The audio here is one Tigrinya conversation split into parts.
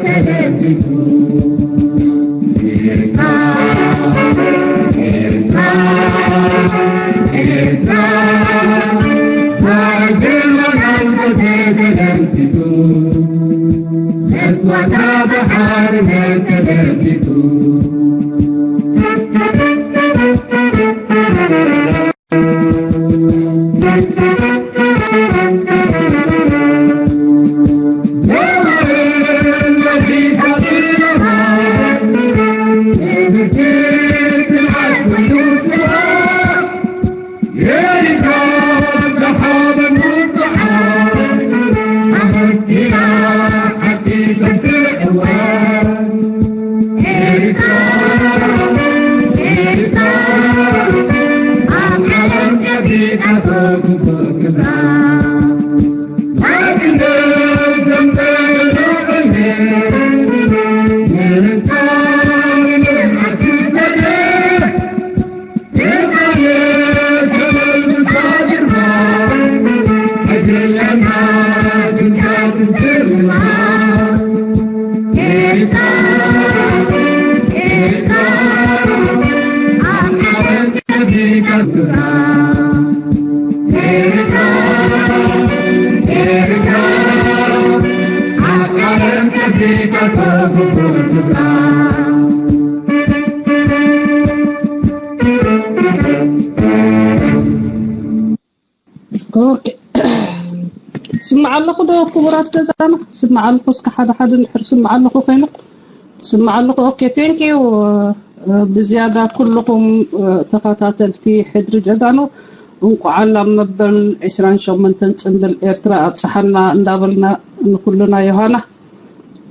ተደምሲሱ። ኤርትራ፣ ኤርትራ፣ ኤርትራ፣ ባድመ ናንተ ተደምሲሱ። መስዋእታ ብሓርነት ተደምሲሱ። ኦኬ። ስማዕ ኣለኹ ዶ ክቡራት ገዛና? ስማዕ ኣለኹ። እስከ ሓደ ሓደ እንድሕር ስማዕ ኣለኹ ኮይነ ስማዕ ኣለኹ። ኦኬ፣ ቴንክ ዩ። ብዝያዳ ኩልኹም ተኸታተልቲ ሕድሪ ጀጋኑ እንቋዕ ላብ መበል ዕስራን ሸሞንተን ጽንብል ኤርትራ ኣብጽሓና እንዳበልና ንኩልና ዮሃና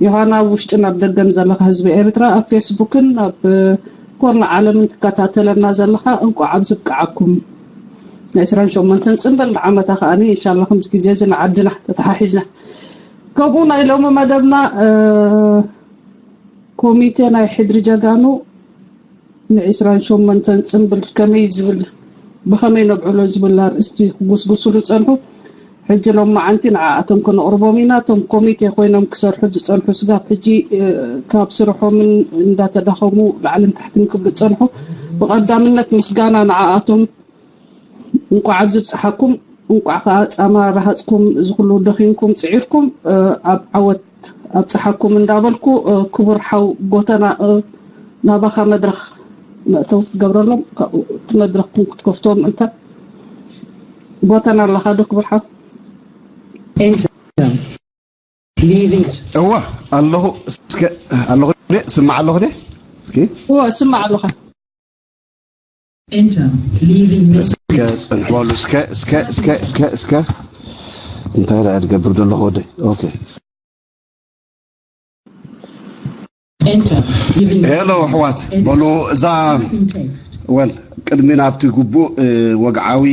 ዮሃና ኣብ ውሽጥን ኣብ ደገን ዘለኻ ህዝቢ ኤርትራ ኣብ ፌስቡክን ኣብ ኮርና ዓለምን ትከታተለና ዘለኻ እንቋዕ ኣብዚ ብቅዓኩም። ናይ ዕስራን ሸሞንተን ጽንብል ንዓመታ ከኣኒ ኢንሻላ ከምዚ ግዜ እዚ ንዓድና ተተሓሒዝና ከምኡ ናይ ሎሚ መደብና ኮሚቴ ናይ ሕድሪ ጀጋኑ ንዒስራን ሸሞንተን ጽንብል ከመይ ዝብል ብኸመይ ነብዕሎ ዝብል ኣርእስቲ ክጉስጉስሉ ዝጸንሑ ሕጂ ሎም መዓንቲ ንዓኣቶም ከነቕርቦም ኢና። እቶም ኮሚቴ ኮይኖም ክሰርሑ ዝጸንሑ ስጋብ ሕጂ ካብ ስርሖምን እንዳተዳኸሙ ላዕልን ታሕትን ክብሉ ዝጸንሑ ብቐዳምነት ምስጋና ንዓኣቶም። እንቋዕ ኣብዚ ብጽሓኩም። እንቋዕ ከኣ ጻማ ረሃጽኩም እዚ ኩሉ ደኺምኩም ጽዒርኩም ኣብ ዓወት ኣብጽሓኩም እንዳበልኩ ክቡር ሓው ጎተና ናባኻ መድረኽ መእተዊ ክትገብረሎም ካብኡ እቲ መድረኽኩም ክትከፍትዎ ምእንተ ጎተና ኣለኻ ዶ ክቡር ሓው? እወ ኣለኹ እስከ ኣለኹ ደ ስማዕ ኣለኹ ደ እስኪ እወ ስማዕ ኣለኻ። Enter. Leaving message. እስከ ጽንሑ በሉ እስከ እስከ እስከ እስከ እስከ እንታይ ደኣ ዝገብር ዘለኹ ወደይ? ኦኬ። Enter. Leaving ሄሎ ኣሕዋት በሉ እዛ text. ወል ቅድሚ ናብቲ ግቡእ ወግዓዊ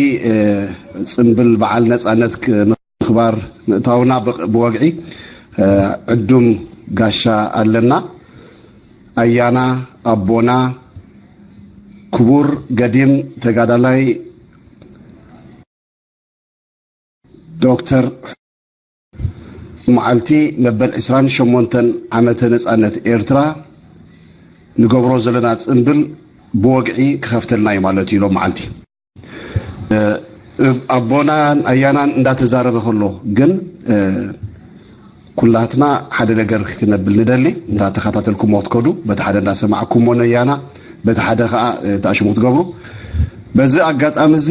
ጽንብል በዓል ነጻነት ምኽባር ምእታውና ብወግዒ ዕዱም ጋሻ ኣለና። ኣያና ኣቦና ክቡር ገዲም ተጋዳላይ ዶክተር መዓልቲ መበል ዕስራን ሸሞንተን ዓመተ ነጻነት ኤርትራ ንገብሮ ዘለና ጽንብል ብወግዒ ክኸፍተልና እዩ ማለት እዩ ሎም መዓልቲ። ኣቦናን ኣያናን እንዳተዛረበ ከሎ ግን ኩላትና ሓደ ነገር ክነብል ንደሊ። እንዳተኸታተልኩሞ ክትከዱ በቲ ሓደ እንዳሰማዕኩሞ ነያና በቲ ሓደ ከዓ ተኣሽሙ ክትገብሩ። በዚ ኣጋጣሚ እዚ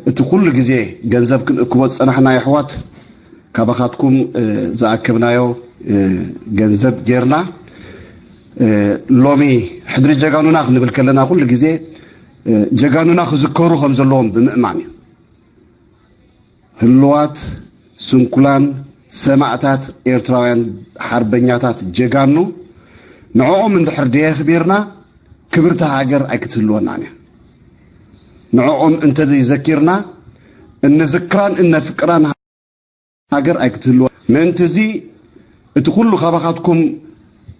እቲ ኩሉ ግዜ ገንዘብ ክንእክቦ ዝፀናሕና የሕዋት ካባኻትኩም ዝኣከብናዮ ገንዘብ ጌርና ሎሚ ሕድሪ ጀጋኑና ክንብል ከለና ኩሉ ግዜ ጀጋኑና ክዝከሩ ከም ዘለዎም ብምእማን እዩ። ህልዋት ስንኩላን ሰማእታት ኤርትራውያን ሓርበኛታት ጀጋኑ ንዕኦም እንድሕር ደየኽቢርና ክብርቲ ሃገር ኣይክትህልወናን እያ። ንዕኦም እንተዘይዘኪርና እንዝክራን እነፍቅራን ሃገር ኣይክትህልወ። ምእንቲ እዚ እቲ ኩሉ ካባኻትኩም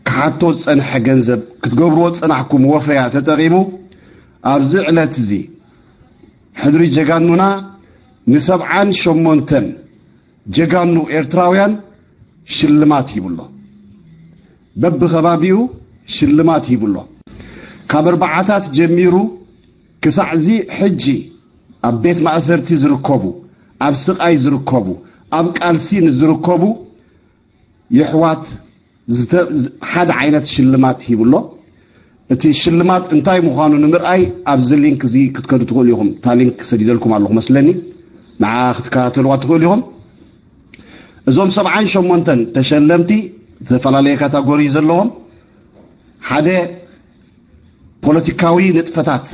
ክሓቶ ዝጸንሐ ገንዘብ ክትገብርዎ ዝጸናሕኩም ወፈያ ተጠቒሙ ኣብዚ ዕለት እዚ ሕድሪ ጀጋኑና ንሰብዓን ሸሞንተን ጀጋኑ ኤርትራውያን ሽልማት ሂቡ ኣሎ። በብኸባቢኡ ሽልማት ሂቡሎ። ካብ ኣርባዓታት ጀሚሩ ክሳዕዚ ሕጂ ኣብ ቤት ማእሰርቲ ዝርከቡ፣ ኣብ ስቓይ ዝርከቡ፣ ኣብ ቃልሲ ንዝርከቡ የሕዋት ዝተ- ዝ- ሓደ ዓይነት ሽልማት ሂቡሎ። እቲ ሽልማት እንታይ ምዃኑ ንምርኣይ ኣብዚ ሊንክ እዚ ክትከዱ ትኽእሉ ኢኹም። እታ ሊንክ ሰዲደልኩም ኣለኹ መስለኒ፣ ንዓ ክትከታተልዋ ትኽእሉ ኢኹም። እዞም ሰብዓን ሸሞንተን ተሸለምቲ ዝተፈላለየ ካታጎሪ ዘለዎም፣ ሓደ ፖለቲካዊ ንጥፈታት፣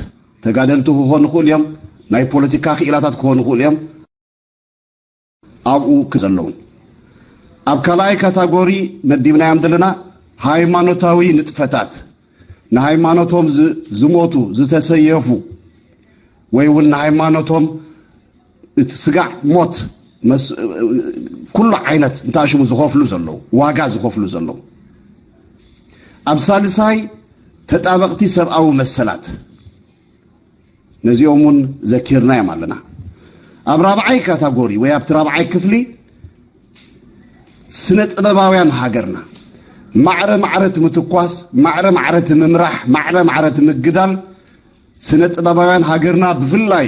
ተጋደልቲ ክኾኑ ይኽእሉ እዮም፣ ናይ ፖለቲካ ክኢላታት ክኾኑ ይኽእሉ እዮም። ኣብኡ ክዘለውን ኣብ ካልኣይ ካታጎሪ መዲብናዮም ዘለና ሃይማኖታዊ ንጥፈታት፣ ንሃይማኖቶም ዝ- ዝሞቱ፣ ዝተሰየፉ፣ ወይ እውን ንሃይማኖቶም እቲ ስጋዕ ሞት መስ- ኩሉ ዓይነት እንታሽሙ ዝኸፍሉ ዘለዉ፣ ዋጋ ዝኸፍሉ ዘለዉ፣ ኣብ ሳልሳይ ተጣበቕቲ ሰብኣዊ መሰላት፣ ነዚኦም እውን ዘኪርናዮም ኣለና። ኣብ ራብዓይ ካታጎሪ ወይ ኣብቲ ራብዓይ ክፍሊ ስነ ጥበባውያን ሃገርና፣ ማዕረ ማዕረ እቲ ምትኳስ፣ ማዕረ ማዕረ እቲ ምምራሕ፣ ማዕረ ማዕረ እቲ ምግዳል፣ ስነ ጥበባውያን ሃገርና ብፍላይ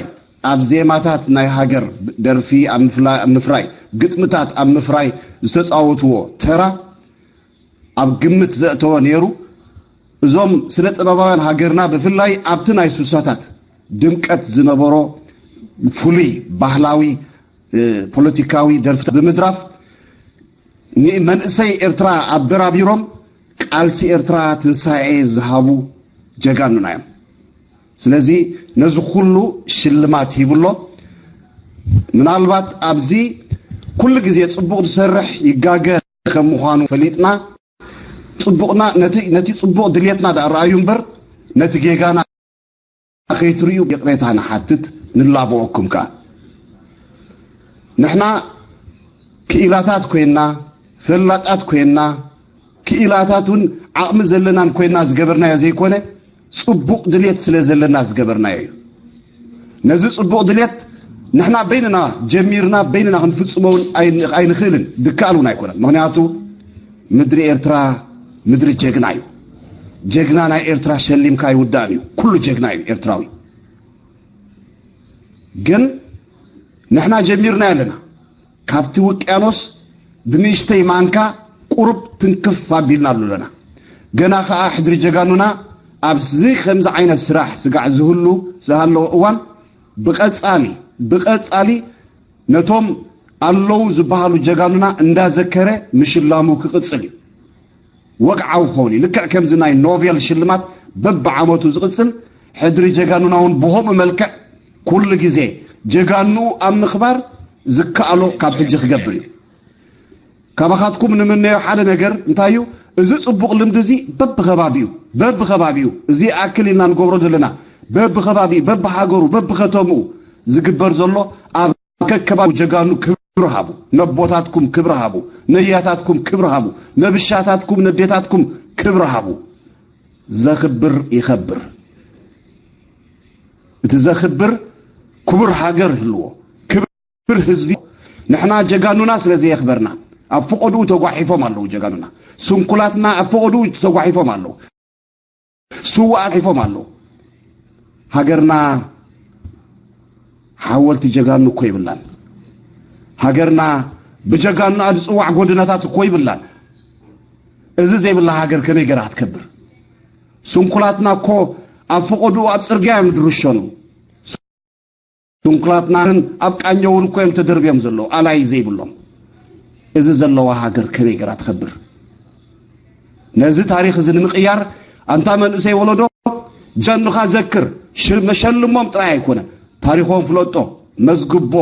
ኣብ ዜማታት ናይ ሃገር ደርፊ ኣብ ምፍላ- ኣብ ምፍራይ፣ ግጥምታት ኣብ ምፍራይ ዝተፃወትዎ ተራ ኣብ ግምት ዘእተወ ነይሩ። እዞም ስነ ጥበባውያን ሃገርና ብፍላይ ኣብቲ ናይ ሱሳታት ድምቀት ዝነበሮ ፍሉይ ባህላዊ፣ እ፣ ፖለቲካዊ ደርፍታት ብምድራፍ ንመንእሰይ ኤርትራ ኣበራቢሮም ቃልሲ ኤርትራ ትንሳኤ ዝሃቡ ጀጋኑና እዮም። ስለዚ ነዚ ኩሉ ሽልማት ሂብሎ። ምናልባት ኣብዚ ኩሉ ግዜ ጽቡቕ ዝሰርሕ ይጋገ ከም ምዃኑ ፈሊጥና፣ ጽቡቕና ነቲ ነቲ ጽቡቕ ድሌትና ደኣ ረኣዩ እምበር ነቲ ጌጋና ከይትርእዩ ይቕሬታ ንሓትት፣ ንላበወኩም ከኣ። ንሕና ክኢላታት ኮይንና፣ ፈላጣት ኮይንና፣ ክኢላታት እውን ዓቕሚ ዘለናን ኮይንና ዝገበርናዮ ዘይኮነ፣ ጽቡቕ ድሌት ስለ ዘለና ዝገበርናዮ እዩ። ነዚ ጽቡቕ ድሌት ንሕና በይንና ጀሚርና በይንና ክንፍጽሞ እውን ኣይን- ኣይንኽእልን፣ ድከኣል እውን ኣይኮነን። ምኽንያቱ ምድሪ ኤርትራ ምድሪ ጀግና እዩ። ጀግና ናይ ኤርትራ ሸሊምካ ኣይውዳእን እዩ። ኩሉ ጀግና እዩ ኤርትራዊ። ግን ንሕና ጀሚርና ኣለና። ካብቲ ውቅያኖስ ብንእሽተይ ማንካ ቁሩብ ትንክፍ ኣቢልና ኣሎ ኣለና። ገና ኸኣ ሕድሪ ጀጋኑና ኣብዚ ከምዚ ዓይነት ስራሕ ስጋዕ ዝህሉ ዝሃለወ እዋን ብቐጻሊ ብቐጻሊ ነቶም ኣለዉ ዝበሃሉ ጀጋኑና እንዳዘከረ ምሽላሙ ክቕጽል እዩ። ወግዓዊ ክኸውን እዩ። ልክዕ ከምዚ ናይ ኖቬል ሽልማት በብዓመቱ ዝቕጽል፣ ሕድሪ ጀጋኑና እውን ብኸምኡ መልክዕ ኩሉ ግዜ ጀጋንኡ ኣብ ምኽባር ዝከኣሎ ካብ ሕጂ ክገብር እዩ። ካባኻትኩም ንምነዮ ሓደ ነገር እንታይ እዩ? እዚ ጽቡቕ ልምዲ እዚ በብኸባቢኡ፣ በብኸባቢኡ፣ እዚ ኣክል ኢልና ንገብሮ ዘለና፣ በብኸባቢኡ፣ በብሃገሩ፣ በብኸተምኡ ዝግበር ዘሎ ኣብ ከከባቢ ጀጋኑ ክብሪ ሃቡ፣ ነቦታትኩም ክብሪ ሃቡ፣ ነያታትኩም ክብሪ ሃቡ፣ ነብሻታትኩም ነዴታትኩም ክብሪ ሃቡ። ዘኽብር ይኸብር። እቲ ዘኽብር ክቡር ሃገር ይህልዎ፣ ክብር ህዝቢ። ንሕና ጀጋኑና ስለ ዘየኽበርና ኣብ ፈቐድኡ ተጓሒፎም ኣለዉ። ጀጋኑና ስንኩላትና ኣብ ፈቐድኡ ተጓሒፎም ኣለዉ። ስውኣት ሒፎም ኣለዉ። ሃገርና ሓወልቲ ጀጋኑ እኮ ይብላን። ሃገርና ብጀጋኑኣ ዝጽዋዕ ጎደናታት እኮ ይብላን። እዚ ዘይብላ ሃገር ከመይ ገይራ ክትከብር? ስንኩላትና እኮ ኣብ ፈቐድኡ ኣብ ጽርግያ እዮም ዝድርሸኑ። ስንኩላትና ኣብ ቃኘውን እኮ እዮም ተደርብዮም ዘለዉ፣ ኣላይ ዘይብሎም። እዚ ዘለዋ ሃገር ከመይ ገይራ ትኸብር? ነዚ ታሪኽ እዚ ንምቕያር፣ ኣንታ መንእሰይ ወለዶ፣ ጀጋኑኻ ዘክር፣ ሽር- መሸልሞም ጥራይ ኣይኮነ፣ ታሪኾም ፍለጦ፣ መዝግቦ፣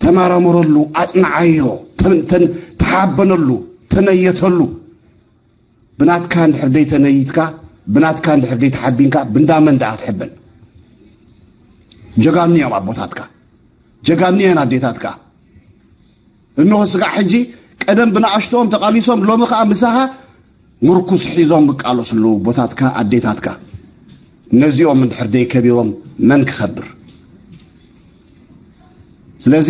ተመራመረሉ፣ ኣጽንዓዮ፣ ተን- ተን- ተሓበነሉ፣ ተነየተሉ። ብናትካ እንድሕር ደይተነይትካ፣ ብናትካ እንድሕር ደይተሓቢንካ፣ ብንዳመን ደኣ ክትሕበን? ጀጋኑ እዮም ኣቦታትካ፣ ጀጋኑ እየን ኣዴታትካ። እንሆ ስጋዕ ሕጂ ቀደም ብንኣሽቶኦም ተቓሊሶም፣ ሎሚ ኸኣ ምሳኻ ምርኩስ ሒዞም ዝቃለሱ ኣለዉ ኣቦታትካ፣ ኣዴታትካ። ነዚኦም እንድሕር ደይከቢሮም መን ክኸብር? ስለዚ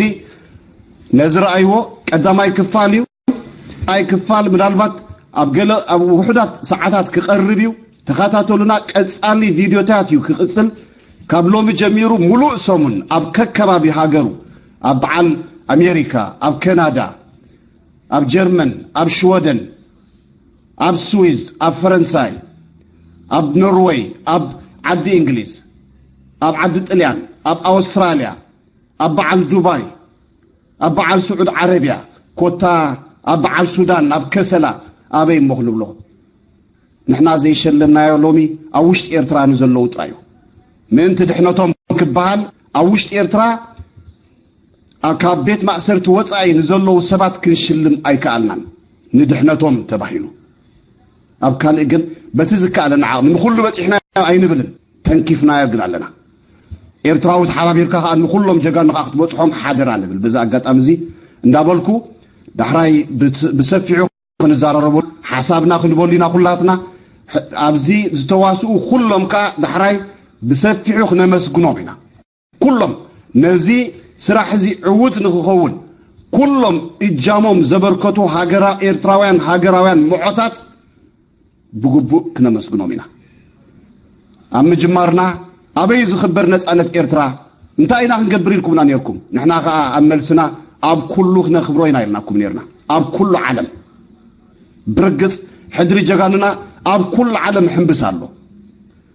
ነዚ ረኣይዎ፣ ቀዳማይ ክፋል እዩ። ቀዳማይ ክፋል ምናልባት ኣብ ገለ ኣብ ውሑዳት ሰዓታት ክቐርብ እዩ። ተኸታተሉና። ቀጻሊ ቪድዮታት እዩ ክቕጽል። ካብ ሎሚ ጀሚሩ ሙሉእ ሰሙን ኣብ ከከባቢ ሃገሩ፣ ኣብ በዓል ኣሜሪካ፣ ኣብ ከናዳ፣ ኣብ ጀርመን፣ ኣብ ሽወደን፣ ኣብ ስዊዝ፣ ኣብ ፈረንሳይ፣ ኣብ ኖርወይ፣ ኣብ ዓዲ እንግሊዝ፣ ኣብ ዓዲ ጥልያን፣ ኣብ ኣውስትራልያ፣ ኣብ በዓል ዱባይ፣ ኣብ በዓል ስዑድ ዓረብያ፣ ኮታ ኣብ በዓል ሱዳን፣ ኣብ ከሰላ፣ ኣበይ እሞ ክንብሎ? ንሕና ዘይሸለምናዮ ሎሚ ኣብ ውሽጢ ኤርትራ ንዘለዉ ጥራይ እዩ። ምእንቲ ድሕነቶም ክበሃል ኣብ ውሽጢ ኤርትራ ኣብ ካብ ቤት ማእሰርቲ ወጻኢ ንዘለዉ ሰባት ክንሽልም ኣይከኣልናን፣ ንድሕነቶም ተባሂሉ። ኣብ ካልእ ግን በቲ ዝከኣለና ዓቕሚ ንኹሉ በጺሕናዮ ኣይንብልን፣ ተንኪፍናዮ ግን ኣለና። ኤርትራዊ ተሓባቢርካ ከኣ ንኹሎም ጀጋኑ ከኣ ክትበጽሖም ሓደራ ንብል። በዚ ኣጋጣሚ እዚ እንዳበልኩ ዳሕራይ ብት-፣ ብሰፊሑ ክንዛረረቡ ሓሳብና ክንበሉ ኢና ኩላትና። ሕ-፣ ኣብዚ ዝተዋስኡ ኩሎም ከኣ ዳሕራይ ብሰፊሑ ክነመስግኖም ኢና። ኩሎም ነዚ ስራሕ እዚ ዕዉት ንክኸውን ኩሎም እጃሞም ዘበርከቱ ሃገራ-፣ ኤርትራውያን ሃገራውያን ምዖታት ብግቡእ ክነመስግኖም ኢና። ኣብ ምጅማርና ኣበይ ዝኽበር ነጻነት ኤርትራ እንታይ ኢና ክንገብር ኢልኩምና ነርኩም። ንሕና ከኣ ኣብ መልስና ኣብ ኩሉ ክነኽብሮ ኢና ኢልናኩም ነርና። ኣብ ኩሉ ዓለም። ብርግጽ ሕድሪ ጀጋኑና ኣብ ኩሉ ዓለም ሕምብስ ኣሎ።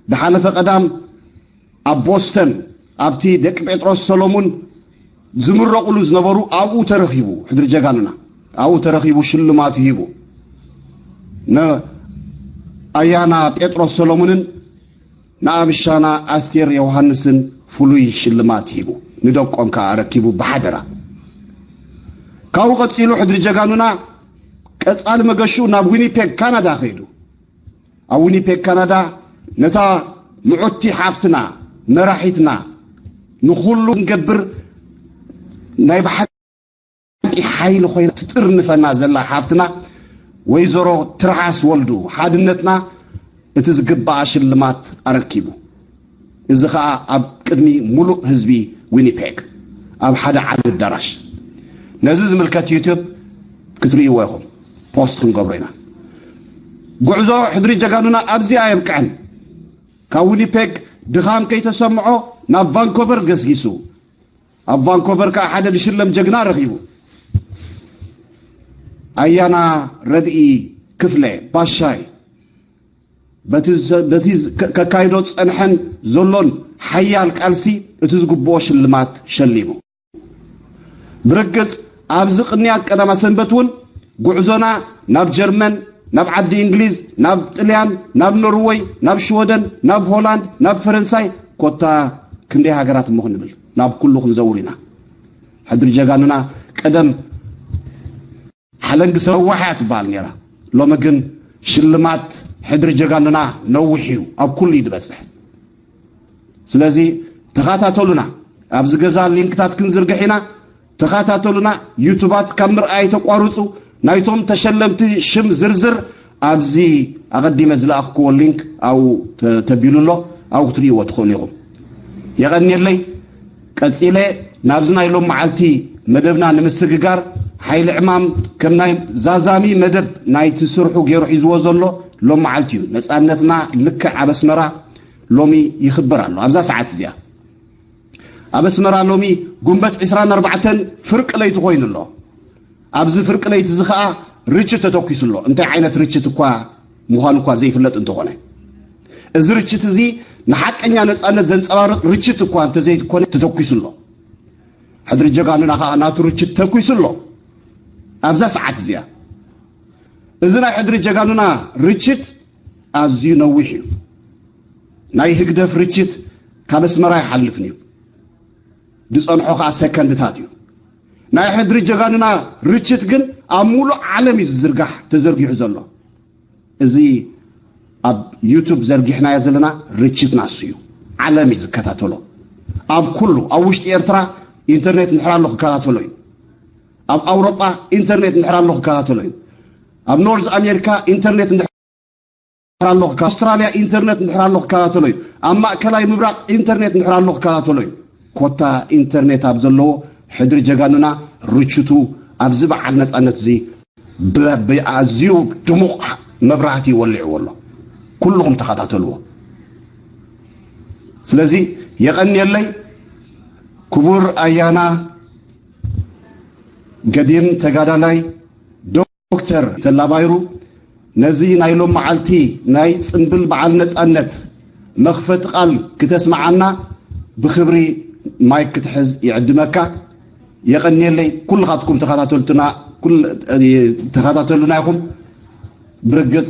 ድሓለፈ ቀዳም ኣብ ቦስተን ኣብቲ ደቂ ጴጥሮስ ሰሎሙን ዝምረቑሉ ዝነበሩ ኣብኡ ተረኺቡ፣ ሕድሪ ጀጋኑና ኣብኡ ተረኺቡ ሽልማቱ ሂቡ። ንኣያና ጴጥሮስ ሰሎሙንን ንኣብሻና ኣስቴር ዮሃንስን ፍሉይ ሽልማት ሂቡ፣ ንደቆም ከኣ ኣረኪቡ ብሓደራ። ካብኡ ቀጺሉ ሕድሪ ጀጋኑና ቀጻሊ መገሹ ናብ ዊኒፔግ ካናዳ ከይዱ። ኣብ ዊኒፔግ ካናዳ ነታ ምዑቲ ሓፍትና፣ መራሒትና፣ ንኹሉ ክንገብር ናይ ብሓቂ ሓይሊ ኮይና ትጥርንፈና ዘላ ሓፍትና ወይዘሮ ትርሓስ ወልዱ ሓድነትና እቲ ዝግባኣ ሽልማት ኣረኪቡ። እዚ ኸኣ ኣብ ቅድሚ ሙሉእ ህዝቢ ዊኒፔግ ኣብ ሓደ ዓቢ ኣዳራሽ። ነዚ ዝምልከት ዩቱብ ክትርእይዎ ኢኹም፣ ፖስት ክንገብሮ ኢና። ጉዕዞ ሕድሪ ጀጋኑና ኣብዚ ኣየብቅዐን። ካብ ዊኒፔግ ድኻም ከይተሰምዖ ናብ ቫንኮቨር ገስጊሱ። ኣብ ቫንኮቨር ከኣ ሓደ ዝሽለም ጀግና ረኺቡ። ኣያና ረድኢ ክፍለ ባሻይ በቲ ዘ-፣ በቲ ከ-፣ ከካይዶ ዝጸንሐን ዘሎን ሓያል ቃልሲ እቲ ዝግብኦ ሽልማት ሸሊሙ። ብርግጽ ኣብዚ ቅንያት ቀዳማ ሰንበት እውን ጉዕዞና ናብ ጀርመን፣ ናብ ዓዲ እንግሊዝ፣ ናብ ጥልያን፣ ናብ ኖርወይ፣ ናብ ሽወደን፣ ናብ ሆላንድ፣ ናብ ፈረንሳይ፣ ኮታ ክንደይ ሃገራት እሞ ክንብል፣ ናብ ኩሉ ክንዘውር ኢና። ሕድሪ ጀጋኑና ቀደም ሓለንጊ ሰዋሕ እያ ትበሃል ነይራ። ሎሚ ግን ሽልማት ሕድሪ ጀጋኑና ነዊሕ እዩ፣ ኣብ ኩሉ እዩ ዝበጽሕ። ስለዚ ተኸታተሉና፣ ኣብዚ ገዛ ሊንክታት ክንዝርግሕ ኢና። ተኸታተሉና፣ ዩቱባት ካብ ምርኣይ ተቋርጹ። ናይቶም ተሸለምቲ ሽም ዝርዝር ኣብዚ ኣቐዲመ ዝለኣኽክዎ ሊንክ ኣብኡ ተ-፣ ተቢሉ ኣሎ፣ ኣብኡ ክትርእይዎ ትኽእሉ ኢኹም። የቐንየለይ። ቀጺለ ናብዚ ናይ ሎም መዓልቲ መደብና ንምስግጋር፣ ሓይሊ ዕማም ከም ናይ ዛዛሚ መደብ ናይቲ ስርሑ ገይሩ ሒዝዎ ዘሎ ሎም መዓልቲ እዩ። ነጻነትና ልክዕ ኣብ ኣስመራ ሎሚ ይኽበር ኣሎ። ኣብዛ ሰዓት እዚኣ ኣብ ኣስመራ ሎሚ ጉንበት ዕስራን ኣርባዕተን ፍርቂ ለይቲ ኮይኑ ኣሎ። ኣብዚ ፍርቂ ለይቲ እዚ ኸኣ ርችት ተተኲሱ ኣሎ። እንታይ ዓይነት ርችት እኳ ምዃኑ እኳ ዘይፍለጥ እንተኾነ፣ እዚ ርችት እዚ ንሓቀኛ ነጻነት ዘንጸባርቕ ርችት እኳ እንተዘይኮነ ተተኲሱ ኣሎ። ሕድሪ ጀጋኑና ኸኣ ናቱ ርችት ተኲሱ ኣሎ። ኣብዛ ሰዓት እዚኣ እዚ ናይ ሕድሪ ጀጋኑና ርችት ኣዝዩ ነዊሕ እዩ። ናይ ህግደፍ ርችት ካብ ኣስመራ ኣይሓልፍን እዩ። ዝጸንሖ ኸኣ ሰከንድታት እዩ። ናይ ሕድሪ ጀጋኑና ርችት ግን ኣብ ሙሉእ ዓለም እዩ ዝዝርጋሕ ተዘርጊሑ ዘሎ። እዚ ኣብ ዩቱብ ዘርጊሕናዮ ዘለና ርችት ናሱ እዩ። ዓለም እዩ ዝከታተሎ። ኣብ ኩሉ፣ ኣብ ውሽጢ ኤርትራ ኢንተርኔት እንድሕር ኣሎ ክከታተሎ እዩ። ኣብ ኣውሮጳ ኢንተርኔት እንድሕር ኣሎ ክከታተሎ እዩ። ኣብ ኖርዝ ኣሜሪካ ኢንተርኔት እንድሕር ኣሎ ክከ-፣ ኣውስትራልያ ኢንተርኔት እንድሕር ኣሎ ክከታተሎ እዩ። ኣብ ማእከላይ ምብራቕ ኢንተርኔት እንድሕር ኣሎ ክከታተሎ እዩ። ኮታ ኢንተርኔት ኣብ ዘለዎ ሕድሪ ጀጋኑና ርችቱ ኣብዚ በዓል ነጻነት እዚ ብኣዝዩ ድሙቕ መብራህቲ ወሊዕዎ ኣሎ። ኩልኹም ተኸታተልዎ። ስለዚ የቐንየለይ ክቡር ኣያና ገዲም ተጋዳላይ ዶክተር ተላባይሩ፣ ነዚ ናይ ሎም መዓልቲ ናይ ጽንብል በዓል ነጻነት መኽፈቲ ቃል ክተስምዓና ብኽብሪ ማይክ ክትሕዝ ይዕድመካ። የቐንየለይ። ኩልኻትኩም ተኸታተልቱና፣ ተኸታተሉና ኢኹም። ብርግጽ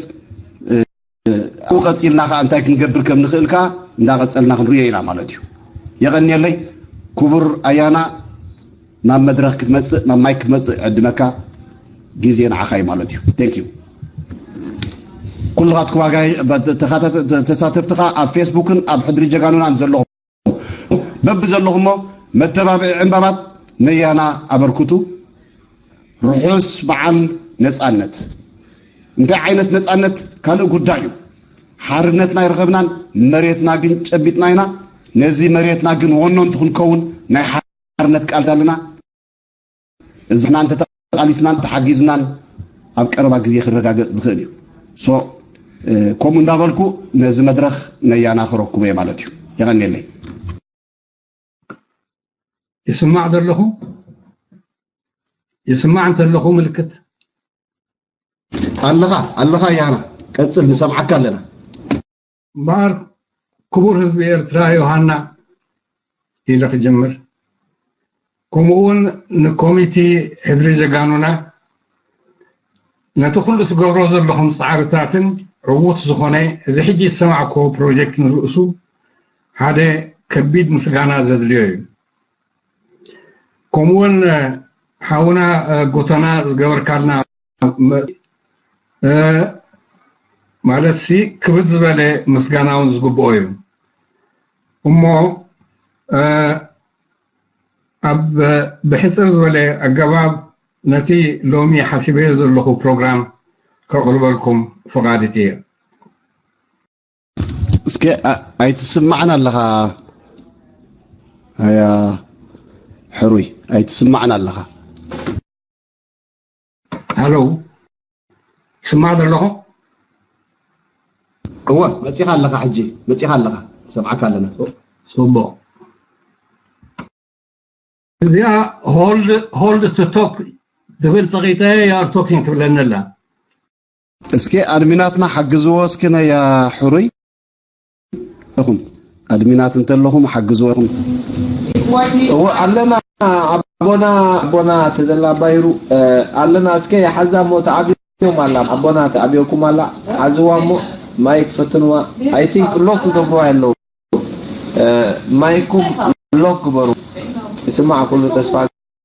ኣብኡ ቀጺልና ከኣ እንታይ ክንገብር ከም ንኽእል ከኣ እንዳቐጸልና ክንሪኦ ኢና ማለት እዩ። የቐንየለይ። ክቡር ኣያና፣ ናብ መድረኽ ክትመጽእ፣ ናብ ማይክ ክትመጽእ ዕድመካ፣ ግዜ ንዓኻ እዩ ማለት እዩ። Thank you። ኩልኻትኩም ኣጋይ ተሳተፍትኻ ኣብ ፌስቡክን ኣብ ሕድሪ ጀጋኑናን ዘለኹም በብዘለኹሞ መተባብዒ ዕምባባት ነያና ኣበርክቱ። ርሑስ በዓል ነጻነት። እንታይ ዓይነት ነጻነት ካልእ ጉዳይ እዩ። ሓርነትና ይረኸብናን መሬትና ግን ጨቢጥና ኢና። ነዚ መሬትና ግን ወነንቱ ክንከውን ናይ ሓርነት ቃል ኣለና። እዚ ንሕና እንተተቓሊስናን ተሓጊዝናን ኣብ ቀረባ ግዜ ክረጋገጽ ዝኽእል እዩ። So ከምኡ እንዳበልኩ ነዚ መድረኽ ነያና ክረክቦ እየ ማለት እዩ። የቐንየለይ። ይስማዕ ዘለኹ ይስማዕ እንተለኹ ምልክት ኣለኻ ኣለኻ ያና ቀጽል፣ ንሰምዓካ ኣለና። እምበኣር ክቡር ህዝቢ ኤርትራ፣ ዮሃና ኢለ ክጅምር፣ ከምኡ እውን ንኮሚቲ ሕድሪ ጀጋኑና ነቲ ኩሉ ትገብሮ ዘለኹም ጻዕርታትን ዕዉት ዝኾነ እዚ ሕጂ ዝሰማዕክዎ ፕሮጀክት ንርእሱ ሓደ ከቢድ ምስጋና ዘድልዮ እዩ። ከምኡውን ሓውና ጎተና ዝገበርካልና ማለት ሲ ክብድ ዝበለ ምስጋና እውን ዝግብኦ እዩ። እሞ ኣብ ብሕፅር ዝበለ ኣገባብ ነቲ ሎሚ ሓሲበዮ ዘለኹ ፕሮግራም ከቕርበልኩም ፍቓድት እየ። እስከ ኣይትስማዕን ኣለኻ ኣያ ሕሩይ ኣይትስማዕን ኣለኻ። ሃሎ ስማዕ ዘለኹ። እወ መጺኻ ኣለኻ ሕጂ መጺኻ ኣለኻ ሰምዓካ ኣለና። ጽቡቕ። እዚኣ hold hold to talk ትብል ጸቂጠ you are talking ትብለኒ ኣላ። እስኪ ኣድሚናትና ሓግዝዎ እስኪ ነያ ሕሩይ ኢኹም ኣድሚናት እንተለኹም ሓግዝዎ ኢኹም። እዎ ኣለና ኣቦና ኣቦና ተዘላ ባይሩ ኣለና እስከ ሓዛ ሞ ተዓብዮም ኣላ ኣቦና ተዓብዮኩም ኣላ ሓዝዋ ሞ ማይክ ፈትንዋ I think ሎክ ይገብርዋ ኣለዉ ማይኩም ሎክ ግበሩ ይስማዕ ኩሉ ተስፋ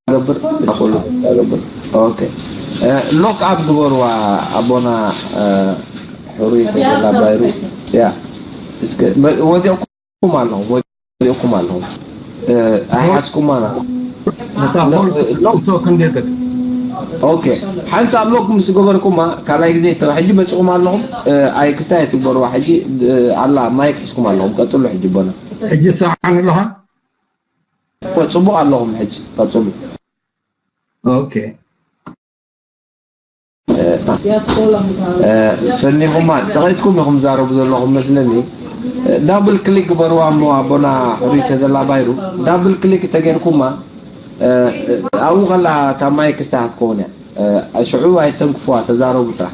ገብር ኩሉ ገብር ኦኬ ሎክ ኣፕ ግበርዋ ኣቦና ሕሩይ ተዘላ ባይሩ ያ እስከ ወዲቕኩም ኣለኹም ወዲቕኩም ኣለኹም ኣይሓዝኩማና ኦኬ ሓንሳብ ሎክ ምስ ገበርኩማ ካልኣይ ግዜ ሕጂ መፂኹም ኣለኹም ኣይ ክስታይ ትግበርዋ ሕጂ ኣላ ማይክ ሒዝኩም ኣለኹም ቀጥሉ ሕጂ ኣቦና ሕጂ ሰዓን ኣለኻ ጽቡቕ ኣለኹም ሕጂ ቀጽሉ ኦኬ ፈኒኹማ ጸቒጥኩም ኢኹም ዛረቡ ዘለኹም መስለኒ ዳብል ክሊክ ግበርዋ እሞ ኣቦና ሕሩይ ተዘላ ባይሩ ዳብል ክሊክ ተገይርኩማ ኣብኡ ከላ እታ ማይክ ስታ ክትከውን እያ ሽዑ ኣይተንክፍዋ ተዛረቡ ጥራሕ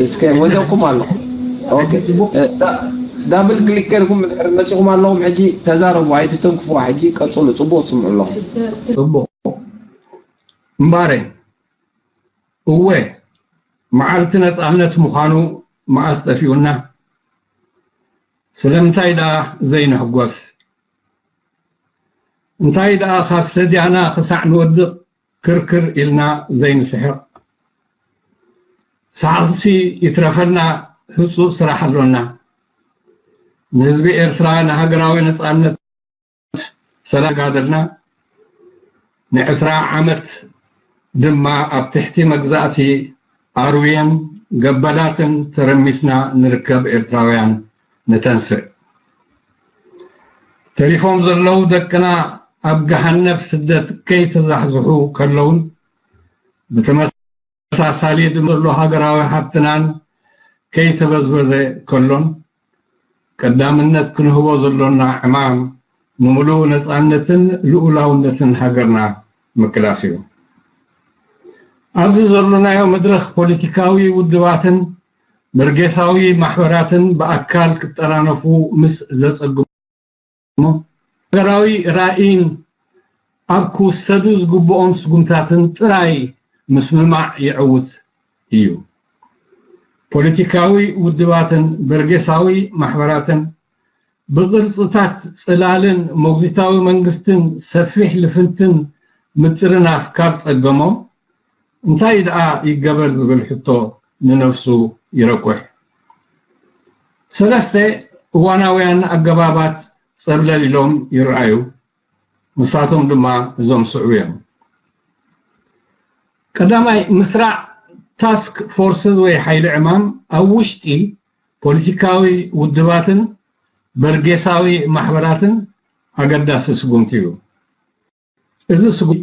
እስከ ወዲቕኩም ኣለኹም ኦኬ ዳብል ክሊክ ገርኩም መፂኹም ኣለኹም ሕጂ ተዛረቡ ኣይትተንክፍዋ ሕጂ ቀፅሉ ፅቡቅ ትስምዑ ኣለኹም ፅቡቅ እምባረ እወ መዓልቲ ነፃነት ምዃኑ መኣስ ጠፊኡና ስለምንታይ ደኣ ዘይንሕጎስ እንታይ ደኣ ካብ ሰድያና ክሳዕ ንወድቕ ክርክር ኢልና ዘይንስሕቕ ሳዕሲ ይትረፈና ህፁፅ ስራሕ ኣሎና ንህዝቢ ኤርትራ ንሃገራዊ ነፃነት ሰላም ጋደልና ንዕስራ ዓመት ድማ ኣብ ትሕቲ መግዛእቲ ኣርውየን ገበላትን ተረሚስና ንርከብ ኤርትራውያን ንተንስእ ተሪፎም ዘለዉ ደቅና ኣብ ገሃነብ ስደት ከይተዛሕዝሑ ከለውን ብተመ ተመሳሳሊ ድማ ዘሎ ሃገራዊ ሃብትናን ከይተበዝበዘ ከሎን፣ ቀዳምነት ክንህቦ ዘሎና ዕማም፣ ንምሉእ ነጻነትን ልኡላውነትን ሃገርና ምክላስ እዩ። ኣብዚ ዘሎናዮ መድረኽ፣ ፖለቲካዊ ውድባትን በርጌሳዊ ማሕበራትን ብኣካል ክጠራነፉ ምስ ዘጸግሞ፣ ሃገራዊ ራእይን ኣብ ክውሰዱ ዝግብኦም ስጉምታትን ጥራይ ምስምማዕ ይዕውት እዩ። ፖለቲካዊ ውድባትን በርጌሳዊ ማሕበራትን ብቕርጽታት ጽላልን ሞግዚታዊ መንግስትን ሰፊሕ ልፍንትን ምጥርናፍ ካብ ጸገሞም፣ እንታይ ደኣ ይገበር ዝብል ሕቶ ንነፍሱ ይረቁሕ። ሰለስተ እዋናውያን ኣገባባት ጸብለል ኢሎም ይረኣዩ። ንሳቶም ድማ እዞም ዝስዕቡ እዮም። ቀዳማይ፣ ምስራዕ ታስክ ፎርስስ ወይ ሓይሊ ዕማም ኣብ ውሽጢ ፖለቲካዊ ውድባትን በርጌሳዊ ማሕበራትን ኣገዳሲ ስጉምቲ እዩ። እዚ ስጉምቲ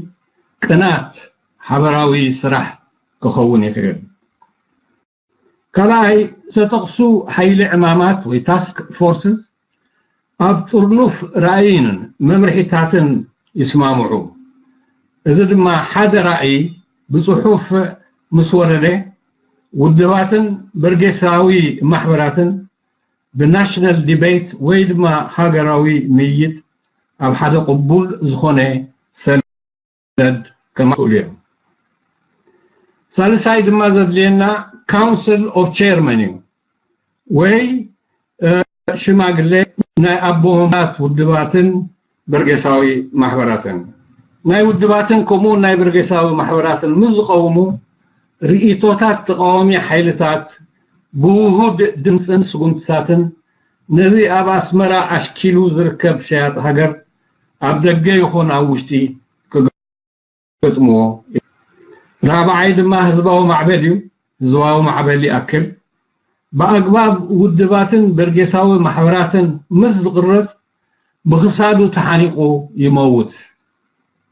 ቅናት ሓበራዊ ስራሕ ክኸውን ይኽእል። ካልኣይ፣ ዝተጠቕሱ ሓይሊ ዕማማት ወይ ታስክ ፎርስስ ኣብ ጥርኑፍ ራእይን መምርሒታትን ይስማምዑ። እዚ ድማ ሓደ ራእይ ብጽሑፍ ምስ ወረደ፣ ውድባትን በርጌሳዊ ማሕበራትን ብናሽናል ዲቤት ወይ ድማ ሃገራዊ ምይይጥ ኣብ ሓደ ቅቡል ዝኾነ ሰነድ ከማኽእሉ እዮም። ሳልሳይ ድማ ዘድልየና ካውንስል ኦፍ ቸርመን እዩ፣ ወይ ሽማግሌ ናይ ኣቦ መንበራት ውድባትን በርጌሳዊ ማሕበራትን። ናይ ውድባትን ከምኡ ናይ በርጌሳዊ ማሕበራትን ምስ ዝቐውሙ፣ ርእይቶታት ተቃዋሚ ሓይልታት ብውሁድ ድምፅን ስጉምትታትን ነዚ ኣብ ኣስመራ ኣሽኪሉ ዝርከብ ሸያጥ ሃገር ኣብ ደገ ይኹን ኣብ ውሽጢ ክገጥምዎ። ራብዓይ ድማ ህዝባዊ ማዕበል እዩ። ህዝባዊ ማዕበል ይኣክል ብኣግባብ ውድባትን በርጌሳዊ ማሕበራትን ምስ ዝቕረጽ ብኽሳዱ ተሓኒቑ ይመውት።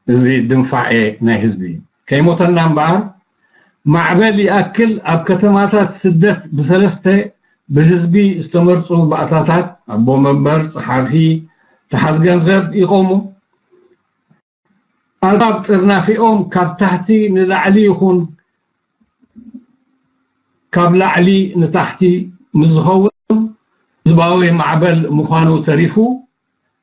እዚ ድንፋኤ ናይ ህዝቢ ከይሞተና እምበኣር፣ ማዕበል ይኣክል ኣብ ከተማታት ስደት ብሰለስተ ብህዝቢ ዝተመርጹ ባእታታት፣ ኣቦ መንበር፣ ጸሓፊ፣ ተሓዝ ገንዘብ ይቐሙ። ኣግባብ ጥርናፊኦም ካብ ታሕቲ ንላዕሊ ይኹን ካብ ላዕሊ ንታሕቲ ምስ ዝኸውን፣ ህዝባዊ ማዕበል ምዃኑ ተሪፉ፣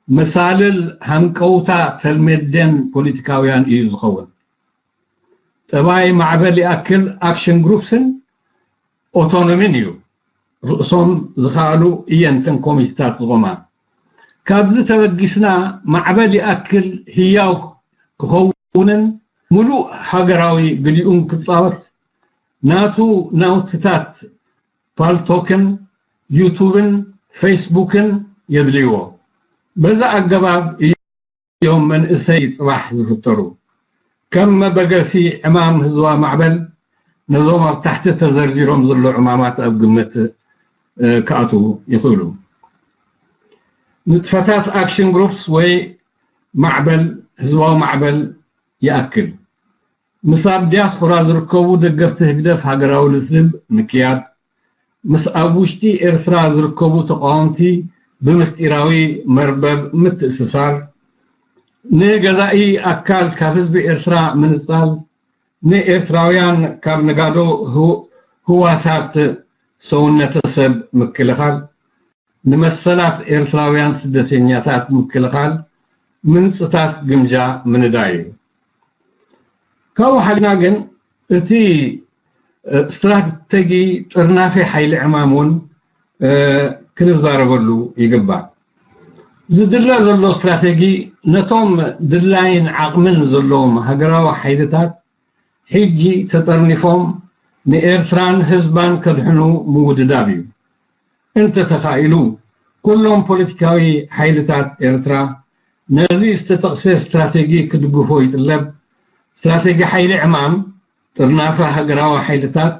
መሳልል ሃንቀውታ ተልሜዴን ፖለቲካውያን እዩ ዝኸውን። ጠባይ ማዕበል ይኣክል ኣክሽን ግሩፕስን ኦቶኖሚን እዩ። ርእሶም ዝኸኣሉ እየን እተን ኮሚቴታት ዝቖማ። ካብዚ ተበጊስና፣ ማዕበል ይኣክል ህያው ክኸውንን ምሉእ ሃገራዊ ግዲኡን ክጻወት ናቱ ናውትታት ፓልቶክን ዩቱብን ፌስቡክን የድልይዎ። በዚ ኣገባብ እዮም መንእሰይ ጽባሕ ዝፍጠሩ። ከም መበገሲ ዕማም ህዝባዊ ማዕበል፣ ነዞም ኣብ ታሕቲ ተዘርዚሮም ዘሎ ዕማማት ኣብ ግምት፣ እ፣ ክኣትዉ ይኽእሉ። ንጥፈታት ኣክሽን ግሩፕስ ወይ ማዕበል፣ ህዝባዊ ማዕበል ይኣክል። ምስ ኣብ ዲያስፖራ ዝርከቡ ደገፍቲ ህግደፍ ሃገራዊ ልዝብ ምክያድ፣ ምስ ኣብ ውሽጢ ኤርትራ ዝርከቡ ተቃወምቲ ብምስጢራዊ መርበብ ምትእስሳር፣ ንገዛኢ ኣካል ካብ ህዝቢ ኤርትራ ምንጻል፣ ንኤርትራውያን ካብ ነጋዶ ህው-፣ ህዋሳት ሰውነተ ሰብ ምክልኻል፣ ንመሰላት ኤርትራውያን ስደተኛታት ምክልኻል ምንጽታት ግምጃ ምንዳይ እዩ። ካብኡ ሓሊፍና ግን እቲ፣ እ፣ ስትራተጂ ጥርናፌ ሓይሊ ዕማም እውን፣ እ፣ ክንዛረበሉ ይግባእ። ዝድለ ዘሎ ስትራተጂ ነቶም ድላይን ዓቕምን ዘለዎም ሃገራዊ ሓይልታት ሕጂ ተጠርኒፎም ንኤርትራን ህዝባን ከድሕኑ ምውድዳብ እዩ። እንተተኻኢሉ፣ ኩሎም ፖለቲካዊ ሓይልታት ኤርትራ ነዚ ዝተጠቕሰ ስትራተጂ ክድግፎ ይጥለብ። ስትራተጂ ሓይሊ ዕማም ጥርናፈ ሃገራዊ ሓይልታት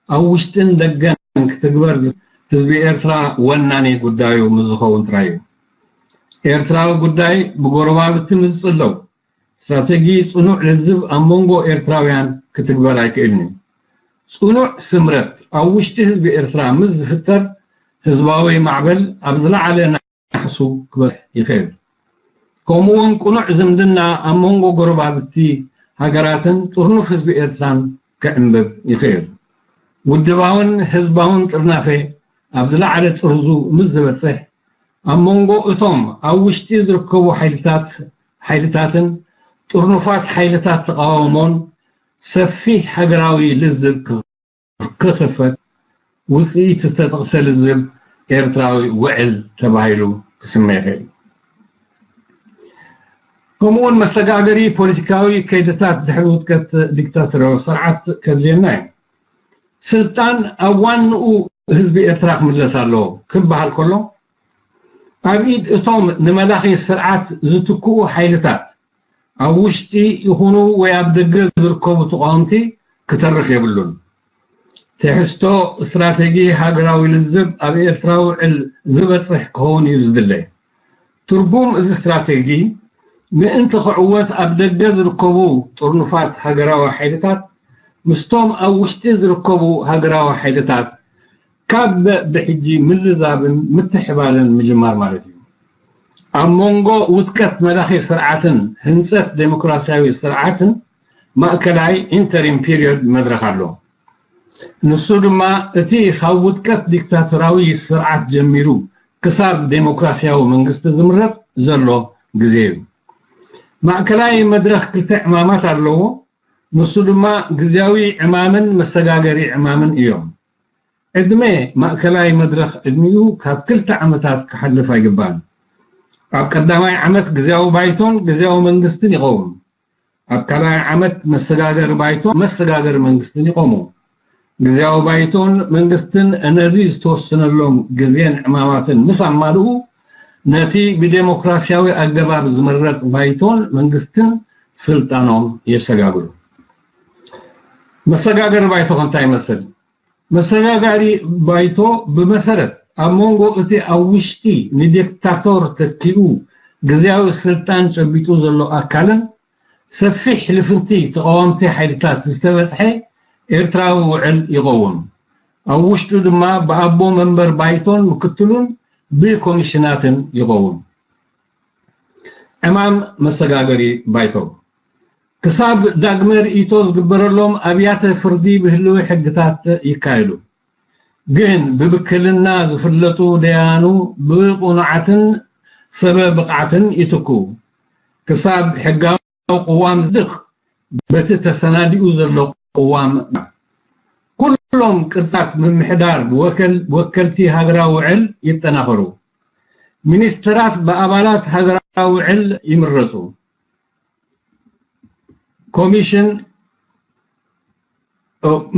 ኣብ ውሽጥን ደገን ክትግበር ዝ-፣ ህዝቢ ኤርትራ ወናኒ ጉዳዩ ምስ ዝኸውን ጥራይ እዩ። ኤርትራዊ ጉዳይ ብጎረባብቲ ምስ ዝጽለው፣ ስትራተጂ ጽኑዕ ልዝብ ኣብ መንጎ ኤርትራውያን ክትግበር ኣይክእልን እዩ። ጽኑዕ ስምረት ኣብ ውሽጢ ህዝቢ ኤርትራ ምስ ዝፍጠር፣ ህዝባዊ ማዕበል ኣብ ዝለዓለ ናሕሱ ክበጽሕ ይኽእል። ከምኡውን ቅኑዕ ዝምድና ኣብ መንጎ ጎረባብቲ ሃገራትን ጥርኑፍ ህዝቢ ኤርትራን ክዕምብብ ይኽእል። ውድባውን ህዝባውን ጥርናፈ ኣብ ዝለዓለ ጥርዙ ምስ ዝበጽሕ፣ ኣብ መንጎ እቶም ኣብ ውሽጢ ዝርከቡ ሓይልታት ሓይልታትን ጥርኑፋት ሓይልታት ተቓውሞን ሰፊሕ ሃገራዊ ልዝብ ክኽፈት፣ ውጽኢት ዝተጠቕሰ ልዝብ ኤርትራዊ ውዕል ተባሂሉ ክስመ ይኽእል። ከምኡውን መሰጋገሪ ፖለቲካዊ ከይድታት ድሕሪ ውድቀት ዲክታቶርያዊ ስርዓት ከድልየና እዩ። ስልጣን ኣብ ዋንኡ ህዝቢ ኤርትራ ክምለስ ኣለዎ ክበሃል ከሎ፣ ኣብ ኢድ እቶም ንመላኺ ስርዓት ዝትክኡ ሓይልታት ኣብ ውሽጢ ይኹኑ ወይ ኣብ ደገ ዝርከቡ ተቓወምቲ ክተርፍ የብሉን። ትሕዝቶ ስትራቴጂ ሃገራዊ ልዝብ ኣብ ኤርትራዊ ውዕል ዝበጽሕ ክኸውን እዩ ዝድለ። ትርጉም እዚ ስትራቴጂ ምእንቲ ክዕወት ኣብ ደገ ዝርከቡ ጥርኑፋት ሃገራዊ ሓይልታት ምስቶም ኣብ ውሽጢ ዝርከቡ ሃገራዊ ሓይልታት ካብ ብሕጂ ምልዛብን ምትሕባርን ምጅማር ማለት እዩ። ኣብ መንጎ ውድቀት መላኺ ስርዓትን ህንጸት ዴሞክራሲያዊ ስርዓትን ማእከላይ ኢንተሪም ፒሪዮድ መድረኽ ኣሎ። ንሱ ድማ እቲ ካብ ውድቀት ዲክታቶራዊ ስርዓት ጀሚሩ ክሳብ ዴሞክራሲያዊ መንግስቲ ዝምረጽ ዘሎ ግዜ እዩ። ማእከላይ መድረኽ ክልተ ዕማማት ኣለዎ። ንሱ ድማ ግዝያዊ ዕማምን መሰጋገሪ ዕማምን እዮም። ዕድመ ማእከላይ መድረኽ ዕድሚኡ ካብ ክልተ ዓመታት ክሓልፍ ኣይግባእን። ኣብ ቀዳማይ ዓመት ግዝያዊ ባይቶን ግዝያዊ መንግስትን ይቐውም። ኣብ ካልኣይ ዓመት መሰጋገሪ ባይቶን መሰጋገሪ መንግስትን ይቐሙ። ግዝያዊ ባይቶን መንግስትን ነዚ ዝተወሰነሎም ግዜን ዕማማትን ምስ ኣማልኡ፣ ነቲ ብዴሞክራሲያዊ ኣገባብ ዝምረጽ ባይቶን መንግስትን ስልጣኖም የሰጋግሩ። መሰጋገሪ ባይቶ ከ እንታይ ይመስል? መሰጋጋሪ ባይቶ ብመሰረት ኣብ መንጎ እቲ ኣብ ውሽጢ ንዲክታቶር ተኪኡ ግዝያዊ ስልጣን ጨቢጡ ዘሎ ኣካልን ሰፊሕ ልፍንቲ ተቓወምቲ ሓይልታት ዝተበጽሐ ኤርትራዊ ውዕል ይቐውም። ኣብ ውሽጡ ድማ ብኣቦ መንበር ባይቶን ምክትሉን ብኮሚሽናትን ይቐውም። ዕማም መሰጋገሪ ባይቶ ክሳብ ዳግመ ርእይቶ ዝግበረሎም ኣብያተ ፍርዲ ብህልዊ ሕግታት ይካየዱ። ግን ብብክልና ዝፍለጡ ደያኑ ብቕኑዓትን ሰበ ብቕዓትን ይትክኡ። ክሳብ ሕጋዊ ቅዋም ዝድቕ በቲ ተሰናዲኡ ዘሎ ቅዋም ኩሎም ቅርጻት ምምሕዳር ብወከል-፣ ወከልቲ ሃገራዊ ውዕል ይጠናኸሩ። ሚኒስተራት ብኣባላት ሃገራዊ ውዕል ይምረጹ። ኮሚሽን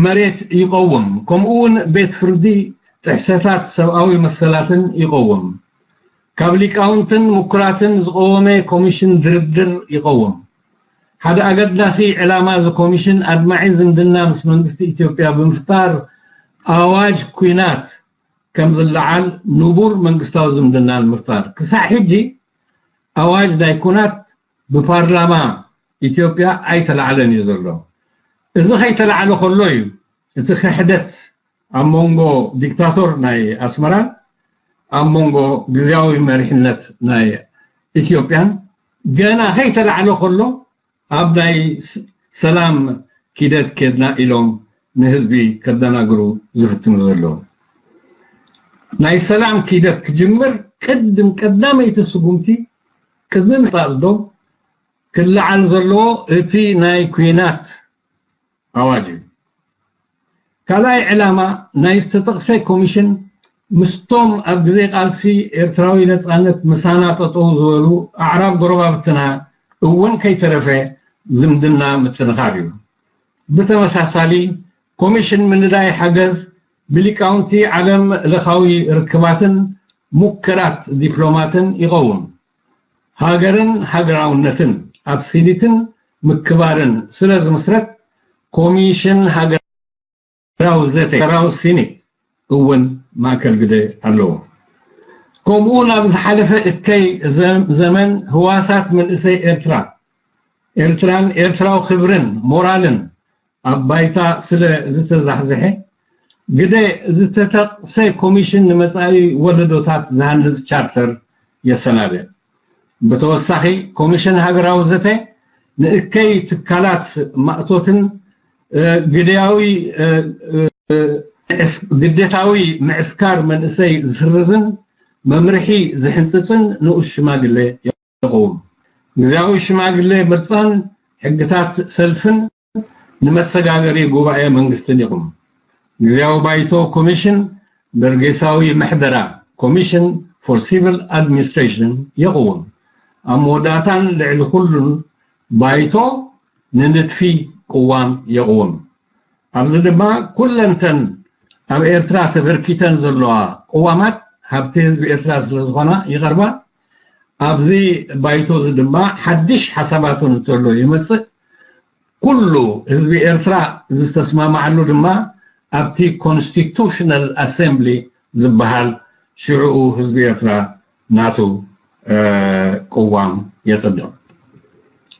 መሬት ይቐውም፣ ከምኡ እውን ቤት ፍርዲ ጥሕሰታት ሰብኣዊ መሰላትን ይቐውም። ካብ ሊቃውንትን ምኩራትን ዝቐወመ ኮሚሽን ድርድር ይቐውም። ሓደ ኣገዳሲ ዕላማ እዚ ኮሚሽን ኣድማዒ ዝምድና ምስ መንግስቲ ኢትዮጵያ ብምፍጣር ኣዋጅ ኲናት ከም ዝለዓል ንቡር መንግስታዊ ዝምድና ንምፍጣር። ክሳዕ ሕጂ ኣዋጅ ናይ ኲናት ብፓርላማ ኢትዮጵያ ኣይተላዕለን እዩ ዘሎ። እዚ ከይተላዕለ ከሎ እዩ እቲ ክሕደት ኣብ መንጎ ዲክታቶር ናይ ኣስመራን ኣብ መንጎ ግዝያዊ መሪሕነት ናይ ኢትዮጵያን ገና ከይተላዕለ ከሎ ኣብ ናይ ስ-፣ ሰላም ኪደት ኬድና ኢሎም ንህዝቢ ከደናግሩ ዝፍትኑ ዘለዉ። ናይ ሰላም ኪደት ክጅምር ቅድም ቀዳመይቲ ስጉምቲ ቅድሚ ምጻጽዶም ክለዓል ዘለዎ እቲ ናይ ኲናት ኣዋጅ እዩ። ካልኣይ ዕላማ ናይ ዝተጠቕሰ ኮሚሽን ምስቶም ኣብ ግዜ ቃልሲ ኤርትራዊ ነጻነት ምሳና ጠጠው ዝበሉ ኣዕራብ ጎረባብትና እውን ከይተረፈ ዝምድና ምጥንኻር እዩ። ብተመሳሳሊ ኮሚሽን ምንዳይ ሓገዝ ብሊቃውንቲ ዓለም ለኻዊ ርክባትን ሙከራት ዲፕሎማትን ይቐውም። ሃገርን ሃገራውነትን ኣብ ሲኒትን ምክባርን ስለ ዝምስረት ኮሚሽን ሃገራዊ ዘተ ሃገራዊ ሲኒት እውን ማእከል ግደ ኣለዎ። ከምኡ ናብ ዝሓለፈ እከይ ዘ-፣ ዘመን ህዋሳት መንእሰይ ኤርትራ፣ ኤርትራን ኤርትራዊ ክብርን ሞራልን ኣብ ባይታ ስለ ዝተዛሕዘሐ፣ ግደ ዝተጠቕሰ ኮሚሽን ንመጻኢ ወለዶታት ዝሃንጽ ቻርተር የሰናድእ። ብተወሳኺ፣ ኮሚሽን ሃገራዊ ዘተ ንእከይ ትካላት ማእቶትን፣ እ፣ ግዳያዊ፣ እ፣ እ፣ ምዕስ-፣ ግዴታዊ ምዕስካር መንእሰይ ዝስርዝን መምርሒ ዝሕንጽጽን ንኡስ ሽማግለ የቕውም። ግዜያዊ ሽማግለ ምርጻን ሕግታት ሰልፍን ንመሰጋገሪ ጉባኤ መንግስትን የቕውም። ግዜያዊ ባይቶ ኮሚሽን በርጌሳዊ ምሕደራ፣ ኮሚሽን ፎር ሲቪል ኣድሚኒስትሬሽን፣ የቕውም። ኣብ መወዳእታን ልዕሊ ኩሉን ባይቶ ንንድፊ ቅዋም የቕውም። ኣብዚ ድማ ኩለንተን ኣብ ኤርትራ ተበርኪተን ዘለዋ ቅዋማት ሃብቲ ህዝቢ ኤርትራ ስለ ዝኾና ይቐርባ። ኣብዚ ባይቶ እዚ ድማ ሓድሽ ሓሳባቱ እንተሎ ይመጽእ፣ ኩሉ ህዝቢ ኤርትራ ዝተስማማዓሉ ድማ ኣብቲ ኮንስቲቱሽናል ኣሴምብሊ ዝበሃል ሽዕኡ ህዝቢ ኤርትራ ናቱ፣ እ፣ ቅዋም የጽድቕ።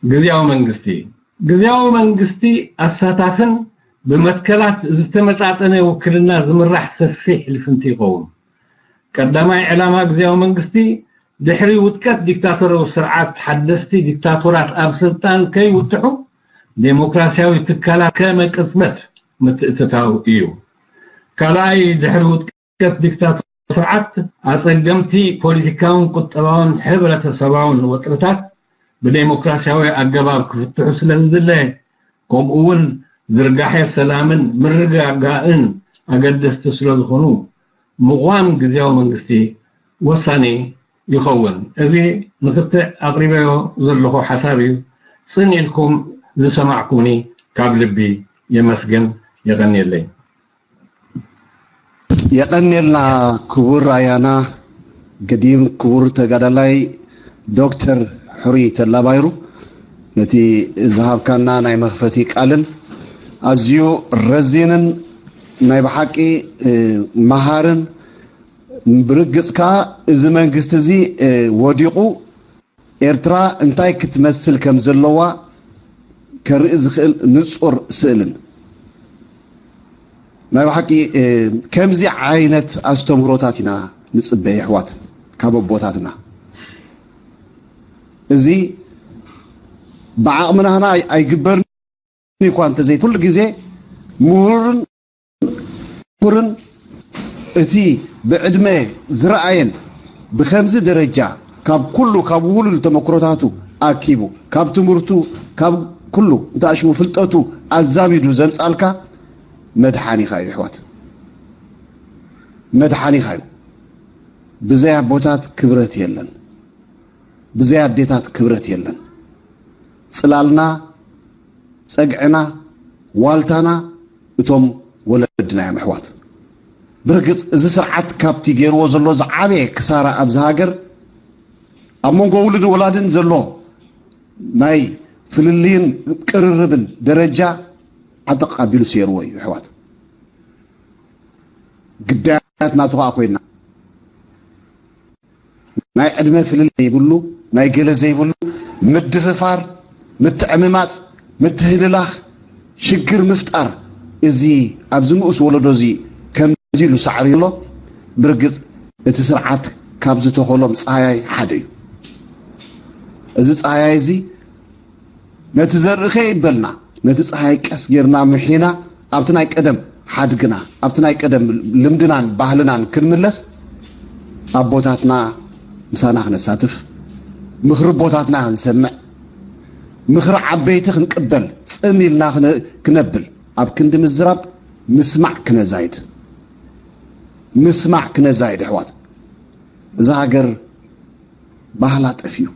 ግዝያዊ መንግስቲ። ግዝያዊ መንግስቲ ኣሳታፍን ብመትከላት ዝተመጣጠነ ውክልና ዝምራሕ ሰፊሕ ልፍንቲ ይኸውን። ቀዳማይ ዕላማ ግዝያዊ መንግስቲ፣ ድሕሪ ውድቀት ዲክታቶራዊ ስርዓት ሓደስቲ ዲክታቶራት ኣብ ስልጣን ከይውጥሑ ዴሞክራሲያዊ ትካላት ከመ ቅጽበት ምትእትታው እዩ። ካልኣይ፣ ድሕሪ ውድቀት ዲክታቶራዊ ስርዓት ኣጸገምቲ ፖለቲካውን ቁጠባውን ሕብረተሰባውን ወጥርታት ብዴሞክራሲያዊ ኣገባብ ክፍትሑ ስለ ዝድለ፣ ከምኡ እውን ዝርጋሐ ሰላምን ምርግጋእን ኣገደስቲ ስለ ዝኾኑ፣ ምቋም ግዝያዊ መንግስቲ ወሳኒ ይኸውን። እዚ ንክትዕ ኣቕሪበዮ ዘለኹ ሓሳብ እዩ። ጽን ኢልኩም ዝሰማዕኩምኒ ካብ ልቢ የመስግን። የቐንየለይ። የቐንየልና ክቡር ኣያና ገዲም፣ ክቡር ተጋዳላይ ዶክተር ሕሩይ ተላባይሩ፣ ነቲ ዝሃብካና ናይ መኽፈቲ ቃልን ኣዝዩ ረዚንን ናይ ብሓቂ፣ እ፣ መሃርን፣ ብርግጽ ከኣ እዚ መንግስቲ እዚ፣ እ፣ ወዲቑ ኤርትራ እንታይ ክትመስል ከም ዘለዋ ከርኢ ዝኽእል ንጹር ስእልን። ናይ ብሓቂ፣ እ፣ ከምዚ ዓይነት ኣስተምህሮታት ኢና ንጽበ፣ የሕዋት፣ ካብ ኣቦታትና። እዚ ብዓቕምና ህና ኣይ-፣ ኣይግበርን እኳ እንተዘይ፣ ኩሉ ግዜ ምሁርን ምሁርን እቲ ብዕድመ ዝረኣየን ብከምዚ ደረጃ ካብ ኩሉ፣ ካብ ውህሉል ተመክሮታቱ ኣኪቡ፣ ካብ ትምህርቱ፣ ካብ ኩሉ እንተኣሽሙ ፍልጠቱ ኣዛሚዱ ዘምጻልካ መድሓኒኻ እዩ፣ ኣሕዋት። መድሓኒኻ እዩ። ብዘይ ኣቦታት ክብረት የለን። ብዘይ ኣዴታት ክብረት የለን። ጽላልና፣ ጸግዕና፣ ዋልታና እቶም ወለድና እዮም፣ ኣሕዋት። ብርግጽ እዚ ስርዓት ካብቲ ገይርዎ ዘሎ ዝዓበየ ክሳራ ኣብዚ ሃገር፣ ኣብ መንጎ ውሉድን ወላድን ዘሎ ናይ ፍልልይን ቅርርብን ደረጃ ዓጠቕ ኣቢሉ ሰይርዎ እዩ፣ ኣሕዋት። ግዳያት ናቱ ከኣ ኮይንና፣ ናይ ዕድመ ፍልልይ ዘይብሉ፣ ናይ ገለ ዘይብሉ፣ ምድፍፋር፣ ምትዕምማጽ፣ ምትህልላኽ፣ ሽግር ምፍጣር፣ እዚ ኣብዚ ንኡስ ወለዶ እዚ ከምዚ ኢሉ ሳዕሪ ኣሎ። ብርግጽ እቲ ስርዓት ካብ ዝተኸሎም ጸሃያይ ሓደ እዩ። እዚ ጸሃያይ እዚ ነቲ ዘርኢ ከይበልና፣ ነቲ ጸሃይ ቀስ ጌርና ምሒና፣ ኣብቲ ናይ ቀደም ሓድግና፣ ኣብቲ ናይ ቀደም ልምድናን ባህልናን ክንምለስ፣ ኣቦታትና ምሳና ክነሳትፍ፣ ምኽሪ ኣቦታትና ክንሰምዕ፣ ምኽሪ ዓበይቲ ክንቅበል፣ ጽን ኢልና ክነ-፣ ክነብል፣ ኣብ ክንዲ ምዝራብ ምስማዕ ክነዛይድ፣ ምስማዕ ክነዛይድ፣ ኣሕዋት። እዛ ሃገር ባህላ ጠፊኡ፣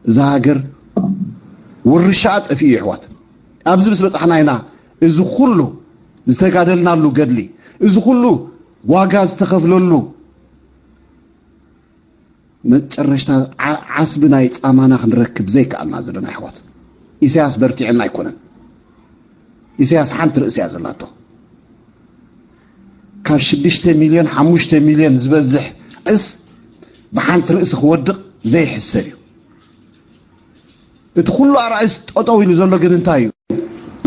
እዛ ሃገር ውርሻኣ ጠፊኡ፣ ኣሕዋት። ኣብዚ ምስ በጻሕና ኢና እዚ ኩሉ ዝተጋደልናሉ ገድሊ፣ እዚ ኩሉ ዋጋ ዝተኸፍለሉ መጨረሽታ ዓ-፣ ዓስቢ ናይ ጻማና ክንረክብ ዘይከኣልና ዘለና፣ ኣሕዋት። ኢሳያስ በርቲዕና ኣይኮነን። ኢሳያስ ሓንቲ ርእሲ እያ ዘላቶ። ካብ ሽዱሽተ ሚልዮን፣ ሓሙሽተ ሚልዮን ዝበዝሕ ርእስ ብሓንቲ ርእሲ ክወድቕ ዘይሕሰብ እዩ። እቲ ኩሉ ኣርኣእስ ጠጠው ኢሉ ዘሎ ግን እንታይ እዩ?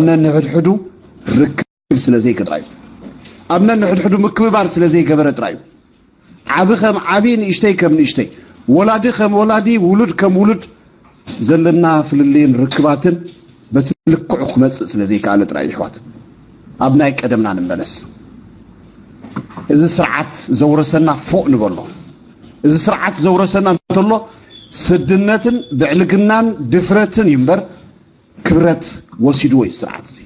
ነንሕድሕዱ ርክብ ስለ ዘይገበረ እዩ። ኣብ ነንሕድሕዱ ምክብባር ስለ ዘይገበረ ጥራይ እዩ። ዓቢ ከም ዓቢ፣ ንእሽተይ ከም ንእሽተይ፣ ወላዲ ከም ወላዲ፣ ውሉድ ከም ውሉድ ዘለና ፍልልይን ርክባትን በቲ ልክዑ ክመጽእ ስለ ዘይከኣለ ጥራይ እዩ። ኣሕዋት፣ ኣብ ናይ ቀደምና ንመለስ። እዚ ስርዓት ዘውረሰና ፎእ ንበሎ። እዚ ስርዓት ዘውረሰና እንተሎ ስድነትን ብዕልግናን ድፍረትን እዩ እምበር፣ ክብረት ወሲድዎ እዩ ስርዓት እዚ።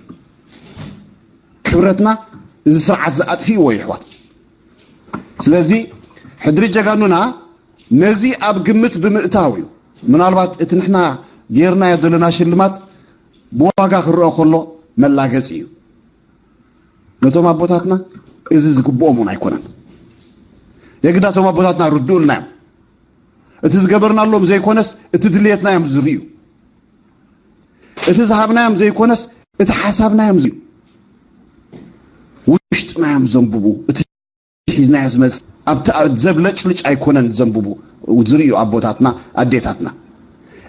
ክብረትና እዚ ስርዓት ዝኣጥፊእዎ እዩ፣ ኣሕዋት። ስለዚ ሕድሪ ጀጋኑና ነዚ ኣብ ግምት ብምእታው እዩ። ምናልባት እቲ ንሕና ጌርናዮ ዘለና ሽልማት ብዋጋ ክረአ ከሎ መላገጺ እዩ። ነቶም ኣቦታትና እዚ ዝግብኦም እውን ኣይኮነን። የግዳ እቶም ኣቦታትና ርድኡልና እዮም። እቲ ዝገበርናሎም ዘይኮነስ እቲ ድልየትና እዮም ዝርእዩ። እቲ ዝሃብናዮም ዘይኮነስ እቲ ሓሳብናዮም ዝርእዩ። ውሽጥናዮም ዘንብቡ። እቲ ሒዝናዮ ዝመጽእ ኣብቲ ኣብ ዘብለጭልጭ ኣይኮነን ዘንብቡ ዝርእዩ ኣቦታትና ኣዴታትና።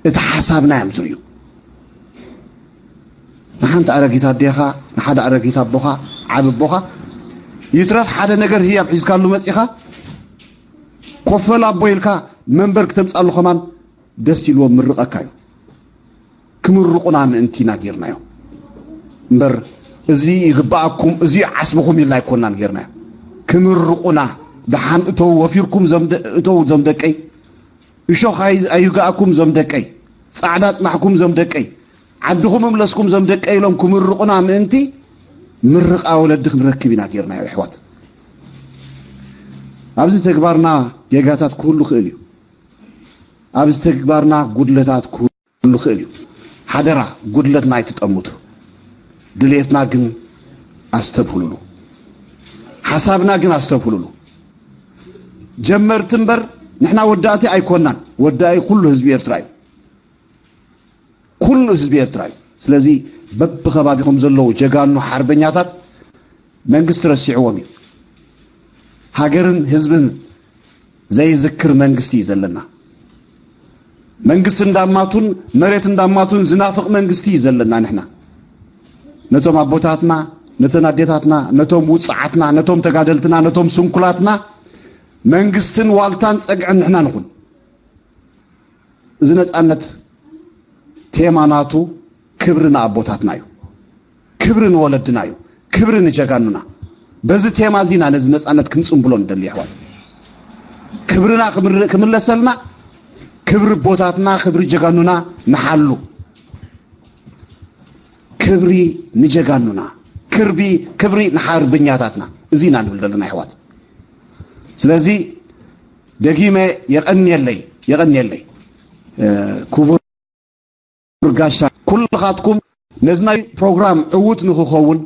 እቲ ሓሳብናዮም ዝርእዩ። ንሓንቲ ኣረጊት ኣዴኻ፣ ንሓደ ኣረጊት ኣቦኻ፣ ዓቢ ኣቦኻ፣ ይትረፍ ሓደ ነገር ህያብ ሒዝካሉ መጺኻ፣ ኮፈል ኣቦ ኢልካ መንበር ክተምጻሉ ከማን ደስ ኢልዎም ምርቐካ እዩ። ክምርቑና ምእንቲ ኢና ጌርናዮ እምበር፣ እዚ ይግብኣኩም፣ እዚ ዓስብኹም ኢልና ኣይኮናን ጌርናዮ። ክምርቑና፣ ደሓን እተው፣ ወፊርኩም ዞም ደ-፣ እተው ዞም ደቀይ፣ እሾኽ ኣይ-፣ ኣይውጋእኩም ዞም ደቀይ፣ ጻዕዳ ጽናሕኩም ዞም ደቀይ፣ ዓድኹም እምለስኩም ዞም ደቀይ ኢሎም ክምርቑና ምእንቲ ምርቓ ወለዲ ክንረክብ ኢና ጌርናዮ፣ ኣሕዋት። ኣብዚ ተግባርና ጌጋታት ክህሉ ይኽእል እዩ። ኣብዚ ተግባርና ጉድለታት ክህሉ ይኽእል እዩ። ሓደራ፣ ጉድለትና ኣይትጠምቱ። ድሌትና ግን ኣስተብህሉሉ። ሓሳብና ግን ኣስተብህሉሉ። ጀመርቲ እምበር ንሕና ወዳእቲ ኣይኮናን። ወዳኢ ኩሉ ህዝቢ ኤርትራ እዩ። ኩሉ ህዝቢ ኤርትራ እዩ። ስለዚ በብኸባቢኹም ዘለዉ ጀጋኑ ሓርበኛታት መንግስቲ ረሲዕዎም እዩ። ሃገርን ህዝብን ዘይዝክር መንግስቲ እዩ ዘለና። መንግስቲ እንዳማቱን መሬት እንዳማቱን ዝናፍቕ መንግስቲ እዩ ዘለና። ንሕና ነቶም ኣቦታትና፣ ነተን ኣዴታትና፣ ነቶም ውጽዓትና፣ ነቶም ተጋደልትና፣ ነቶም ስንኩላትና መንግስትን ዋልታን ጸግዕን ንሕና ንኹን። እዚ ነጻነት ቴማ ናቱ ክብሪ ንኣቦታትና እዩ፣ ክብሪ ንወለድና እዩ፣ ክብሪ ንጀጋኑና። በዚ ቴማ እዚ ኢና ነዚ ነጻነት ክንጽንብሎ ንደሊ፣ ኣሕዋት። ክብርና ክምር-፣ ክምለሰልና፣ ክብሪ ኣቦታትና፣ ክብሪ ጀጋኑና ንሓሉ። ክብሪ ንጀጋኑና፣ ክርቢ፣ ክብሪ ንሓርበኛታትና። እዚ ኢና ንብል ዘለና፣ ኣሕዋት። ስለዚ ደጊመ የቐንየለይ፣ የቐንየለይ፣ እ፣ ክቡር ጋሻ፣ ኩልኻትኩም ነዚ ናይ ፕሮግራም ዕዉት ንኽኸውን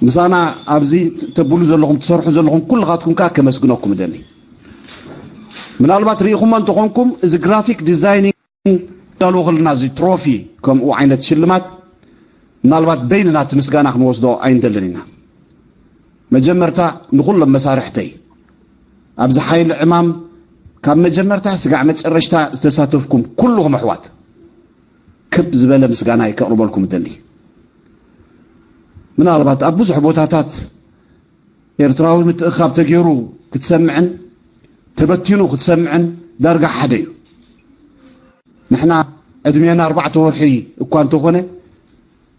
ምሳና ኣብዚ ተብሉ ዘለኹም፣ ትሰርሑ ዘለኹም ኩልኻትኩም ከኣ ከመስግነኩም እደሊ። ምናልባት ርኢኹሞ እንተኾንኩም፣ እዚ ግራፊክ ዲዛይኒንግ ዳልዎ ከለና፣ እዚ ትሮፊ፣ ከምኡ ዓይነት ሽልማት ምናልባት በይንና እቲ ምስጋና ክንወስዶ ኣይንደልን ኢና። መጀመርታ ንኹሎም መሳርሕተይ፣ ኣብዚ ሓይሊ ዕማም ካብ መጀመርታ ስጋዕ መጨረሽታ ዝተሳተፍኩም ኩልኹም ኣሕዋት፣ ክብ ዝበለ ምስጋናይ ከቕርበልኩም እደሊ። ምናልባት ኣብ ብዙሕ ቦታታት ኤርትራዊ ምትእኻብ ተገይሩ ክትሰምዕን ተበቲኑ ክትሰምዕን ዳርጋ ሓደ እዩ። ንሕና ዕድሜና ኣርባዕተ ወርሒ እኳ እንተኾነ፣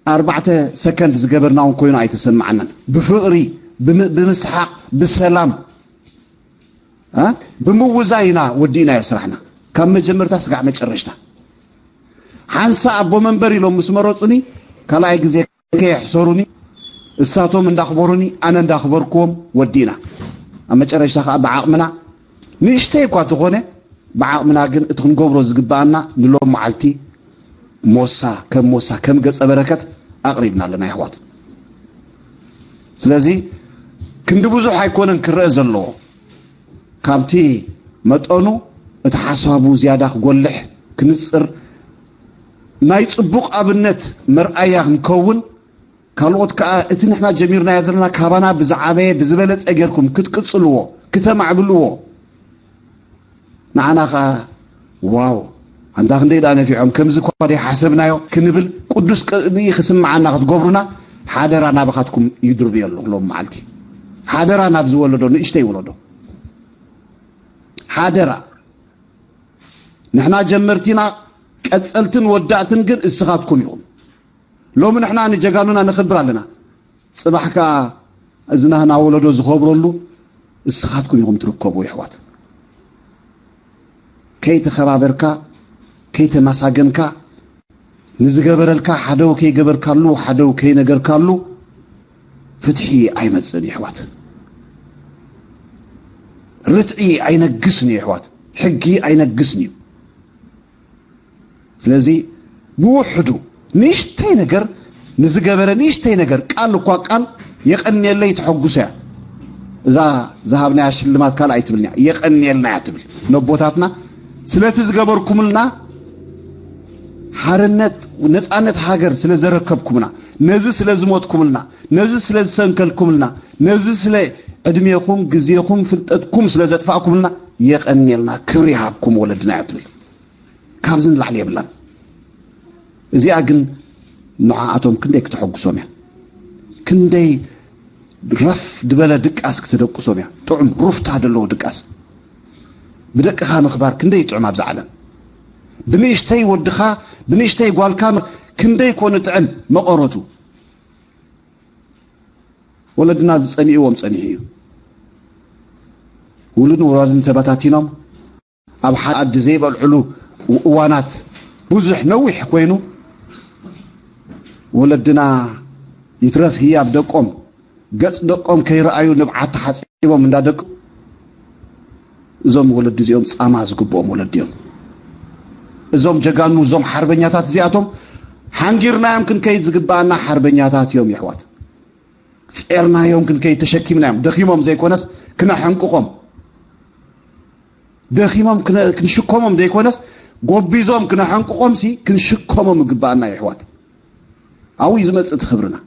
ኣርባዕተ ሰከንድ ዝገበርና እውን ኮይኑ ኣይተሰማዓናን። ብፍቕሪ፣ ብም-፣ ብምስሓቕ፣ ብሰላም፣ እ፣ ብምውዛይ ኢና ወዲእናዮ ስራሕና፣ ካብ መጀመርታ ስጋዕ መጨረሽታ። ሓንሳ ኣቦ መንበር ኢሎም ምስ መረጹኒ፣ ካልኣይ ግዜ ከየሕሰሩኒ፣ እሳቶም እንዳኽበሩኒ፣ ኣነ እንዳኽበርኩዎም ወዲእና። ኣብ መጨረሽታ ከኣ ብዓቕምና፣ ንእሽተይ እኳ ተኾነ፣ ብዓቕምና ግን እቲ ክንገብሮ ዝግብኣና ንሎም መዓልቲ ሞሳ፣ ከም ሞሳ፣ ከም ገጸ በረከት ኣቕሪብና ኣለና፣ ኣሕዋት። ስለዚ ክንዲ ብዙሕ ኣይኮነን ክረአ ዘለዎ። ካብቲ መጠኑ እቲ ሓሳቡ ዝያዳ ክጎልሕ፣ ክንጽር፣ ናይ ጽቡቕ ኣብነት መርኣያ ክንከውን፣ ካልኦት ከኣ እቲ ንሕና ጀሚርናዮ ዘለና ካባና ብዝዓበየ፣ ብዝበለጸ ጌርኩም ክትቅጽልዎ፣ ክተማዕብልዎ፣ ንዓና ከኣ ዋው፣ ኣንታ ክንደይ ደኣ ነፊዖም፣ ከምዚ እኳ ደይ ሓሰብናዮ ክንብል፣ ቅዱስ ቅንኢ ክስምዓና ክትገብሩና ሓደራ ናባኻትኩም ይድርብዮ ኣለኹ ሎም መዓልቲ። ሓደራ ናብዚ ወለዶ፣ ንእሽተይ ወለዶ ሓደራ። ንሕና ጀመርቲና፣ ቀጸልትን ወዳእትን ግን እስኻትኩም ኢኹም። ሎሚ ንሕና ንጀጋኑና ነኽብር ኣለና። ጽባሕ ከኣ እዚ ናህና ወለዶ ዝኸብረሉ እስኻትኩም ኢኹም ትርከቡ የሕዋት። ከይተኸባበርካ፣ ከይተማሳገንካ፣ ንዝገበረልካ ሓደው ከይገበርካሉ፣ ሓደው ከይነገርካሉ ፍትሒ ኣይመጽእን እዩ የሕዋት። ርትዒ ኣይነግስን እዩ የሕዋት። ሕጊ ኣይነግስን እዩ። ስለዚ ብውሕዱ ንእሽተይ ነገር ንዝገበረ ንእሽተይ ነገር ቃል እኳ ቃል የቐንየለይ ተሐጉሰ እያ። እዛ ዝሃብናያ ሽልማት ካልኣይ ትብልኛ የቐንየልና እያ ትብል ነቦታትና ስለቲ ዝገበርኩምልና ሓርነት ነፃነት ሃገር ስለ ዘረከብኩምና ነዚ ስለ ዝሞትኩምልና ነዚ ስለ ዝሰንከልኩምልና ነዚ ስለ ዕድሜኹም ግዜኹም ፍልጠትኩም ስለ ዘጥፋእኩምልና የቐንየልና ክብሪ ይሃብኩም ወለድና እያ ትብል። ካብዚ ንላዕሊ የብላን። እዚኣ ግን ንዓኣቶም ክንደይ ክተሐጉሶም እያ። ክንደይ ረፍ ድበለ ድቃስ ክተደቁሶም እያ። ጥዑም ሩፍታ ዘለዎ ድቃስ። ብደቅኻ ምኽባር ክንደይ ጥዑም ኣብዛ ዓለም። ብንእሽተይ ወድኻ፣ ብንእሽተይ ጓልካ ክንደይ ኮኑ ጥዕም መቐረቱ። ወለድና ዝጸኒእዎም ጸኒሑ እዩ። ውሉድን ውላድን ተበታቲኖም ኣብ ሓደ ዓዲ ዘይበልዕሉ እዋናት ብዙሕ ነዊሕ ኮይኑ ወለድና ይትረፍ ህያብ ደቆም ገጽ ደቆም ከይረኣዩ ንብዓት ተሓጺቦም እንዳደቁ እዞም ወለዲ እዚኦም ጻማ ዝግብኦም ወለዲ እዮም። እዞም ጀጋኑ እዞም ሓርበኛታት እዚኣቶም ሓንጊርናዮም ክንከይድ ዝግባኣና ሓርበኛታት እዮም የሕዋት። ጼርናዮም ክንከይድ ተሸኪምናዮም ደኺሞም ዘይኮነስ ክነሐንቅቖም ደኺሞም ክንሽከሞም ዘይኮነስ ጎቢዞም ክነሐንቅቖም ሲ ክንሽከሞም ይግባኣና የሕዋት። ኣብኡ እዩ ዝመጽእ እቲ ክብርና።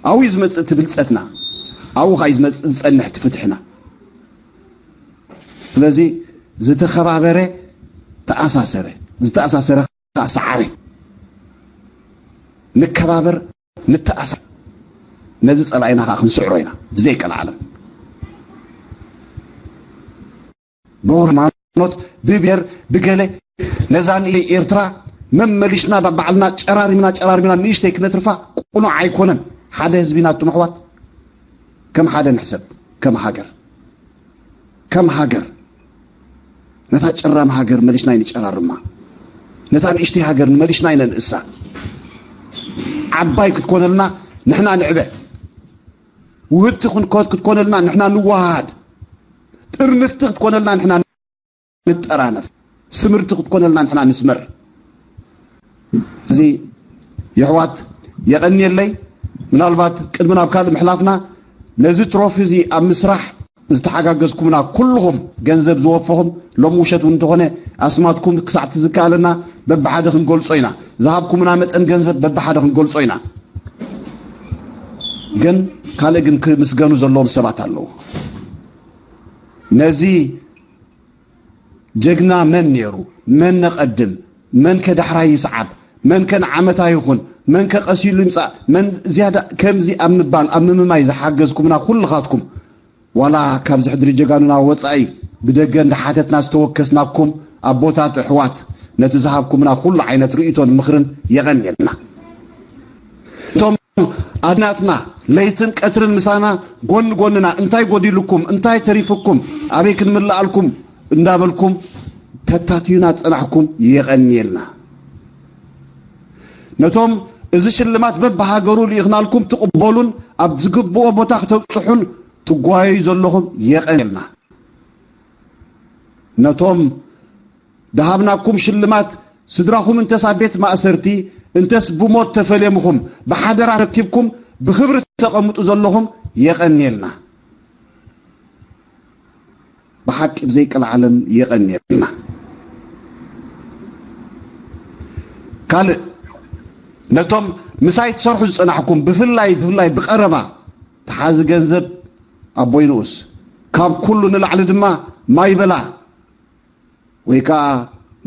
ኣብኡ እዩ ዝመጽእ እቲ ብልጸትና። ኣብኡ ኸኣ እዩ ዝመጽእ ዝጸንሕ እቲ ፍትሕና። ስለዚ ዝተኸባበረ ተኣሳሰረ፣ ዝተኣሳሰረ ኸኣ ሰዓረ። ንከባበር፣ ንተኣሳሰር። ነዚ ጸላኢና ኸኣ ክንስዕሮ ኢና ብዘይቀልዓለም። ብሃይማኖት ብብሔር ብገለ ነዛ ንኤርትራ መመሊሽና ባዕልና ጨራሪምና ጨራሪምና ንእሽተይ ክነትርፋ ቁኑዕ ኣይኮነን። ሓደ ህዝቢ ኢና ኣቱም ኣሕዋት፣ ከም ሓደ ንሕሰብ፣ ከም ሃገር ከም ሃገር ነታ ጨራም ሃገር መሊሽና ይንጨራርማ፣ ነታ ንእሽተይ ሃገር ንመሊሽና ይነንእሳ። ዓባይ ክትኮነልና ንሕና ንዕበ፣ ውህድቲ ክትኮነልና ንሕና ንወሃሃድ፣ ጥርንፍቲ ክትኮነልና ንሕና ንጠራነፍ፣ ስምርቲ ክትኮነልና ንሕና ንስመር። እዚ የሕዋት የቐንየለይ። ምናልባት ቅድሚ ናብ ካልእ ምሕላፍና ነዚ ትሮፊ እዚ ኣብ ምስራሕ ዝተሓጋገዝኩምና ኩልኹም ገንዘብ ዝወፈኹም ሎም ውሸት እውን እንተኾነ ኣስማትኩም ክሳዕ ትዝከኣለና በብሓደ ክንገልጾ ኢና። ዝሃብኩምና መጠን ገንዘብ በብሓደ ክንገልጾ ኢና። ግን ካልእ ግን ክምስገኑ ዘለዎም ሰባት ኣለዉ። ነዚ ጀግና መን ነይሩ? መን ነቐድም? መን ከ ዳሕራይ ይስዓብ? መን ከ ንዓመታ ይኹን? መን ከ ቀሲሉ ይምጻእ? መን ዝያዳ ከምዚ ኣብ ምባል ኣብ ምምማይ ዝሓገዝኩምና ኩልኻትኩም ዋላ ካብዚ ሕድሪ ጀጋኑና ወጻኢ ብደገ እንዳሓተትና ዝተወከስናኩም ኣቦታት ኣሕዋት ነቲ ዝሃብኩምና ኩሉ ዓይነት ርእይቶን ምኽርን የቐንየልና። እቶም ኣድናትና ለይትን ቀትርን ምሳና ጎን ጎንና እንታይ ጎዲሉኩም እንታይ ተሪፉኩም ኣበይ ክንምልኣልኩም እንዳበልኩም ተታትዩና ጸናሕኩም የቐንየልና። ነቶም እዚ ሽልማት በብሃገሩ ልኢኽናልኩም ትቕበሉን ኣብ ዝግብኦ ቦታ ክተብጽሑን ትጓየዩ ዘለኹም የቐንየልና። ነቶም ደሃብናኩም ሽልማት ስድራኹም እንተስ ኣብ ቤት ማእሰርቲ እንተስ ብሞት ተፈሌምኹም ብሓደራ ረኪብኩም ብኽብሪ ተቐምጡ ዘለኹም የቐንየልና። ብሓቂ ብዘይቀልዓለም የቐንየልና። ካልእ ነቶም ምሳይ ትሰርሑ ዝጸናሕኩም ብፍላይ ብፍላይ ብቐረባ ተሓዚ ገንዘብ ኣቦይ ንኡስ ካብ ኩሉ ንላዕሊ ድማ ማይ በላ ወይ ከዓ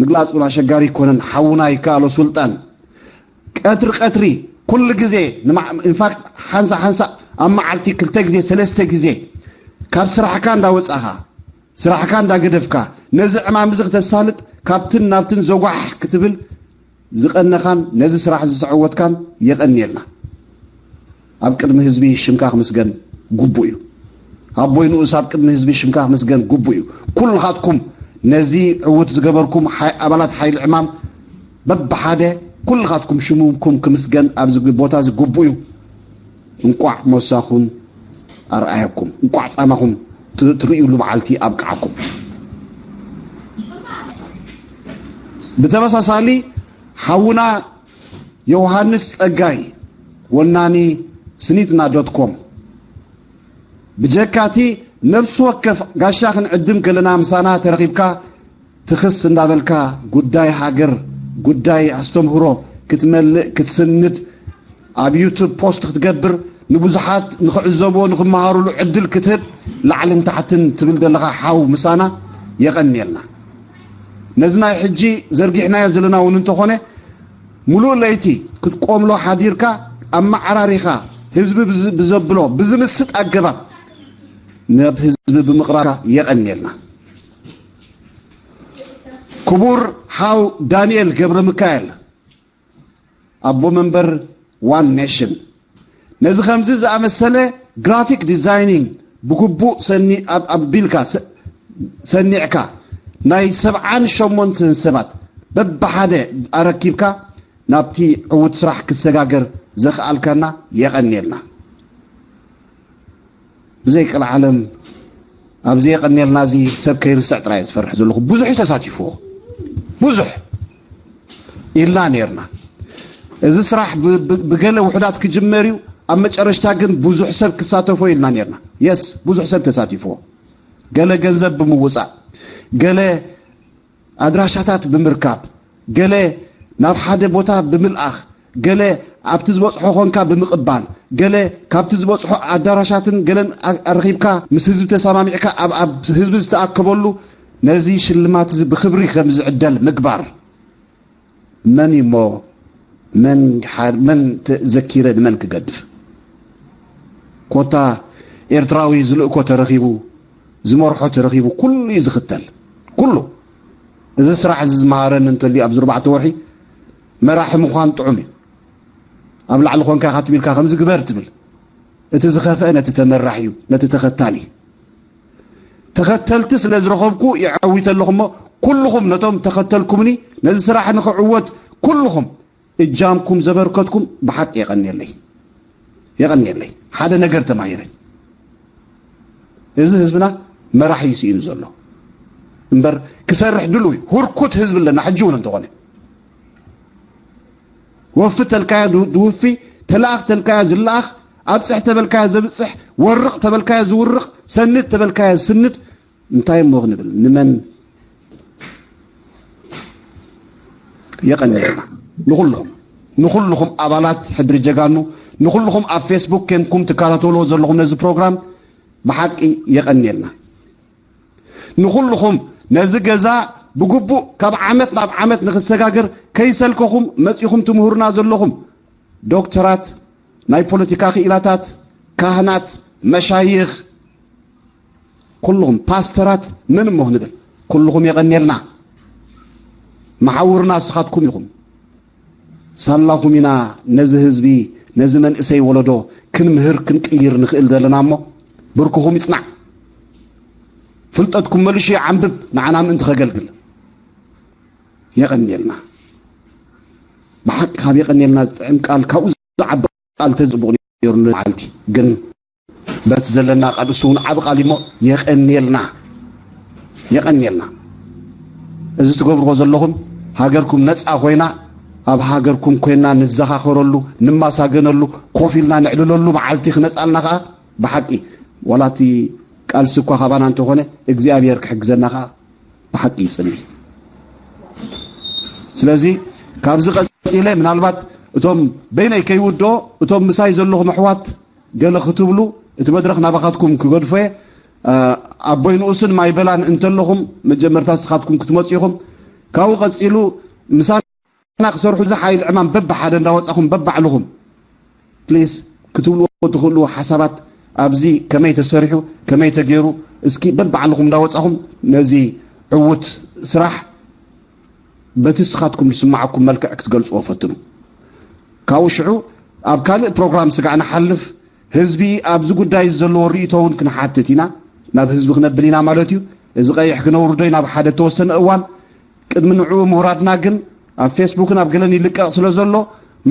ምግላጽ እውን ኣሸጋሪ ይኮነን ሓውና ይከኣሎ ሱልጣን ቀትሪ ቀትሪ ኩሉ ግዜ ኢንፋክት ሓንሳ ሓንሳ ኣብ መዓልቲ ክልተ ግዜ ሰለስተ ግዜ ካብ ስራሕካ እንዳወፃኻ ስራሕካ እንዳገደፍካ ነዚ ዕማም እዚ ክተሳልጥ ካብትን ናብትን ዘጓሕ ክትብል ዝቐነኻን ነዚ ስራሕ እዚ ዝዓወትካን የቐንየልና። ኣብ ቅድሚ ህዝቢ ሽምካ ክምስገን ግቡእ እዩ። ኣቦይ ንኡስ ኣብ ቅድሚ ህዝቢ ሽምካ ክምስገን ግቡእ እዩ። ኩልኻትኩም ነዚ ዕውት ዝገበርኩም ሓይ- ኣባላት ሓይሊ ዕማም በብሓደ ኩልኻትኩም ሽምኩም ክምስገን ኣብዚ ግ- ቦታ እዚ ግቡእ እዩ። እንቋዕ ሞሳኹም ኣርኣየኩም፣ እንቋዕ ጻማኹም ት- ትርእዩሉ መዓልቲ ኣብቅዓኩም። ብተመሳሳሊ ሓውና ዮሃንስ ጸጋይ ወናኒ ስኒትና ዶት ኮም ብጀካቲ ነፍሲ ወከፍ ጋሻ ክንዕድም ከለና ምሳና ተረኺብካ ትኽስ እንዳበልካ ጉዳይ ሃገር ጉዳይ ኣስተምህሮ ክትመልእ ክትስንድ ኣብ ዩቱብ ፖስት ክትገብር ንብዙሓት ንኽዕዘብዎ ንኽመሃሩሉ ዕድል ክትህብ ላዕልን ታሕትን ትብል ዘለኻ ሓው ምሳና የቐንየልና። ነዚ ናይ ሕጂ ዘርጊሕናዮ ዘለና እውን እንተኾነ ሙሉእ ለይቲ ክትቆምሎ ሓዲርካ ኣመዓራሪኻ ህዝቢ ብዝ- ብዘብሎ ብዝምስጥ ኣገባብ ናብ ህዝቢ ብምቕራብካ የቐንየልና። ክቡር ሓው ዳንኤል ገብረ ሚካኤል ኣቦ መንበር ዋን ኔሽን ነዚ ከምዚ ዝኣመሰለ ግራፊክ ዲዛይኒንግ ብግቡእ ሰኒ ኣብ ኣቢልካ ሰ- ሰኒዕካ ናይ ሰብዓን ሸሞንተን ሰባት በብሓደ ኣረኪብካ ናብቲ ዕዉት ስራሕ ክሰጋገር ዘኽኣልካና የቐንየልና። ብዘይ ቀልዓለም ኣብዚ የቐንየልና። እዚ ሰብ ከይርስዕ ጥራይ ዝፈርሕ ዘለኹ ብዙሕ እዩ ተሳቲፍዎ ብዙሕ ኢልና ነርና። እዚ ስራሕ ብ- ብ- ብገለ ውሕዳት ክጅመር እዩ፣ ኣብ መጨረሽታ ግን ብዙሕ ሰብ ክሳተፎ ኢልና ነርና። የስ ብዙሕ ሰብ ተሳቲፍዎ፣ ገለ ገንዘብ ብምውፃእ፣ ገለ ኣድራሻታት ብምርካብ፣ ገለ ናብ ሓደ ቦታ ብምልኣኽ፣ ገለ ኣብቲ ዝበፅሖ ኾንካ ብምቕባል፣ ገለ ካብቲ ዝበፅሖ ኣዳራሻትን ገለን ኣ- ኣረኺብካ ምስ ህዝቢ ተሰማሚዕካ ኣብ ኣብ ህዝቢ ዝተኣከበሉ ነዚ ሽልማት እዚ ብኽብሪ ከም ዝዕደል ምግባር። መን እዩ እሞ መን ሓ- መን ተ- ዘኪረ ንመን ክገድፍ? ኮታ ኤርትራዊ ዝልእኮ ተረኺቡ ዝመርሖ ተረኺቡ ኩሉ እዩ ዝኽተል። ኩሉ እዚ ስራሕ እዚ ዝመሃረኒ እንተልዩ ኣብዚ ኣርባዕተ ወርሒ መራሒ ምዃን ጥዑም እዩ። ኣብ ላዕሊ ኮንካ ኢኻ ትቢልካ ከምዚ ግበር ትብል። እቲ ዝኸፍአ ነቲ ተመራሒ እዩ፣ ነቲ ተኸታሊ። ተኸተልቲ ስለ ዝረኸብኩ ይዓዊተ ኣለኹ እሞ ኩልኹም ነቶም ተኸተልኩምኒ ነዚ ስራሕ ንኽዕወት ኩልኹም እጃምኩም ዘበርከትኩም ብሓቂ የቐንየለይ። የቐንየለይ። ሓደ ነገር ተማሂረ። እዚ ህዝብና መራሒ እዩ ስኢኑ ዘሎ እምበር ክሰርሕ ድሉ እዩ። ህርኩት ህዝቢ ኣለና ሕጂ እውን እንተኾነ ወፊ ተልካዮ ድ- ድውፊ፣ ተለኣኽ ተልካዮ ዝለኣኽ፣ ኣብፅሕ ተበልካዮ ዘብፅሕ፣ ወርቕ ተበልካዮ ዝውርቕ፣ ሰንድ ተበልካዮ ዝስንድ። እንታይ እሞ ክንብል ንመን? የቐንየልና ንኹልኹም ንኹልኹም ኣባላት ሕድሪ ጀጋኑ ንኹልኹም ኣብ ፌስቡክ ኮንኩም ትከታተልዎ ዘለኹም ነዚ ፕሮግራም ብሓቂ የቐንየልና። ንኹልኹም ነዚ ገዛ ብግቡእ ካብ ዓመት ናብ ዓመት ንኽሰጋገር ከይሰልከኹም መጺኹም ትምህሩና ዘለኹም ዶክተራት፣ ናይ ፖለቲካ ክኢላታት፣ ካህናት፣ መሻይኽ፣ ኩልኹም ፓስተራት፣ መን እሞ ክንብል? ኩልኹም የቐንየልና። መሓውርና ንስኻትኩም ኢኹም። ሳላኹም ኢና ነዚ ህዝቢ፣ ነዚ መንእሰይ ወለዶ ክንምህር ክንቅይር ንኽእል ዘለና እሞ ብርክኹም ይጽናዕ። ፍልጠትኩም መልሹ ይዓንብብ ንዓና ምእንቲ ከገልግል። የቐንየልና። ብሓቂ ካብ የቐንየልና ዝጥዕም ቃል ካብኡ ዝዓቢ ቃል ተዝጽቡቕ ነይሩ መዓልቲ ግን በቲ ዘለና ቃል እሱ እውን ዓቢ ቃል እሞ የቐንየልና። የቐንየልና። እዚ ትገብርዎ ዘለኹም ሃገርኩም ነፃ ኮይና ኣብ ሃገርኩም ኮይና ንዘኻኸረሉ ንማሳገነሉ ኮፍ ኢልና ንዕልለሉ መዓልቲ ክመፃልና ከዓ ብሓቂ ዋላ እቲ ቃልሲ እኳ ካባና እንተኾነ እግዚኣብሔር ክሕግዘና ከዓ ብሓቂ ይፅሊ። ስለዚ ካብዚ ቀፂለ ምናልባት እቶም በይነይ ከይውድኦ እቶም ምሳይ ዘለኹም ኣሕዋት ገለ ክትብሉ እቲ መድረኽ ናባኻትኩም ክገድፎ እየ። ኣቦይ ንኡስን ማይ በላን እንተለኹም መጀመርታ ንስኻትኩም ክትመፁ ኢኹም። ካብኡ ቀፂሉ ምሳና ክሰርሑ እዚ ሓይሊ ዕማም በብሓደ እንዳወፃኹም በባዕልኹም ፕሊስ ክትብልዎ ትኽእልዎ ሓሳባት ኣብዚ ከመይ ተሰሪሑ ከመይ ተገይሩ እስኪ በብዓልኹም እንዳወፃኹም ነዚ ዕዉት ስራሕ በቲ ንስኻትኩም ዝስማዓኩም መልክዕ ክትገልፅዎ ፈትኑ። ካብኡ ሽዑ ኣብ ካልእ ፕሮግራም ስጋዕ ንሓልፍ። ህዝቢ ኣብዚ ጉዳይ እዚ ዘለዎ ርእይቶ እውን ክንሓትት ኢና። ናብ ህዝቢ ክነብል ኢና ማለት እዩ። እዚ ቀይሕ ክነውርዶ ኢና ኣብ ሓደ ተወሰነ እዋን። ቅድሚ ንዕኡ ምውራድና ግን ኣብ ፌስቡክን ኣብ ገለን ይልቀቕ ስለ ዘሎ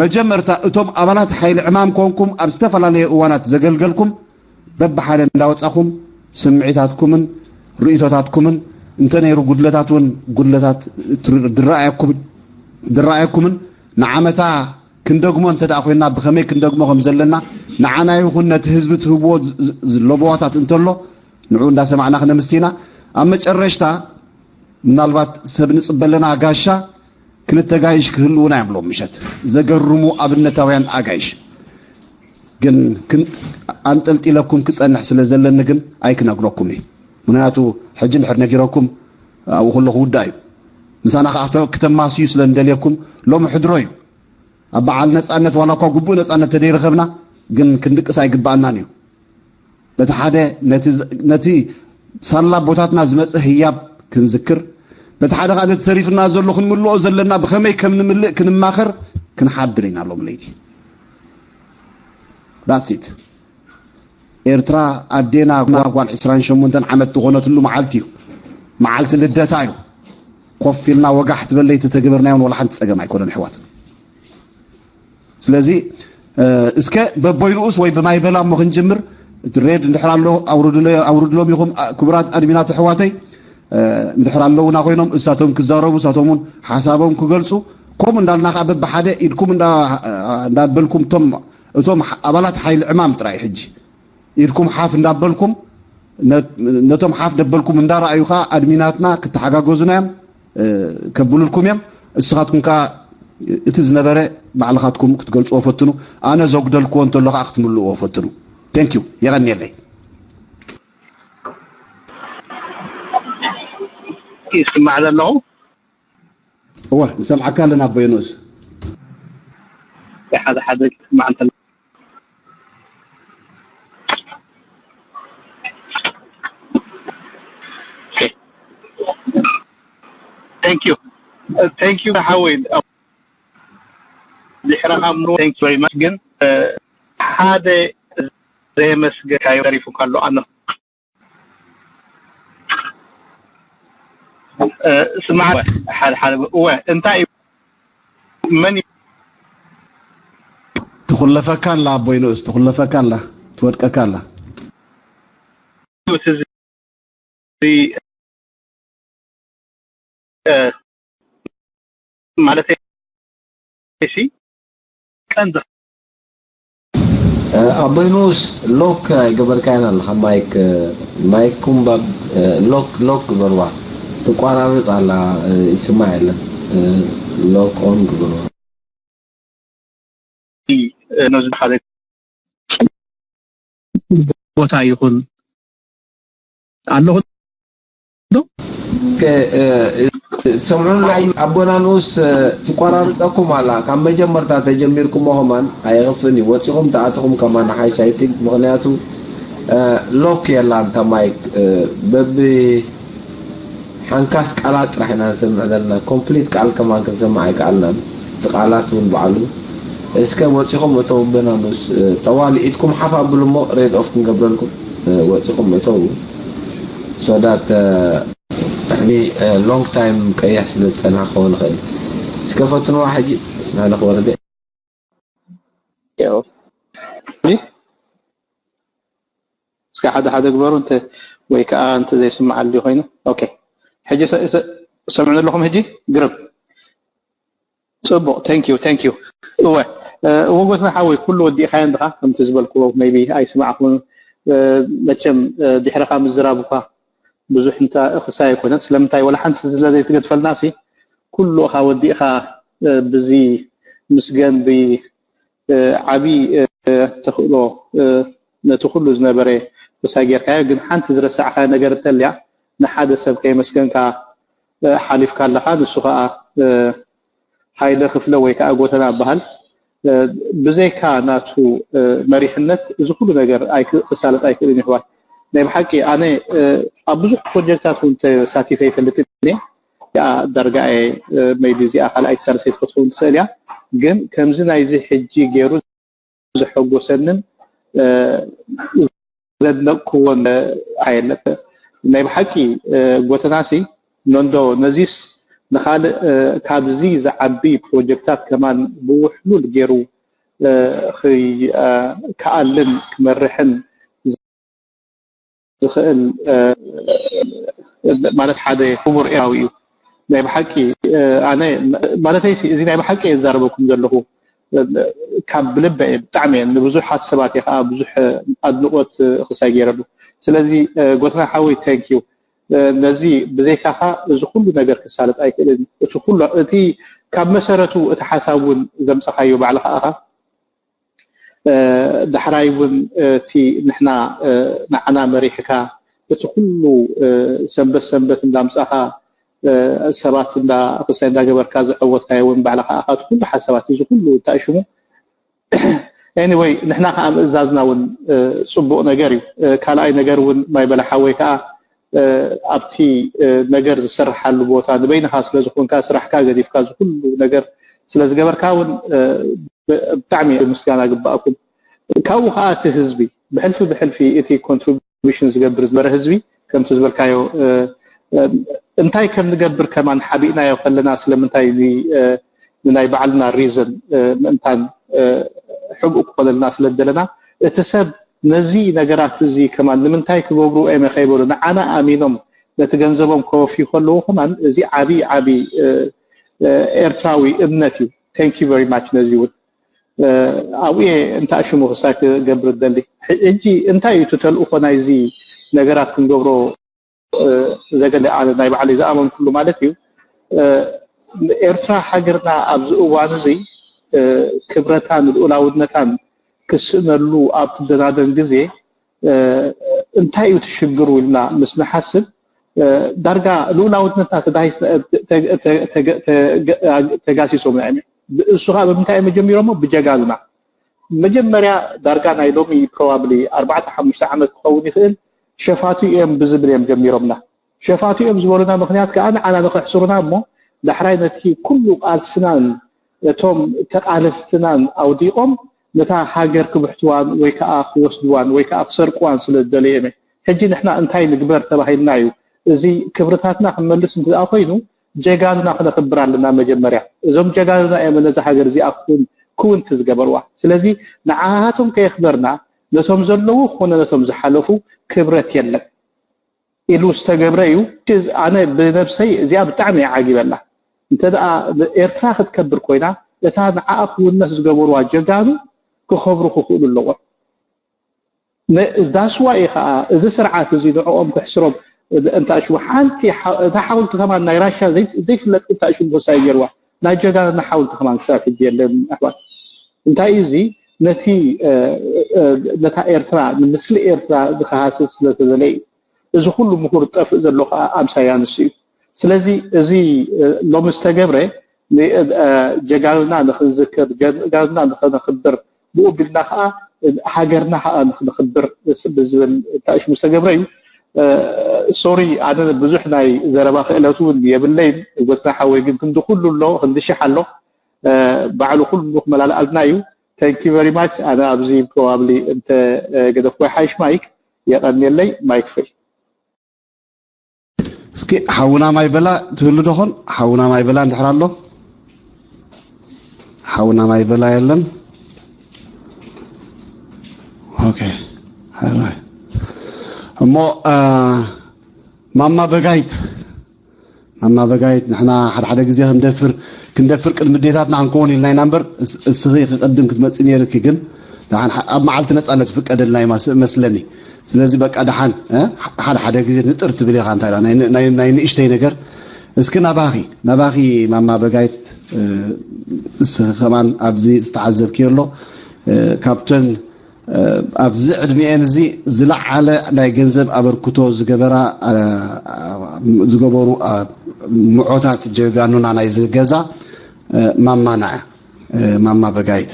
መጀመርታ እቶም ኣባላት ሓይሊ ዕማም ኮንኩም ኣብ ዝተፈላለየ እዋናት ዘገልገልኩም በብሓደ እንዳወፃኹም ስምዒታትኩምን ርእይቶታትኩምን እንተነይሩ ጉድለታት እውን ጉድለታት ድረኣየኩምን ንዓመታ ክንደግሞ እንተ ደኣ ኮይንና ብኸመይ ክንደግሞ ከም ዘለና ንዓና ይኹን ነቲ ህዝቢ ትህብዎ ለበዋታት እንተሎ ንዑ እንዳሰማዕና ክነምስቲ ኢና። ኣብ መጨረሽታ ምናልባት ሰብ ንፅበለና ጋሻ ክልተ ጋይሽ ክህልውና እዮም ሎም ምሸት ዘገርሙ ኣብነታውያን ኣጋይሽ ግን ክን- ኣንጠልጢለኩም ክፀንሕ ስለ ዘለኒ ግን ኣይክነግረኩም እዩ። ምክንያቱ ሕጂ እንድሕር ነጊረኩም ኣብኡ ከሎ ክውዳእ እዩ። ምሳና ከዓ ክተ- ክተማስዩ ስለ እንደልየኩም ሎሚ ሕድሮ እዩ። ኣብ በዓል ነፃነት ዋላ እኳ ግቡእ ነፃነት ተደይረኸብና ግን ክንድቅስ ኣይግባኣናን እዩ። በቲ ሓደ ነቲ ሳላ ኣቦታትና ዝመፀ ህያብ ክንዝክር፣ በቲ ሓደ ከዓ ነቲ ተሪፍና ዘሎ ክንምልኦ ዘለና ብኸመይ ከም ንምልእ ክንማኸር ክንሓድር ኢና ሎም ለይቲ። ዳሲት ኤርትራ ኣዴና ጓል ዕስራን ሸሞንተን ዓመት ዝኾነትሉ መዓልቲ እዩ። መዓልቲ ልደታ እዩ። ኮፍ ኢልና ወጋሕ ትበል ለይቲ ተገበርናዮን ዋላ ሓንቲ ፀገም ኣይኮነን ኣሕዋት። ስለዚ እስከ በቦይ ንኡስ ወይ ብማይ በላ እሞ ክንጅምር። ሬድ እንድሕር ኣሎ ኣውርድሎም ኢኹም። ክቡራት ኣድሚናት ኣሕዋተይ እንድሕር ኣለውና ኮይኖም እሳቶም ክዛረቡ እሳቶም እውን ሓሳቦም ክገልፁ፣ ከምኡ እንዳልና ከዓ በብሓደ ኢድኩም እንዳበልኩም እቶም ኣባላት ሓይሊ ዕማም ጥራይ ሕጂ ኢድኩም ሓፍ እንዳበልኩም ነቶም ሓፍ ደበልኩም እንዳረኣዩ ከዓ ኣድሚናትና ክተሓጋገዙና እዮም። ከብሉልኩም እዮም። እስኻትኩም ከዓ እቲ ዝነበረ ባዕልኻትኩም ክትገልፅዎ ፈትኑ። ኣነ ዘጉደልክዎ እንተሎ ከዓ ክትምልእዎ ፈትኑ። Thank you። የቐንየለይ። ይስማዕ ዘለኹ? እወ ንሰምዓካ ኣለና ኣቦይ ንኡስ። ሓደ ሓደ ይስማዕ እንተሎ Thank you. Thank you ሓወይ ድሕርኻ ምኑ thank you very much ግን ሓደ ዘየመስገንካዮ ተሪፉካ ኣሎ ኣነ ስማዕ ሓደ ሓደ እወ እንታይ እዩ መን እዩ ትኹለፈካ ኣላ ኣቦይ ንኡስ ትኹለፈካ ኣላ ትወድቀካ ኣላ እቲ እዚ እ፣ ማለት ሲ ቀንዲ ኣቦይ ንኡስ ሎክ ኣይገበርካያን ኣለኻ ማይክ ማይክ ኩምባብ ሎክ ሎክ ግበርዋ ትቋራርፅ ኣላ ይስማዕ የለን ሎክ ኦን ግበርዋ ነዚ ሓደ ቦታ ይኹን ኣለኹ ሰምዑና ኣቦና ንኡስ ትቆራርፀኩም ኣላ ካብ መጀመርታ ተጀሚርኩሞ ከማን ኣየኽፍን እዩ ወፂኹም ተኣትኹም ከማን ሓይሽ ኣይቲንክ ምክንያቱ ሎክ የላን ተማይክ በቢ ሓንካስ ቃላት ጥራሕ ኢና ንሰምዕ ዘለና ኮምፕሊት ቃል ከማን ክንሰምዕ ኣይከኣልናን እቲ ቃላት እውን በዓሉ እስከ ወፂኹም እተው ኣቦና ንኡስ ጠዋሊ ኢድኩም ሓፍ ኣብሉ እሞ ሬድ ኦፍ ክንገብረልኩም ወፂኹም እተው so that ሎንግ ታይም ቀያሕ ስለ ዝፀንሐ ክኸውን ይኽእል እስከ ፈትንዋ ሕጂ ንሕና ክወርደ እስከ ሓደ ሓደ ግበሩ እንተ ወይ ከዓ እንተ ዘይስማዕ ኣልዩ ኮይኑ ኦኬ ሕጂ ሰምዑ ዘለኹም ሕጂ ግርም ፅቡቅ thank you thank you እወ እወ ጎትና ሓወይ ኩሉ ወዲእካዮ እንድኻ ከምቲ ዝበልክዎ maybe ኣይስማዕኹን መቸም ድሕርኻ ምዝራብ እኳ ብዙሕ እንተ እኽሳይ ኣይኮነን ስለምንታይ ወላ ሓንቲ ስለ ዘይትገድፈልና ሲ ኩሉ እኻ ወዲእኻ ብዚ ምስገን ብዓቢ ተኽእሎ ነቲ ኩሉ ዝነበረ ተሳጊርካዮ ግን ሓንቲ ዝረሳዕካዮ ነገር እንተልያ ንሓደ ሰብ ከየመስገንካ ሓሊፍካ ኣለኻ ንሱ ከዓ ሃይለ ክፍለ ወይ ከዓ ጎተና በሃል ብዘይካ ናቱ መሪሕነት እዚ ኩሉ ነገር ክሳለጥ ኣይክእልን ይሕዋት። ናይ ብሓቂ ኣነ ኣብ ብዙሕ ፕሮጀክታት እውን ተሳቲፈ ይፈልጥ እየ። ዳርጋ እየ ቢ እዚኣ ካልኣይቲ ሳልሰይቲ ክትኸውን ትኽእል እያ። ግን ከምዚ ናይዚ ሕጂ ገይሩ ዘሐጎሰንን ዘድነቅክዎን ኣየለ ናይ ብሓቂ ጎተናሲ ኖንዶ ነዚስ ንኻልእ ካብዚ ዝዓቢ ፕሮጀክታት ከማን ብውሕሉል ገይሩ ክኣልን ክመርሕን ዝኽእል ማለት ሓደ ክቡር ኤራዊ እዩ። ናይ ብሓቂ ኣነ ማለተይ እዚ ናይ ብሓቂ እየ ዝዛረበኩም ዘለኹ ካብ ብልበ እየ ብጣዕሚ እየ ንብዙሓት ሰባት እየ ከዓ ብዙሕ ኣድንቆት ክሳይ ገይረሉ። ስለዚ ጎትና ሓወይ thank you። ነዚ ብዘይካኻ እዚ ኩሉ ነገር ክሳለጥ ኣይክእልን። እቲ ኩሉ እቲ ካብ መሰረቱ እቲ ሓሳብ እውን ዘምፀኻዮ ባዕልኻ ኣኻ ዳሕራይ እውን እቲ ንሕና ንዓና መሪሕካ እቲ ኩሉ ሰንበት ሰንበት እንዳምፃኻ ሰባት እንዳ ክሳይ እንዳገበርካ ዘዐወትካዮ እውን ባዕልካ ኣኻ እቲ ኩሉ ሓሳባት እዚ ኩሉ እንታይ ሽሙ anyway ንሕና ከዓ ምእዛዝና እውን ፅቡቅ ነገር እዩ። ካልኣይ ነገር እውን ማይ በላ ሓወይ ከዓ ኣብቲ ነገር ዝስርሓሉ ቦታ ንበይንኻ ስለዝኮንካ ስራሕካ ገዲፍካ ዝኩሉ ነገር ስለዝገበርካ እውን ብጣዕሚ ምስጋና ግባኣኩም። ካብኡ ከዓ እቲ ህዝቢ ብሕልፊ ብሕልፊ እቲ contribution ዝገብር ዝነበረ ህዝቢ ከምቲ ዝበልካዮ እንታይ ከም ንገብር ከማን ሓቢእናዮ ከለና ስለምንታይ ንናይ ባዕልና reason ምእንታን ሕቡእ ክኾነልና ስለደለና እቲ ሰብ ነዚ ነገራት እዚ ከማን ንምንታይ ክገብሩ ኤመ ከይበሉ ንዓና ኣሚኖም ነቲ ገንዘቦም ከወፍዩ ከለዉ ከማን እዚ ዓብዪ ዓብዪ ኤርትራዊ እምነት እዩ። Thank you very much ነዚ እውን ኣብኡ እየ እንታይ ሽሙ ክሳይ ክገብር ደሊ ሕጂ እንታይ እዩ ተልእኮ ናይዚ ነገራት ክንገብሮ ዘገለ ኣነ ናይ ባዕለይ ዝኣመንኩሉ ማለት እዩ። ኤርትራ ሃገርና ኣብዚ እዋን እዚ ክብረታን ልኡላውነታን ክስእነሉ ኣብ ትደናደን ግዜ እንታይ እዩ ትሽግሩ ኢልና ምስ ንሓስብ ዳርጋ ልኡላውነትና ተጋሂስና ተጋሲሶም እዮም። እሱ ከዓ ብምንታይ እዮም ጀሚሮሞ? ብጀጋኑና። መጀመርያ ዳርጋ ናይ ሎሚ probably ኣርባዕተ ሓሙሽተ ዓመት ክኸውን ይኽእል ሸፋቱ እዮም ብዝብል እዮም ጀሚሮምና። ሸፋቱ እዮም ዝበሉና ምክንያት ከዓ ንዓና ንክሕስሩና እሞ ዳሕራይ ነቲ ኩሉ ቃልስናን እቶም ተቃለስትናን ኣውዲቆም ነታ ሃገር ክብሕትዋን ወይ ከዓ ክወስድዋን ወይ ከዓ ክሰርቅዋን ስለ ዝደለዩ እዮም። ሕጂ ንሕና እንታይ ንግበር ተባሂልና እዩ እዚ ክብርታትና ክንመልስ እንት ኮይኑ ጀጋኑና ክነኽብር ኣለና። መጀመርያ እዞም ጀጋኑና እዮም ነዚ ሃገር እዚኣ ክውን ክውንቲ ዝገበርዋ። ስለዚ ንዓሃቶም ከየኽበርና ነቶም ዘለዉ ኮነ ነቶም ዝሓለፉ ክብረት የለን ኢሉ ዝተገብረ እዩ። ኣነ ብነብሰይ እዚኣ ብጣዕሚ እየ ዓጊበላ። እንተ ደኣ ኤርትራ ክትከብር ኮይና እታ ንዓኣ ክውነት ዝገበርዋ ጀጋኑ ክኸብሩ ክኽእሉ ኣለዎም። ዳስዋይ ከዓ እዚ ስርዓት እዚ ንዕኦም ክሕስሮም እንታ ሽሙ ሓንቲ እታ ሓውልቲ ከማን ናይ ራሻ ዘይፍለጥ እንታ ሽሙ ክሳይ ገይርዋ ናይ ጀጋንና ሓውልቲ ከማን ክሳብ ሕጂ የለን ኣሕዋት። እንታይ እዩ እዚ ነቲ ነታ ኤርትራ ንምስሊ ኤርትራ ንክሃስስ ስለተደለየ እዩ። እዚ ኩሉ ምሁር ጠፍእ ዘሎ ከዓ ኣምሳያ ንሱ እዩ። ስለዚ እዚ ሎሚ ዝተገብረ ጀጋኑና ንክንዝክር ጀጋኑና ንክነክብር ብኡ ቢልና ከዓ ሃገርና ከዓ ንክንክብር ብዝብል ታእሽሙ ዝተገብረ እዩ። ሶሪ ኣነ ብዙሕ ናይ ዘረባ ክእለት እውን የብለይን። ጎስና ሓወይ ግን ክንዲ ኩሉ ኣሎ ክንዲ ሽሕ ኣሎ ባዕሉ ኩሉ ክመላልኣልና እዩ። Thank you very much ኣነ ኣብዚ probably እንተ ገደፍኩ ሓይሽ ማይክ የቐንየለይ ማይክ ፍሪ እስኪ ሓውና ማይ በላ ትህሉ ዶኾን ሓውና ማይ በላ እንድሕር ኣሎ ሓውና ማይ በላ የለን okay እሞ ማማ በጋይት ማማ በጋይት ንሕና ሓደ ሓደ ግዜ ክንደፍር ክንደፍር ቅድሚ ዴታትና ክንከውን ኢልና ኢና እምበር እስኺ ክቅድም ክትመፅእ ነይርኪ ግን ደሓን ኣብ መዓልቲ ነፃነት ፍቀደልና እዩ መስለኒ ስለዚ በቃ ደሓን ሓደ ሓደ ግዜ ንጥር ትብል ኢኻ እንታይ ናይ ንእሽተይ ነገር እስኪ ናባኺ ናባኺ ማማ በጋይት እስኺ ከማን ኣብዚ ዝተዓዘብክዮ ኣሎ ካብተን ኣብዚ ዕድሚኤን እዚ ዝለዓለ ናይ ገንዘብ ኣበርክቶ ዝገበራ ዝገበሩ ምዖታት ጀጋኑና ናይ ዝገዛ ማማና ማማ በጋይት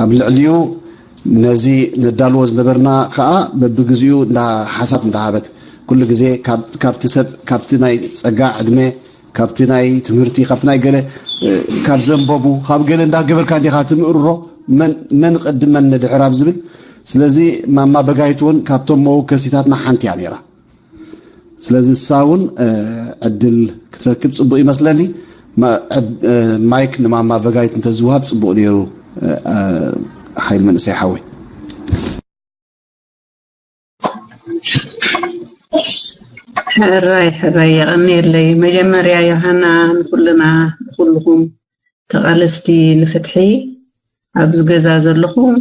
ኣብ ልዕሊኡ ነዚ ነዳልዎ ዝነበርና ከዓ በብግዚኡ እንዳ ሓሳብ እንዳሃበት ኩሉ ግዜ ካብቲ ሰብ ካብቲ ናይ ፀጋ ዕድመ ካብቲ ናይ ትምህርቲ ካብቲ ናይ ገለ ካብ ዘንበቡ ካብ ገለ እንዳገበርካ እንዲኻ ትምእርሮ መን ቅድም መን ንድሕር ኣብ ዝብል ስለዚ ማማ በጋይት እውን ካብቶም መወከሲታትና ሓንቲ እያ ነይራ። ስለዚ ንሳ እውን ዕድል ክትረክብ ፅቡቅ ይመስለኒ። ማይክ ንማማ በጋይት እንተዝወሃብ ፅቡቅ ነይሩ። ሓይል መንእሰይ ሓወይ። ሕራይ ሕራይ የቐንየለይ። መጀመርያ ዮሃና ንኩልና ንኩልኩም ተቓለስቲ ንፍትሒ ኣብዚ ገዛ ዘለኹም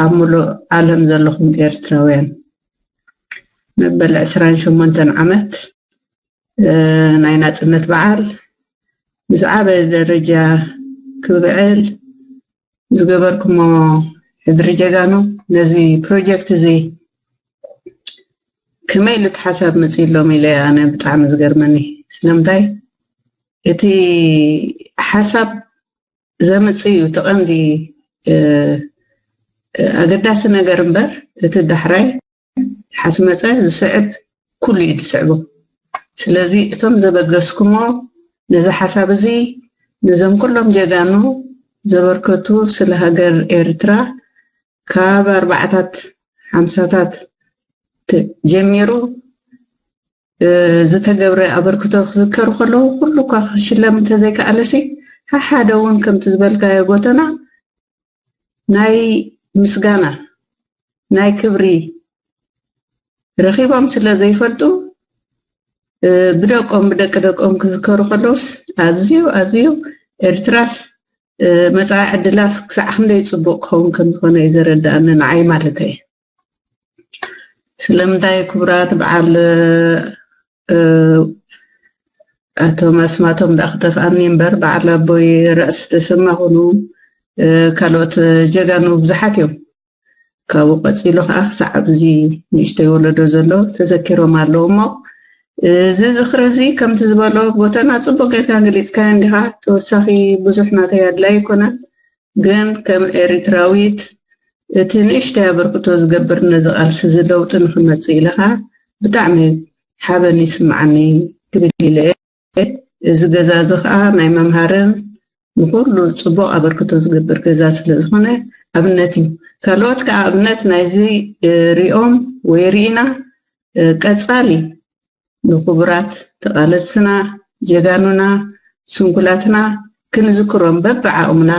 ኣብ ሙሉእ ዓለም ዘለኹም ኤርትራውያን መበል ዕስራን ሸሞንተን ዓመት ናይ ናጽነት በዓል ብዝዓበየ ደረጃ ክብዕል ዝገበርኩሞ ሕድሪ ጀጋኑ ነዚ ፕሮጀክት እዚ ከመይ ኢሉ እቲ ሓሳብ መፂእሎም ኢለ ኣነ ብጣዕሚ ዝገርመኒ። ስለምንታይ እቲ ሓሳብ ዘምፅእ እዩ እቲ ቀንዲ ኣገዳሲ ነገር እምበር እቲ ዳሕራይ ሓስመፀ ዝስዕብ ኩሉ እዩ ዝስዕቦ። ስለዚ እቶም ዘበገስኩሞ ነዚ ሓሳብ እዚ ነዞም ኩሎም ጀጋኑ ዘበርከቱ ስለ ሃገር ኤርትራ ካብ ኣርባዕታት ሓምሳታት ጀሚሩ ዝተገብረ ኣበርክቶ ክዝከሩ ከለዉ ኩሉ እኳ ክሽለም እንተዘይከኣለሲ ሓሓደ እውን ከምቲ ዝበልካዮ ጎተና ናይ ምስጋና ናይ ክብሪ ረኺቦም ስለ ዘይፈልጡ ብደቆም ብደቂ ደቆም ክዝከሩ ከለውስ ኣዝዩ ኣዝዩ ኤርትራስ መፃኢ ዕድላስ ክሳዕ ክንደይ ፅቡቅ ክኸውን ከም ዝኾነ እዩ ዘረድኣኒ ንዓይ ማለት እየ። ስለምንታይ ክቡራት በዓል ኣቶም ኣስማቶም ደኣ ክጠፍኣኒ እምበር በዓል ኣቦይ ራእሲ ተሰማ ኮኑ ካልኦት ጀጋኑ ብዙሓት እዮም። ካብኡ ቀፂሉ ከዓ ክሳዕ ኣብዚ ንእሽተይ ወለዶ ዘሎ ተዘኪሮም ኣለዉ እሞ እዚ ዝኽሪ እዚ ከምቲ ዝበሎ ጎተና ፅቡቅ ጌርካ ገሊፅካዮ እንዲኻ። ተወሳኺ ብዙሕ ናተይ ኣድላይ ኣይኮነን፣ ግን ከም ኤሪትራዊት እቲ ንእሽተይ ኣበርክቶ ዝገብር ነዚ ቃልሲ እዚ ለውጢ ንክመፅእ ኢለ ከዓ ብጣዕሚ ሓበን ይስምዓኒ ክብል ኢለ እየ። እዚ ገዛ እዚ ከዓ ናይ መምሃርን ንኩሉ ፅቡቅ ኣበርክቶ ዝገብር ገዛ ስለ ዝኾነ ኣብነት እዩ። ካልኦት ከዓ ኣብነት ናይዚ ሪኦም ወይ ሪኢና ቀፃሊ ንክቡራት ተቓለስትና፣ ጀጋኑና፣ ስንኩላትና ክንዝክሮም በብዓቕምና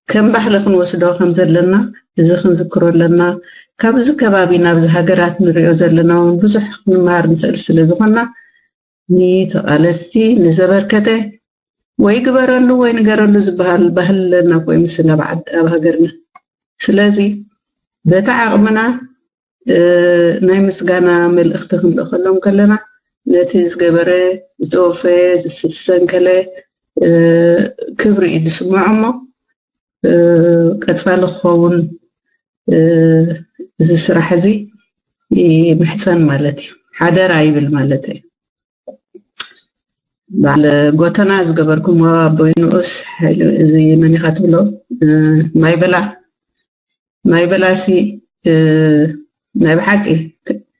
ከም ባህሊ ክንወስዶ ከም ዘለና እዚ ክንዝክሮ ኣለና። ካብዚ ከባቢ ናብዚ ሃገራት ንሪኦ ዘለና እውን ብዙሕ ክንመሃር ንኽእል ስለ ዝኾንና ንተቓለስቲ ንዘበርከተ ወይ ግበረሉ ወይ ንገረሉ ዝበሃል ባህሊ ኣለና እኮ ይምስል ኣብ ዓድ ኣብ ሃገርና። ስለዚ በቲ ዓቕምና ናይ ምስጋና መልእኽቲ ክንልእኸሎም ከለና ነቲ ዝገበረ ዝተወፈየ ዝሰንከለ ክብሪ እዩ ዝስምዖ እሞ ቀፃሊ ክኸውን እዚ ስራሕ እዚ ይምሕፀን ማለት እዩ። ሓደራ ይብል ማለት እዩ። በዓል ጎተና ዝገበርኩምዎ ኣቦይ ንኡስ ሓይሊ እዚ መን ኢኻ ትብሎ ማይበላ ማይበላሲ ናይ ብሓቂ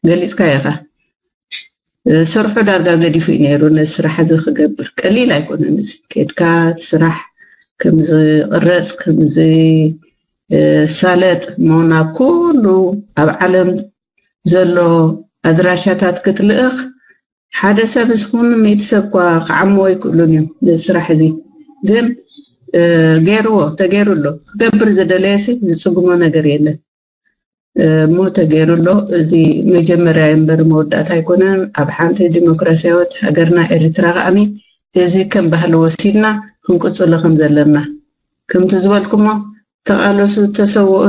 ገሊፅካ ኢኻ። ስርሑ ዳርጋ ገዲፉ እዩ ነይሩ ነዚ ስራሕ እዚ ክገብር። ቀሊል ኣይኮነን እዚ። ኬድካ እቲ ስራሕ ከም ዝቕረፅ ከም ዝሳለጥ እሞ ናብ ኩሉ ኣብ ዓለም ዘሎ ኣድራሻታት ክትልእኽ ሓደ ሰብ ዝኹን ሚእቲ ሰብ እኳ ክዓምዎ ኣይክእሉን እዮም ነዚ ስራሕ እዚ። ግን ገይርዎ ተገይሩ ኣሎ። ክገብር ዝደለየሲ ዝፅግሞ ነገር የለን። እሞ ተገይሩ ኣሎ። እዚ መጀመርያ እምበር መወዳእታ ኣይኮነን። ኣብ ሓንቲ ዲሞክራሲያዊት ሃገርና ኤርትራ ከዓኒ እዚ ከም ባህሊ ወሲድና ክንቅፅሎ ከም ዘለና ከምቲ ዝበልኩሞ ተቓለሱ ተሰውኡ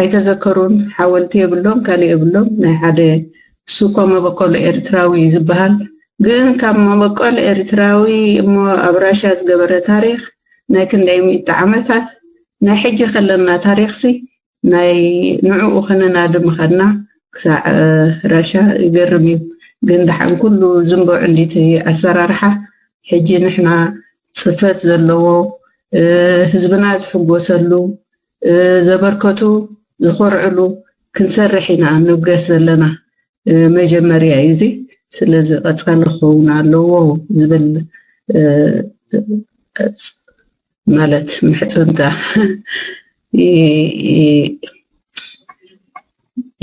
ኣይተዘከሩን። ሓወልቲ የብሎም፣ ካልእ የብሎም። ናይ ሓደ እሱ እኳ መበቆል ኤርትራዊ ዝበሃል ግን ካብ መበቆል ኤርትራዊ እሞ ኣብ ራሻ ዝገበረ ታሪኽ ናይ ክንደይ ሚእቲ ዓመታት ናይ ሕጂ ከለና ታሪኽሲ ናይ ንዕኡ ከነናዲ ምኻድና ክሳዕ ራሻ ይገርም እዩ። ግን ደሓን ኩሉ ዝንቡዕ እንዲቲ ኣሰራርሓ ሕጂ ንሕና ጽፈት ዘለዎ ህዝብና ዝሕጎሰሉ፣ ዘበርከቱ ዝኮርዕሉ ክንሰርሕ ኢና ንብገስ ዘለና። መጀመርያ እዩ እዚ። ስለዚ ቀጻሊ ክኸውን ኣለዎ ዝብል ማለት ምሕጽንታ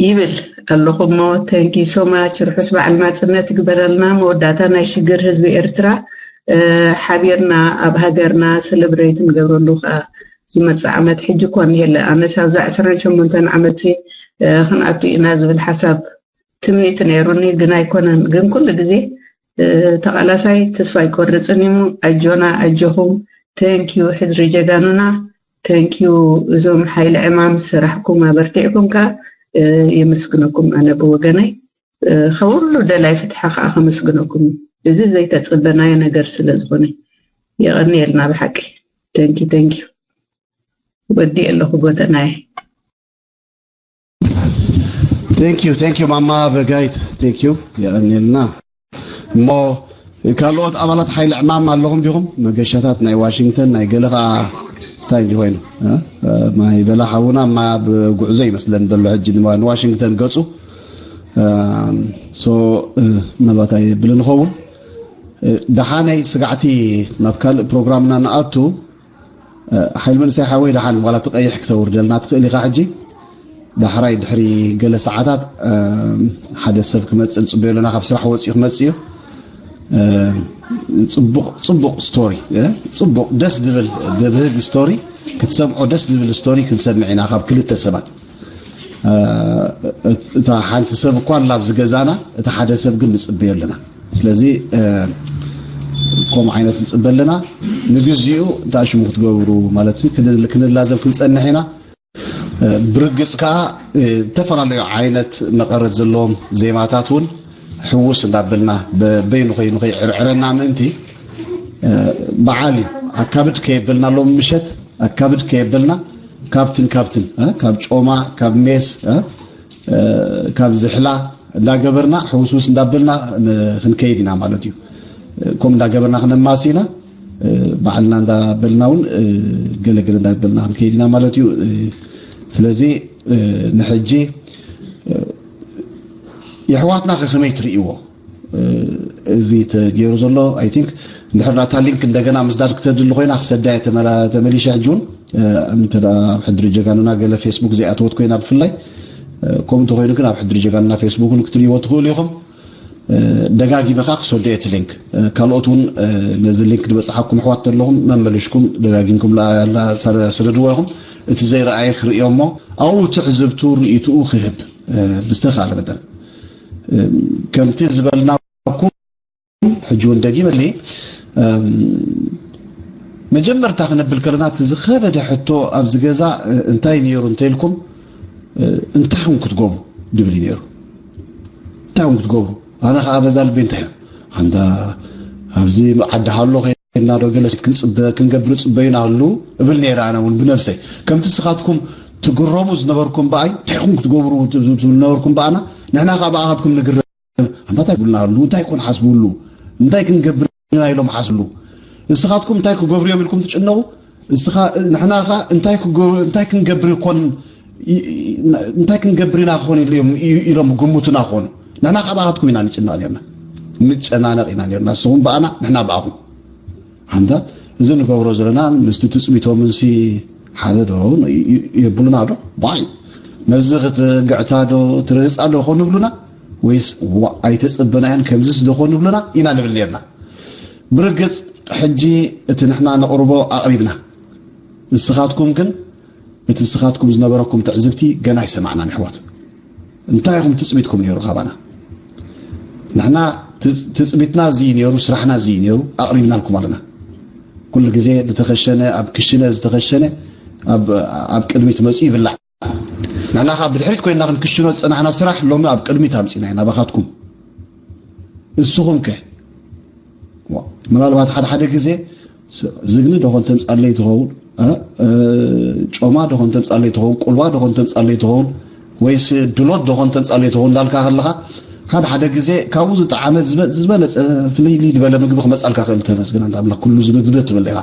ይብል ኣለኹ እሞ። Thank you so much። ርሑስ በዓል ናጽነት ይግበረልና። መወዳእታ ናይ ሽግር ህዝቢ ኤርትራ ሓቢርና ኣብ ሃገርና ሰለብሬት ንገብረሉ ከዓ ዝመጽእ ዓመት። ሕጂ እኳ የለ ኣነስ ኣብዛ ዕስራን ሸሞንተን ዓመት ክንኣቱ ኢና ዝብል ሓሳብ ትምኒት ነይሩኒ፣ ግን ኣይኮነን። ግን ኩሉ ግዜ ተቓላሳይ ተስፋ ኣይቆርጽን እዩ። ኣጆና ኣጆኹም። Thank you ሕድሪ ጀጋኑና። Thank you እዞም ሓይሊ ዕማም ዝሰራሕኩም ኣበርቲዕኩም ከኣ የመስግነኩም። ኣነ ብወገነይ ከውሉ ደላይ ፍትሒ ከኣ ከመስግነኩም እዩ። እዚ ዘይተጸበናዮ ነገር ስለ ዝኾነ የቐንየልና ብሓቂ። Thank you, thank you። ወዲ ኣለኹ ጎተናይ። Thank you, thank you ማማ በጋይት፣ thank you። የቐንየልና። እሞ ካልኦት ኣባላት ሓይሊ ዕማም ኣለኹም ዲኹም? መገሻታት ናይ ዋሽንግተን ናይ ገለ ከዓ ስታይ እንዲ ኮይኑ ማይ በላ ሓውና ማ ብጉዕዞ ይመስለን ዘሎ ሕጂ ንዋሽንግተን ገፁ። ሶ ምናልባት ኣየብልን ይኸውን። ደሓነይ ስጋዕቲ ናብ ካልእ ፕሮግራምና ንኣቱ። ሓይል መንእሰይ ሓወይ ደሓን ዋላ ትቀይሕ ክተውርደልና ትኽእል ኢኻ። ሕጂ ዳሕራይ ድሕሪ ገለ ሰዓታት ሓደ ሰብ ክመፅእ ንፅበዮ ኣለና። ካብ ስራሕ ወፂኡ ክመፅእ እዩ። ፅቡቅ ፅቡቅ ስቶሪ፣ ፅቡቅ ደስ ዝብል ዘብህግ ስቶሪ ክትሰምዖ፣ ደስ ዝብል ስቶሪ ክንሰምዕ ኢና ካብ ክልተ ሰባት። እታ ሓንቲ ሰብ እኳ ኣላ ኣብዚ ገዛና፣ እቲ ሓደ ሰብ ግን ንፅበዮ ኣለና። ስለዚ ከምኡ ዓይነት ንፅበ ኣለና። ንግዚኡ እንታይ ሽሙ ክትገብሩ ማለት ክንላዘብ ክንፀንሕ ኢና። ብርግፅ ከዓ ዝተፈላለዩ ዓይነት መቐረት ዘለዎም ዜማታት እውን ሕውስ እንዳበልና በይኑ ኮይኑ ከይዕርዕረና ምእንቲ በዓል እዩ። ኣካብድ ከየበልና ሎም ምሸት ኣካብድ ከየበልና ካብትን ካብትን ካብ ጮማ ካብ ሜስ ካብ ዝሕላ እንዳገበርና ሕውስውስ እንዳበልና ክንከይድ ኢና ማለት እዩ። ከምኡ እንዳገበርና ክነማሲ ኢና። ባዕልና እንዳበልና እውን ገለገለ እንዳበልና ክንከይድ ኢና ማለት እዩ። ስለዚ ንሕጂ የሕዋትና ከ ከመይ ትርእይዎ? እዚ ተገይሩ ዘሎ ኣይ ቲንክ እንድሕር ናታ ሊንክ እንደገና ምስዳድ ክተድሊ ኮይና ክሰዳ እየ ተመላ- ተመሊሸ ሕጂ እውን እንተ ደኣ ኣብ ሕድሪ ጀጋኑና ገለ ፌስቡክ ዘይኣተወት ኮይና ብፍላይ ከምኡ እንተኮይኑ ግን ኣብ ሕድሪ ጀጋኑና ፌስቡክ እውን ክትርእይዎ ትኽእሉ ኢኹም። ደጋጊመ ከዓ ክሰዶ እየ እቲ ሊንክ። ካልኦት እውን ነዚ ሊንክ ዝበፅሓኩም ኣሕዋት ዘለኹም መመሊሽኩም ደጋጊምኩም ላ- ላ- ሰደ- ሰደድዎ ኢኹም። እቲ ዘይረኣየ ክርእዮ እሞ ኣብኡ ትዕዝብቱ ርእይትኡ ክህብ ብዝተኻለ መጠን ከምቲ ዝበልናኩም ሕጂ እውን ደጊመሊ መጀመርታ ክነብል ከለና እቲ ዝኸበደ ሕቶ ኣብዚ ገዛ እንታይ ነይሩ እንተኢልኩም እንታይ ኹም ክትገብሩ ድብል እዩ ነይሩ። እንታይ ኹም ክትገብሩ ኣነ ከዓ በዛ ልቢ እንታይ እዩ ኣንታ ኣብዚ ዓዲ ሃሎ ከይድና ዶ ገለ ክንፅበ ክንገብር ፅበ ኢና ህሉ እብል ነይረ ኣነ እውን ብነብሰይ ከምቲ ስኻትኩም ትግረሙ ዝነበርኩም ብኣይ እንታይ ኹም ክትገብሩ ትብል ነበርኩም ብኣና ንሕና ከዓ ብኣኻትኩም ንግረ ኣንታ እንታይ ይብሉና ኣሉ እንታይ ኮን ሓስብሉ እንታይ ክንገብር ኢና ኢሎም ሓስብሉ እስኻትኩም እንታይ ክገብሩ እዮም ኢልኩም ትጭነቑ እስኻ ንሕና ኸ እንታይ ክገ እንታይ ክንገብር ይኮን እንታይ ክንገብር ኢና ክኾን ኢሎም ግምቱና ክኾኑ ንሕና ካብ ኣኻትኩም ኢና ንጭነቕ ነርና ንጨናነቕ ኢና ነርና ንስኹም ብኣና ንሕና ብኣኹም ኣንታ እዚ ንገብሮ ዘለና ምስቲ ትፅቢቶምንሲ ሓደ ዶ የብሉና ዶ ባይ ነዚ ክትግዕታ ዶ ትርህፃ ዶ ኮኑ ብሉና ወይስ ኣይተፀበናያን ከምዚስ ዶ ኮኑ ብሉና ኢና ንብል ነርና ብርግፅ ሕጂ እቲ ንሕና ነቕርቦ ኣቕሪብና ንስኻትኩም ግን እቲ ንስኻትኩም ዝነበረኩም ትዕዝብቲ ገና ኣይሰማዕናን ኣሕዋት እንታይ ኢኹም ትፅቢትኩም ነይሩ ካባና ንሕና ትፅቢትና እዚ ነይሩ ስራሕና እዚ ነይሩ ኣቕሪብናልኩም ኣለና ኩሉ ግዜ ዝተኸሸነ ኣብ ክሽነ ዝተኸሸነ ኣብ ቅድሚት መፂኡ ይብላዕ ንሕና ከዓ ብድሕሪት ኮይንና ክንክሽኖ ዝፀናሕና ስራሕ ሎሚ ኣብ ቅድሚት ኣምፂና ኢና ባኻትኩም እስኹም ከ ምናልባት ሓደ ሓደ ግዜ ዝግኒ ደኾን ተምፃለይ ትኸውን ጮማ ደኾን ተምፃለይ ትኸውን ቁልዋ ደኾን ተምፃለይ ትኸውን ወይስ ድሎት ደኾን ተምፃለይ ትኸውን እንዳልካ ከለኻ ሓደ ሓደ ግዜ ካብኡ ዝጠዓመ ዝበለፀ ፍልይልይ ዝበለ ምግቢ ክመፃልካ ክእል ተመስግን ኣንታ ኣምላኽ ኩሉ ዝምግቢ ትብል ኢኻ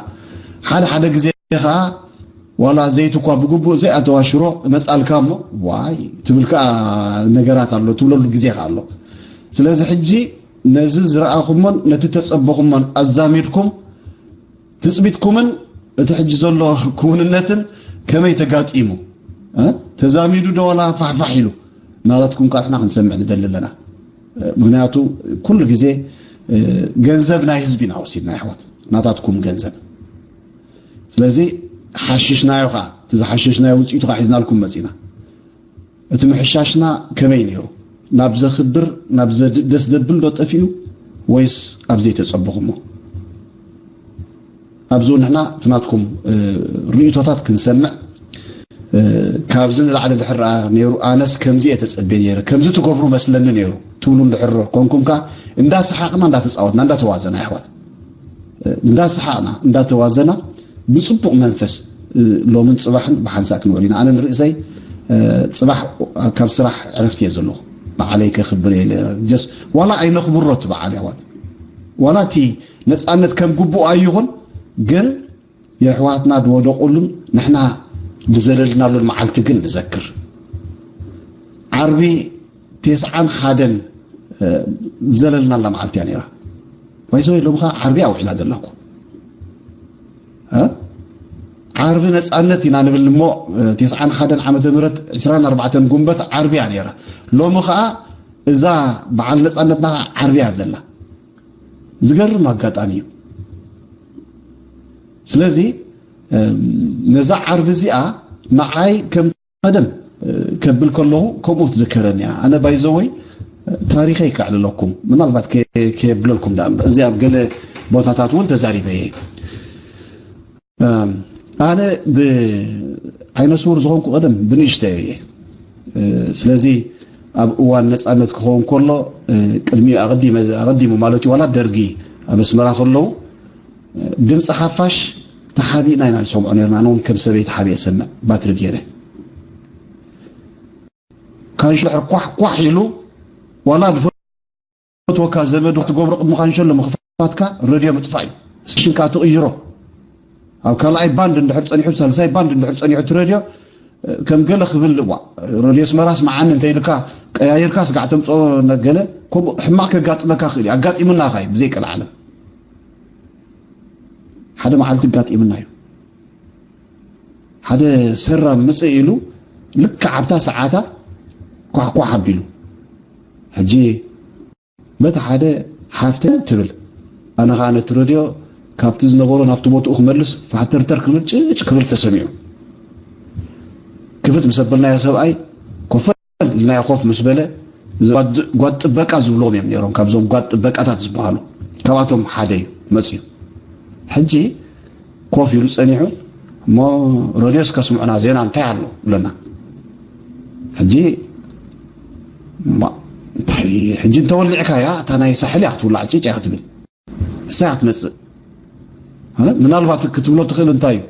ሓደ ሓደ ግዜ ኸዓ ዋላ ዘይቲ እኳ ብግቡእ ዘይኣተዋ ሽሮ መጻልካ እሞ ዋይ ትብል ከኣ ነገራት ኣሎ፣ ትብለሉ ግዜ ከኣ ኣሎ። ስለዚ ሕጂ ነዚ ዝረኣኹሞን ነቲ ተጸበኹሞን ኣዛሚድኩም ትጽቢትኩምን እቲ ሕጂ ዘሎ ክውንነትን ከመይ ተጋጢሙ? እ? ተዛሚዱ ዶ ዋላ ፋሕፋሕ ኢሉ? ናታትኩም ከኣ ንሕና ክንሰምዕ ንደሊ ኣለና። እ፣ ምኽንያቱ ኩሉ ግዜ፣ እ፣ ገንዘብ ናይ ህዝቢ ኢና ወሲድና፣ ኣሕዋት። ናታትኩም ገንዘብ። ስለዚ ሓሽሽናዮ ከኣ፣ እቲ ዝሓሸሽናዮ ውጽኢቱ ከኣ ሒዝናልኩም መጺና። እቲ ምሕሻሽና ከመይ ነይሩ? ናብ ዘኽብር፣ ናብ ዘድ-፣ ደስ ዘብል ዶ ጠፊኡ? ወይስ ኣብ ዘይተጸበኹሞ? ኣብዚ እውን ንሕና እቲ ናትኩም፣ እ፣ ርእይቶታት ክንሰምዕ፣ እ፣ ካብዚ ንላዕሊ ድሕር ደኣ ነይሩ፣ ኣነስ ከምዚ እየ ተጸብየ ነይረ፣ ከምዚ ትገብሩ መስለኒ ነይሩ ትብሉ እንድሕር ኮንኩም ከኣ፣ እንዳሰሓቕና፣ እንዳተጻወትና፣ እንዳተዋዘና፣ ኣሕዋት፣ እ፣ እንዳሰሓቕና፣ እንዳተዋዘና፣ ብጽቡቕ መንፈስ፣ እ፣ ሎምን ጽባሕን ብሓንሳእ ክንውዕል ኢና። ኣነ ንርእሰይ፣ እ፣ ጽባሕ ካብ ስራሕ ዕረፍቲ እየ ዘለኹ። በዓለይ ከኽብር እየ ኢለ፣ ጀስ ዋላ ኣይነኽብሮ እቲ በዓል፣ ኣሕዋት። ዋላ እቲ ነጻነት ከም ግቡእ ኣይኹን፣ ግን የሕዋትና ዝወደቑሉን ንሕና ዝዘለልናሉን መዓልቲ ግን ንዘክር። ዓርቢ ተስዓን ሓደን፣ እ፣ ዘለልናላ መዓልቲ እያ ነይራ። ባይዘወይ ሎሚ ኸዓ ዓርቢ እያ ውዒላ ዘላ እኮ። እ? ዓርቢ ነጻነት ኢና ንብል እሞ፣ እ፣ ተስዓን ሓደን ዓመተ ምህረት ዕስራን ኣርባዕተን ጉንበት ዓርቢ እያ ነይራ። ሎሚ ኸዓ እዛ በዓል ነጻነትና ኸዓ ዓርቢ እያ ዘላ። ዝገርም ኣጋጣሚ እዩ። ስለዚ፣ እም፣ ነዛ ዓርቢ እዚኣ ንዓይ ከም ቀደም፣ እ፣ ከብል ከለኹ ከምኡ ትዝከረኒ እያ። ኣነ ባይዘወይ፣ እ፣ ታሪኸይ ከዕልለኩም፣ ምናልባት ከ-፣ ከየብለልኩም ደኣ እምበር፣ እዚኣ ኣብ ገለ ቦታታት እውን ተዛሪበ እየ። እም፣ ኣነ ብ-፣ ዓይነ ስውር ዝኾንኩ ቀደም ብንእሽተይ እየ። እ፣ ስለዚ ኣብ እዋን ነጻነት ክኸውን ከሎ፣ እ፣ ቅድሚኡ ኣቐዲመ-፣ ኣቐዲሙ ማለት እዩ፣ ዋላ ደርጊ ኣብ ኣስመራ ከለዉ፣ እ፣ ድምፂ ሓፋሽ ተሓቢእና ኢና ንሰምዖ ነርና። ኣነ እውን ከም ሰበይቲ ሓቢኤ ሰምዕ ባትሪ ገይረ። ካንሽሎ ድሕር ኳሕ ኳሕ ኢሉ፣ ዋላ ዝፈትወካ ዘመድ ክትገብሮ ቅድሚ ካንሸሎ ምኽፋትካ ረድዮ ምጥፋእ እዩ። ስቴሽንካ ትቕይሮ። ኣብ ካልኣይ ባንድ እንድሕር ጸኒሑ፣ ሳልሳይ ባንድ እንድሕር ጸኒሑ እቲ ረድዮ፣ ከም ገለ ክብል፣ ዋ፣ ረድዮ ኣስመራ ስምዓኒ እንተ ኢልካ ቀያይርካ ስጋዕ ተምጽኦ፣ ገለ ከምኡ ሕማቕ ከጋጥመካ ክእል እዩ። ኣጋጢሙና ኸኣ እዩ ብዘይቀልዓለም። ሓደ መዓልቲ ኣጋጢሙና እዩ። ሓደ ሰራም ምጽእ ኢሉ ልክዕ ኣብታ ሰዓታ ኳሕኳሕ ኣቢሉ። ሕጂ በቲ ሓደ ሓፍተይ ትብል፣ ኣነ ኸኣ ነቲ ረድዮ ካብቲ ዝነበሮ ናብቲ ቦትኡ ክመልስ ፋሕተርተር ክንብል ጭጭ ክብል ተሰሚዑ። ክፍት ምስ ኣበልናዮ ሰብኣይ ኮፈ ኢልናዮ ኮፍ ምስ በለ፣ ጓድ፣ ጓድ ጥበቃ ዝብልዎም እዮም ነይሮም፣ ካብዞም ጓድ ጥበቃታት ዝበሃሉ፣ ካብኣቶም ሓደ እዩ መፅዩ። ሕጂ ኮፍ ኢሉ ፀኒሑ፣ እሞ ረድዮስ ከስምዑና ዜና እንታይ ኣሎ ብለና። ሕጂ፣ እማ፣ እንታይ፣ ሕጂ እንተወሊዕካያ፣ እታ ናይ ሳሕል እያ ክትውላዕ፣ ጭጭ እያ ክትብል። ንሳ እያ ክትመፅእ። እ? ምናልባት ክትብሎ ትኽእል እንታይ እዩ?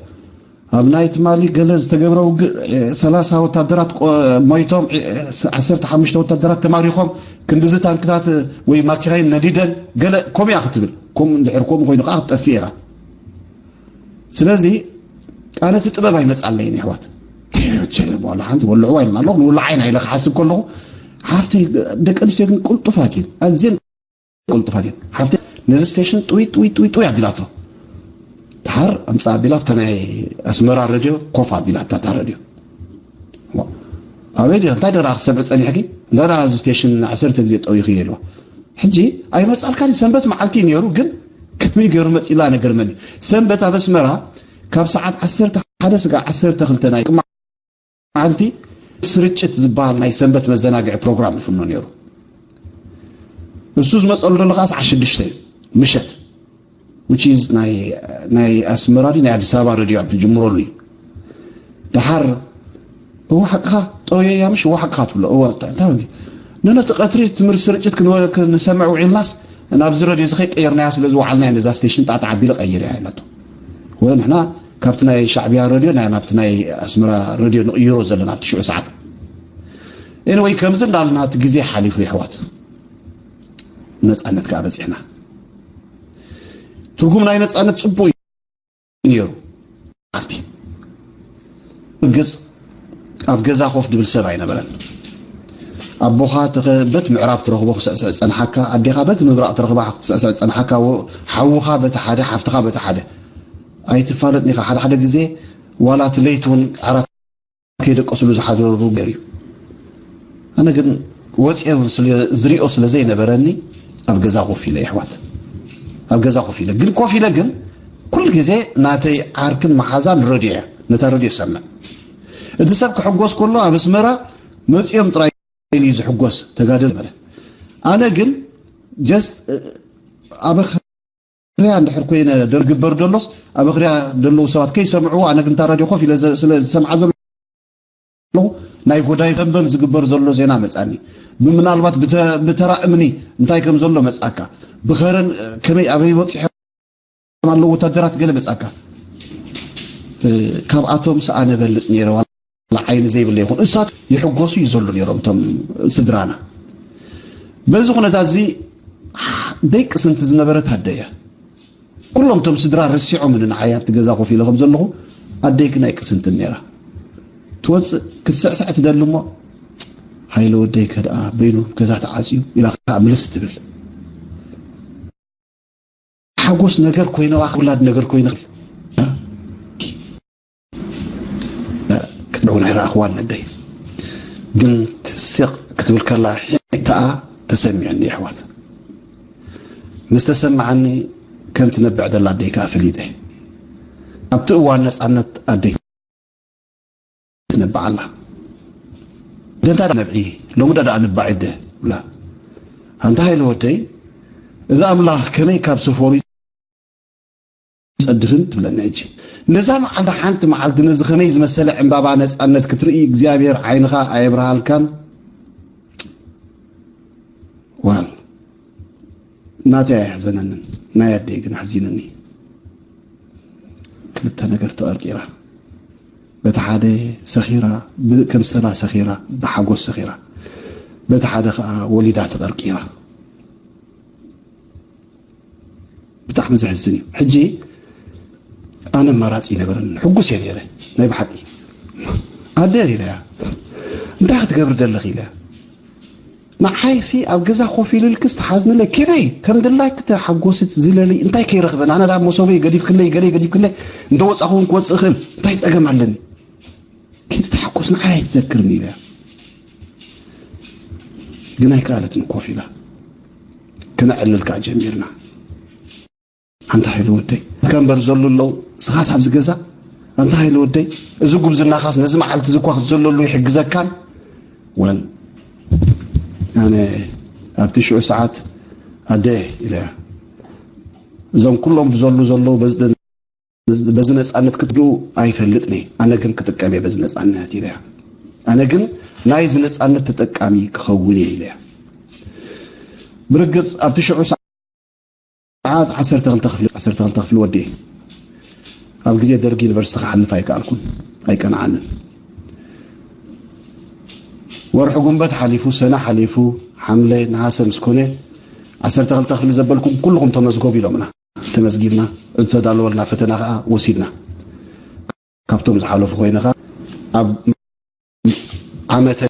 ኣብ ናይ ትማሊ ገለ ዝተገብረ ውግእ፣ እ፣ ሰላሳ ወታደራት ቆ-፣ ሞይቶም፣ እ፣ ስ-፣ ዓሰርተ ሓሙሽተ ወታደራት ተማሪኾም፣ ክንድዚ ታንክታት፣ እ፣ ወይ ማኪናይን ነዲደን፣ ገለ ከምኡ እያ ክትብል። ከምኡ እንድሕር ከምኡ ኮይኑ ከዓ ክትጠፍእ ኢኻ። ስለዚ ኣነ እቲ ጥበብ ኣይመጻለይን፣ የሕዋት። ቸለ በኋላ ሓንቲ ወልዕዋ ኢልና ኣለኹ፣ ንውልዓ ኢና ኢለ ክሓስብ ከለኹ፣ ሓፍተይ፣ ደቂ ኣንስትዮ ግን ቅልጡፋት እየን፣ ኣዝየን ቅልጡፋት እየን። ሓፍተይ ነዚ ስቴሽን ጥውይ፣ ጥውይ፣ ጥውይ፣ ጥውይ ኣቢላቶ። ድሓር ኣምጻ ኣቢላ ኣብታ ናይ ኣስመራ ረድዮ ኮፍ ኣቢላታ እታ ረድዮ። ዋ፣ ኣበይ ዲኻ? እንታይ ደኣ ክሰምዕ ጸኒሕኪ? እንታይ ደኣ እዚ ስቴሽን ዓሰርተ ግዜ ጠዊኺ ኢልዋ። ሕጂ ኣይመጻልካን እዩ። ሰንበት መዓልቲ እዩ ነይሩ፣ ግን ከመይ ገይሩ መጺላ ነገር መን እዩ? ሰንበት ኣብ ኣስመራ ካብ ሰዓት ዓሰርተ ሓደ ስጋዕ ዓሰርተ ክልተ ናይ መዓልቲ ስርጭት ዝበሃል ናይ ሰንበት መዘናግዒ ፕሮግራም ይፍኖ ነይሩ። እሱ ዝመጸሉ ዘሎ ከኣ ሰዓት ሽዱሽተ እዩ ምሸት። Which is ናይ፣ ናይ ኣስመራ ድዩ ናይ ኣዲስ ኣበባ ረድዮ ኣብ ትጅምረሉ እዩ። ደሓር፣ እወ ሓቅኻ፣ ጠውየያ ምሽ፣ እወ ሓቅኻ ትብሎ። እወ፣ እንታይ፣ እንታይ፣ ነነቲ ቀትሪ ትምህርቲ ስርጭት ክንወ-፣ ክንሰምዕ ውዒልናስ፣ ናብዚ ረድዮ እዚ ከይቀየርናያ ስለ ዝወዓልና እያ ነዛ ስቴሽን ጣዕጣዕ ኣቢለ ቀይረያ ኢላቶ። ወ-፣ ንሕና ካብቲ ናይ ሻዕብያ ረድዮ ናይ፣ ናብቲ ናይ ኣስመራ ረድዮ ንቕይሮ ዘለና ኣብቲ ሽዑ ሰዓት። Anyway፣ ከምዚ እንዳልና እቲ ግዜ ሓሊፉ፣ የሕዋት። ነጻነት ከኣ በጺሕና። ትርጉም ናይ ነጻነት ጽቡቕ እዩ ነይሩ። ኣብቲ ብርግጽ ኣብ ገዛ ኮፍ ድብል ሰብ ኣይነበረን። ኣቦኻ ተኸ-፣ በት ምዕራብ ትረኽቦ ክስዕስዕ ጸንሓካ፣ ኣዴኻ በት ምብራቕ ትረኽባ ክትስዕስዕ ጸንሓካ፣ ወ-፣ ሓውኻ በቲ ሓደ፣ ሓፍትኻ በቲ ሓደ። ኣይትፋለጥን ኢኻ። ሓደ ሓደ ግዜ ዋላ እቲ ለይቲ እውን ዓራት ከይደቀስሉ ዝሓደሩ ገይሩ እዩ። ኣነ ግን ወፂኦም ስለ ዝሪኦ ስለ ዘይነበረኒ ኣብ ገዛ ኮፍ ኢለ፣ የሕዋት፣ ኣብ ገዛ ኮፍ ኢለ ግን፣ ኮፍ ኢለ ግን ኩሉ ግዜ ናተይ ዓርክን መሓዛን ረድዮ እያ፣ ነታ ረድዮ ሰምዕ። እቲ ሰብ ክሕጎስ ከሎ ኣብ ኣስመራ መፂኦም ጥራይ እዩ ዝሕጎስ፣ ተጋደል ዝበለ። ኣነ ግን ጀስት ኣብ ኣኽርያ እንድሕር ኮይነ፣ ደርግበር ደሎስ ኣብ ኣኽርያ ደለዉ ሰባት ከይሰምዕዎ፣ ኣነ ግን እታ ራድዮ ኮፍ ኢለ ዘ-፣ ስለ ዝሰምዓ ዘለኹ፣ ናይ ጎዳይ ተንበን ዝግበር ዘሎ ዜና መጻኒ። ብምናልባት ብተ-፣ ብተራ እምኒ እንታይ ከም ዘሎ መጻካ፣ ብኸረን ከመይ ኣበይ በጺሖም ኣለዉ ወታደራት ገለ መጻካ። እ፣ ካብኣቶም ሰኣነ በልጽ ነይረ፣ ዋላ ዓይኒ ዘይብለ ይኹን፣ እሳት ይሕጎሱ ይዘሉ ነይሮም እቶም ስድራና። በዚ ኩነታት እዚ ደይ ቅስንቲ ዝነበረት ኣደ እያ። ኩሎም እቶም ስድራ ረሲዖምኒ ንዓይ ኣብቲ ገዛ ኮፍ ኢለ ከም ዘለኹ፣ ኣደይ ግን ኣይቅስንትን ነይራ። ትወፅእ ክትስዕስዕ ትደሊ እሞ፣ "ሃይለ ወደይ ከድኣ በይኑ ገዛ ተዓፅዩ?" ኢላ ከዓ ምልስ ትብል። ሓጎስ ነገር ኮይነዋ፣ ውላድ ነገር ኮይነ ክትምዕውን ኣይረኣኽዋን ነደይ። ግን ትስቕ ክትብል ከላ ሒታኣ ተሰሚዑኒ፣ የሕዋት። ምስ ተሰማዓኒ፣ ከም ትነብዕ ዘላ ኣደይ ከኣ ፈሊጠ። ኣብቲ እዋን ነጻነት ኣደይ ትነብዕ ኣላ። ደንታ ነብዒ፣ ሎሚ ዳ ደኣ ንባዕ ይደ ብላ። ኣንታ ሃይለ ወደይ፣ እዚ ኣምላኽ ከመይ ካብ ሰፈሩ ጸድፍን ትብለኒ ሕጂ። ነዛ መዓልቲ፣ ሓንቲ መዓልቲ ነዚ ከመይ ዝመሰለ ዕምባባ ነጻነት ክትርኢ እግዚኣብሔር ዓይንኻ ኣየብርሃልካን? ዋል፣ ናተይ ኣየሕዘነንን፣ ናይ ኣደይ ግን ኣሕዚነኒ። ክልተ ነገር ተቐርቂራ። በቲ ሓደ ሰኺራ፣ ብ-፣ ከም ሰባ ሰኺራ፣ ብሓጎስ ሰኺራ። በቲ ሓደ ኸኣ ወሊዳ ተቐርቂራ። ብጣዕሚ ዘሕዝን እዩ። ሕጂ ኣነ ኣማራጺ ይነበረኒ፣ ሕጉስ እየ ነይረ። ናይ ብሓቂ ኣደ ኢለያ፣ "እንታይ ክትገብሪ ደለኺ?" ኢለያ። "ንዓይሲ ኣብ ገዛ ኮፍ ኢልልክስ ትሓዝንለይ፣ ኪደይ ከም ድላይኪ ተሓጎሲ ዝለሊ፣ እንታይ ከይረኽበን? ኣነ ዳ መሶበይ ገዲፍክለይ፣ ገለይ ገዲፍክለይ፣ እንተ ወጻኹ እውን ክወጽእ እኽእል፣ እንታይ ጸገም ኣለኒ? ኪዲ ተሓጎስ፣ ንዓይ ኣይትዘክርኒ" ኢለያ። ግን ኣይከኣለትን፣ ኮፍ ኢላ። ክነዕልል ከኣ ጀሚርና። ኣንታ ሃይለ ወደይ፣ ከንበር ዘሉ ኣለዉ፣ ስኻስ ኣብዚ ገዛ? ኣንታ ሃይለ ወደይ፣ እዚ ጉብዝናኻስ ነዚ መዓልቲ እዚ እኳ ክትዘለሉ ይሕግዘካን? ወል፣ ኣነ ኣብቲ ሽዑ ሰዓት፣ "ኣደ" ኢለያ፣ "እዞም ኩሎም ዝዘሉ ዘለዉ በዚ፣ በዚ ነጻነት ክትዱ ኣይፈልጥን እየ፣ ኣነ ግን ክጥቀም እየ በዚ ነጻነት" ኢለያ። "ኣነ ግን ናይዚ ነጻነት ተጠቃሚ ክኸውን እየ" ኢለያ። ብርግጽ ኣብቲ ሽዑ ሰዓት ዓሰርተ ክልተ ክፍሊ፣ ዓሰርተ ክልተ ክፍሊ ወዲኤ። ኣብ ግዜ ደርጊ ዩኒቨርሲቲ ክሓልፍ ኣይከኣልኩን፣ ኣይቀንዓንን። ወርሒ ጉንበት ሓሊፉ፣ ሰነ ሓሊፉ፣ ሓምለ፣ ነሃሰ ምስ ኮነ፣ ዓሰርተ ክልተ ክፍሊ ዘበልኩም ኩልኹም ተመዝገቡ ኢሎምና። ተመዝጊብና፣ እተዳለወልና ፈተና ከኣ ወሲድና። ካብቶም ዝሓለፉ ኮይነ ከኣ ኣብ ዓመተ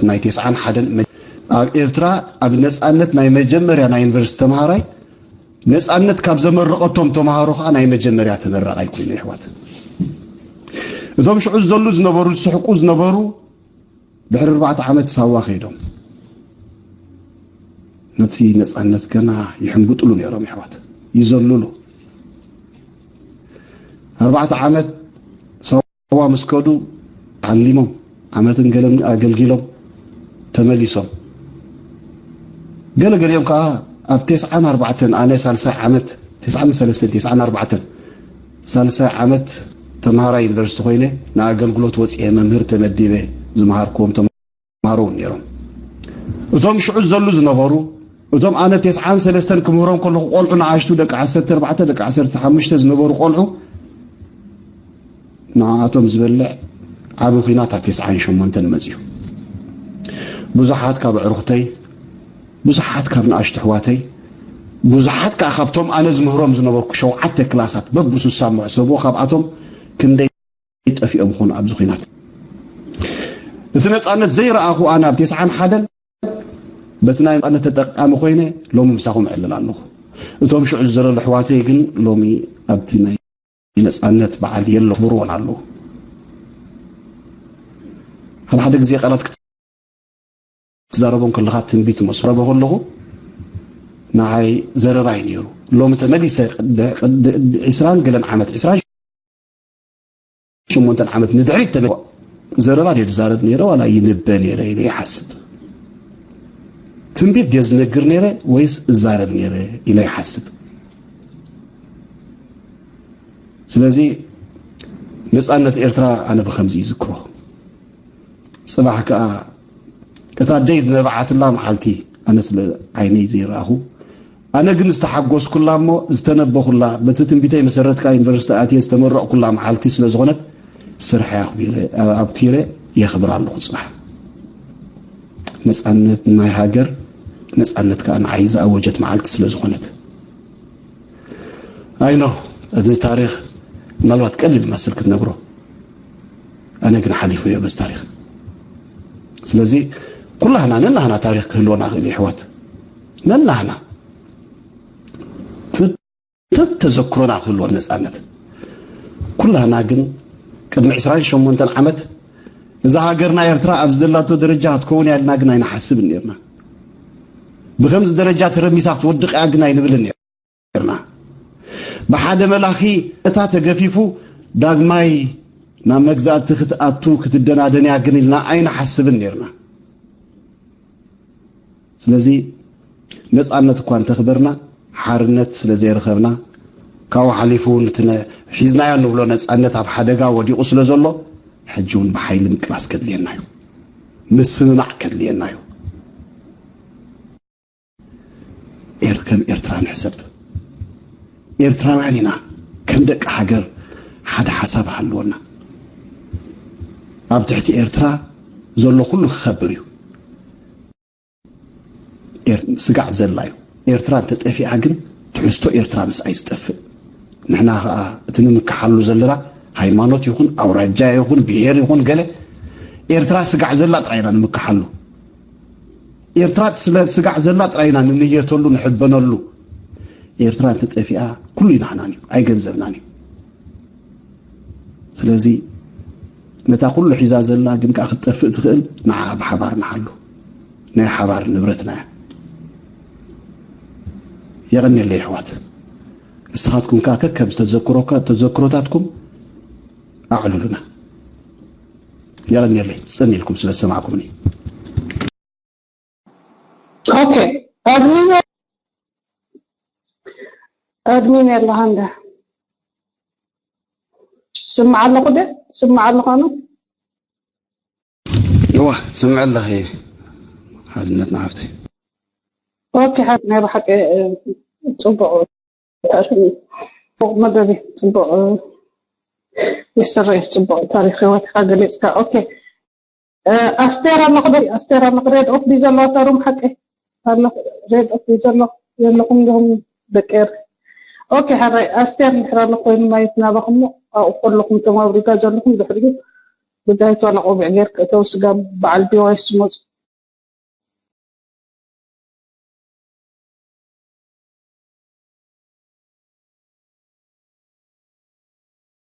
ናይ ተስዓን ሓደን መ-፣ ኣብ ኤርትራ ኣብ ነጻነት ናይ መጀመርያ ናይ ዩኒቨርሲቲ ተምሃራይ፣ ነጻነት ካብ ዘመረቐቶም ተምሃሮ ከኣ ናይ መጀመርያ ተመራቓይ ኮይኑ፣ የሕዋት። እቶም ሽዑ ዝዘሉ ዝነበሩ፣ ዝስሕቁ ዝነበሩ፣ ድሕሪ ኣርባዕተ ዓመት ሳዋ ከይዶም ነቲ ነጻነት ገና ይሕንብጥሉ ነይሮም፣ የሕዋት። ይዘልሉ። ኣርባዕተ ዓመት ሳዋ ምስ ከዱ፣ ዓሊሞም፣ ዓመትን ገለን ኣገልጊሎም ተመሊሶም። ገለ ገሊኦም ከኣ ኣብ ተስዓን ኣርባዕተን፣ ኣነ ሳልሳይ ዓመት፣ ተስዓን ሰለስተን፣ ተስዓን ኣርባዕተን፣ ሳልሳይ ዓመት ተምሃራይ ዩኒቨርሲቲ ኮይነ፣ ንኣገልግሎት ወጺኤ፣ መምህር ተመዲበ፣ ዝመሃርክዎም ተምሃሮ እውን ነይሮም። እቶም ሽዑ ዝዘሉ ዝነበሩ፣ እቶም ኣነ ተስዓን ሰለስተን ክምህሮም ከለኹ ቆልዑ፣ ንኣሽቱ ደቂ ዓሰርተ ኣርባዕተ፣ ደቂ ዓሰርተ ሓሙሽተ ዝነበሩ ቆልዑ፣ ንዓኣቶም ዝበልዕ ዓቢ ኲናት ኣብ ተስዓን ሸሞንተን መጺኡ። ብዙሓት ካብ ኣዕሩኽተይ፣ ብዙሓት ካብ ንኣሽቱ ኣሕዋተይ፣ ብዙሓት ከኣ ካብቶም ኣነ ዝምህሮም ዝነበርኩ ሸውዓተ ክላሳት በብሱሳ መሕሰብዎ፣ ካብኣቶም ክንደይ ጠፊኦም ይኾኑ ኣብዚ ኹናት። እቲ ነፃነት ዘይረኣኹ ኣነ ኣብ ተስዓን ሓደን በቲ ናይ ነፃነት ተጠቃሚ ኮይነ ሎሚ ምሳኹም ዕልል ኣለኹ። እቶም ሽዑ ዝዘለሉ ኣሕዋተይ ግን ሎሚ ኣብቲ ናይ ነፃነት በዓል የለ ክብርዎን ኣለዉ። ሓደ ሓደ ግዜ ቃላት ክትዛረቦም ከለኻ ትንቢት መስረበ ከለኹ ንዓይ ዘረባይ ነይሩ። ሎሚ ተመሊሰ ቅዲ- ቅዲ- ዕስራን ገለን ዓመት ዕስራን ሸሞንተን ዓመት ንድሕሪት ተመ ዘረባ ድየ ዝዛረብ ነይረ ዋላ ይንበ ነይረ ኢለ ይሓስብ። ትንቢት ድየ ዝነግር ነይረ ወይስ እዛረብ ነይረ ኢለ ይሓስብ። ስለዚ ነፃነት ኤርትራ ኣነ ብኸምዚ ይዝክሮ። ፅባሕ ከዓ እታ ኣደይ ዝነብዓትላ መዓልቲ ኣነ ስለ ዓይነይ ዘይረኣኹ ኣነ ግን ዝተሓጎስኩላ እሞ ዝተነበኹላ በቲ ትንቢተይ መሰረት ከዓ ዩኒቨርሲቲ ኣትየ ዝተመረቕኩላ መዓልቲ ስለ ዝኾነት ስርሐይ ኣኽቢረ ኣብኪረ የኽብር ኣለኹ ፅባሕ። ነፃነት ናይ ሃገር ነፃነት ከዓ ንዓይ ዝኣወጀት መዓልቲ ስለ ዝኾነት ኣይኖ እዚ ታሪኽ ምናልባት ቀሊል ይመስል ክትነግሮ ኣነ ግን ሓሊፉ እዮ በዚ ታሪኽ። ስለዚ ኩላህና ነናህና ታሪኽ ክህልወና ክእል ይሕዋት ነናህና ተዘክሮና ክህልወ ነፃነት ኩላህና ግን ቅድሚ ዕስራን ሸሞንተን ዓመት እዛ ሃገርና ኤርትራ ኣብ ዘለቶ ደረጃ ክትከውን ያልና ግን ኣይንሓስብን ነርና። ብከምዚ ደረጃ ተረሚሳ ክትወድቕ እያ ግን ኣይንብልን ነርና። ብሓደ መላኺ እታ ተገፊፉ ዳግማይ ናብ መግዛእቲ ክትኣቱ ክትደናደን እያ ግን ኢልና ኣይንሓስብን ነርና። ስለዚ ነፃነት እኳ እንተኽበርና ሓርነት ስለ ዘይረኸብና ካብኡ ሓሊፉ እውን እቲ ነ- ሒዝናዮ እንብሎ ነፃነት ኣብ ሓደጋ ወዲቑ ስለ ዘሎ ሕጂ እውን ብሓይሊ ምቅላስ ከድልየና እዩ። ምስምማዕ ከድልየና እዩ። ኤር- ከም ኤርትራ ንሕሰብ። ኤርትራውያን ኢና። ከም ደቂ ሃገር ሓደ ሓሳብ ሃልወና። ኣብ ትሕቲ ኤርትራ ዘሎ ኩሉ ክኸብር እዩ። ኤር- ስጋዕ ዘላ እዩ። ኤርትራ እንተጠፊኣ ግን ትሕዝቶ ኤርትራ ምስኣ እዩ ዝጠፍእ። ንሕና ኸኣ እቲ ንምክሓሉ ዘለና ሃይማኖት ይኹን ኣውራጃ ይኹን ብሄር ይኹን ገለ ኤርትራ ስጋዕ ዘላ ጥራይ ኢና ንምክሓሉ። ኤርትራ ስለ ስጋዕ ዘላ ጥራይ ኢና ንንየተሉ ንሕበነሉ። ኤርትራ እንተጠፊኣ ኩሉ ናህናን እዩ ኣይገንዘብናን እዩ። ስለዚ ነታ ኩሉ ሒዛ ዘላ ግን ከዓ ክትጠፍእ ትኽእል ንዓ ብሓባር ንሓሉ ናይ ሓባር ንብረትና እያ። የቐንየለይ ኣሕዋት። ንስኻትኩም ከዓ ከከም ዝተዘክሮካ ተዘክሮታትኩም ኣዕልሉና። የቐንየለይ ፅን ኢልኩም ስለ ዝሰማዕኩምኒ። ኦኬ ኣድሚን ኣድሚን የለኻ እንደ ስምዓ ኣለኹ ደ ስምዓ ኣለኾ ነው እዋ ትስምዕ ኣለኺ ሓድነት ንሓፍተይ። ኦኬ ሓ ናይ ብሓቂ ጽቡቕ ታሪኽ እዩ። ጽቡቕ መደብ እዩ። ጽቡቕ ይስረ እዩ። ጽቡቕ ታሪኽ ህይወትካ ገሊጽካ። ኦኬ ኣስቴር ኣለኹ ዶ ኣስቴር ኣለኹ ሬድ ኦፍ ድዩ ዘሎ እታ ሩም ሓቂ ኣለኹ ሬድ ኦፍ ድዩ ዘሎ የለኹም ዲኹም ደቂ ኤር ኦኬ ሓራይ ኣስቴር እንድሕር ኣሎ ኮይኑ ማየት ናባኹም ኣብኡ ከለኹም እቶም ኣብ ሪጋ ዘለኹም ድሕሪኡ ጉዳይት ዋላ ቆቢዕ ጌርክ እተው ስጋ በዓል ቢዋይስ ዝመፁ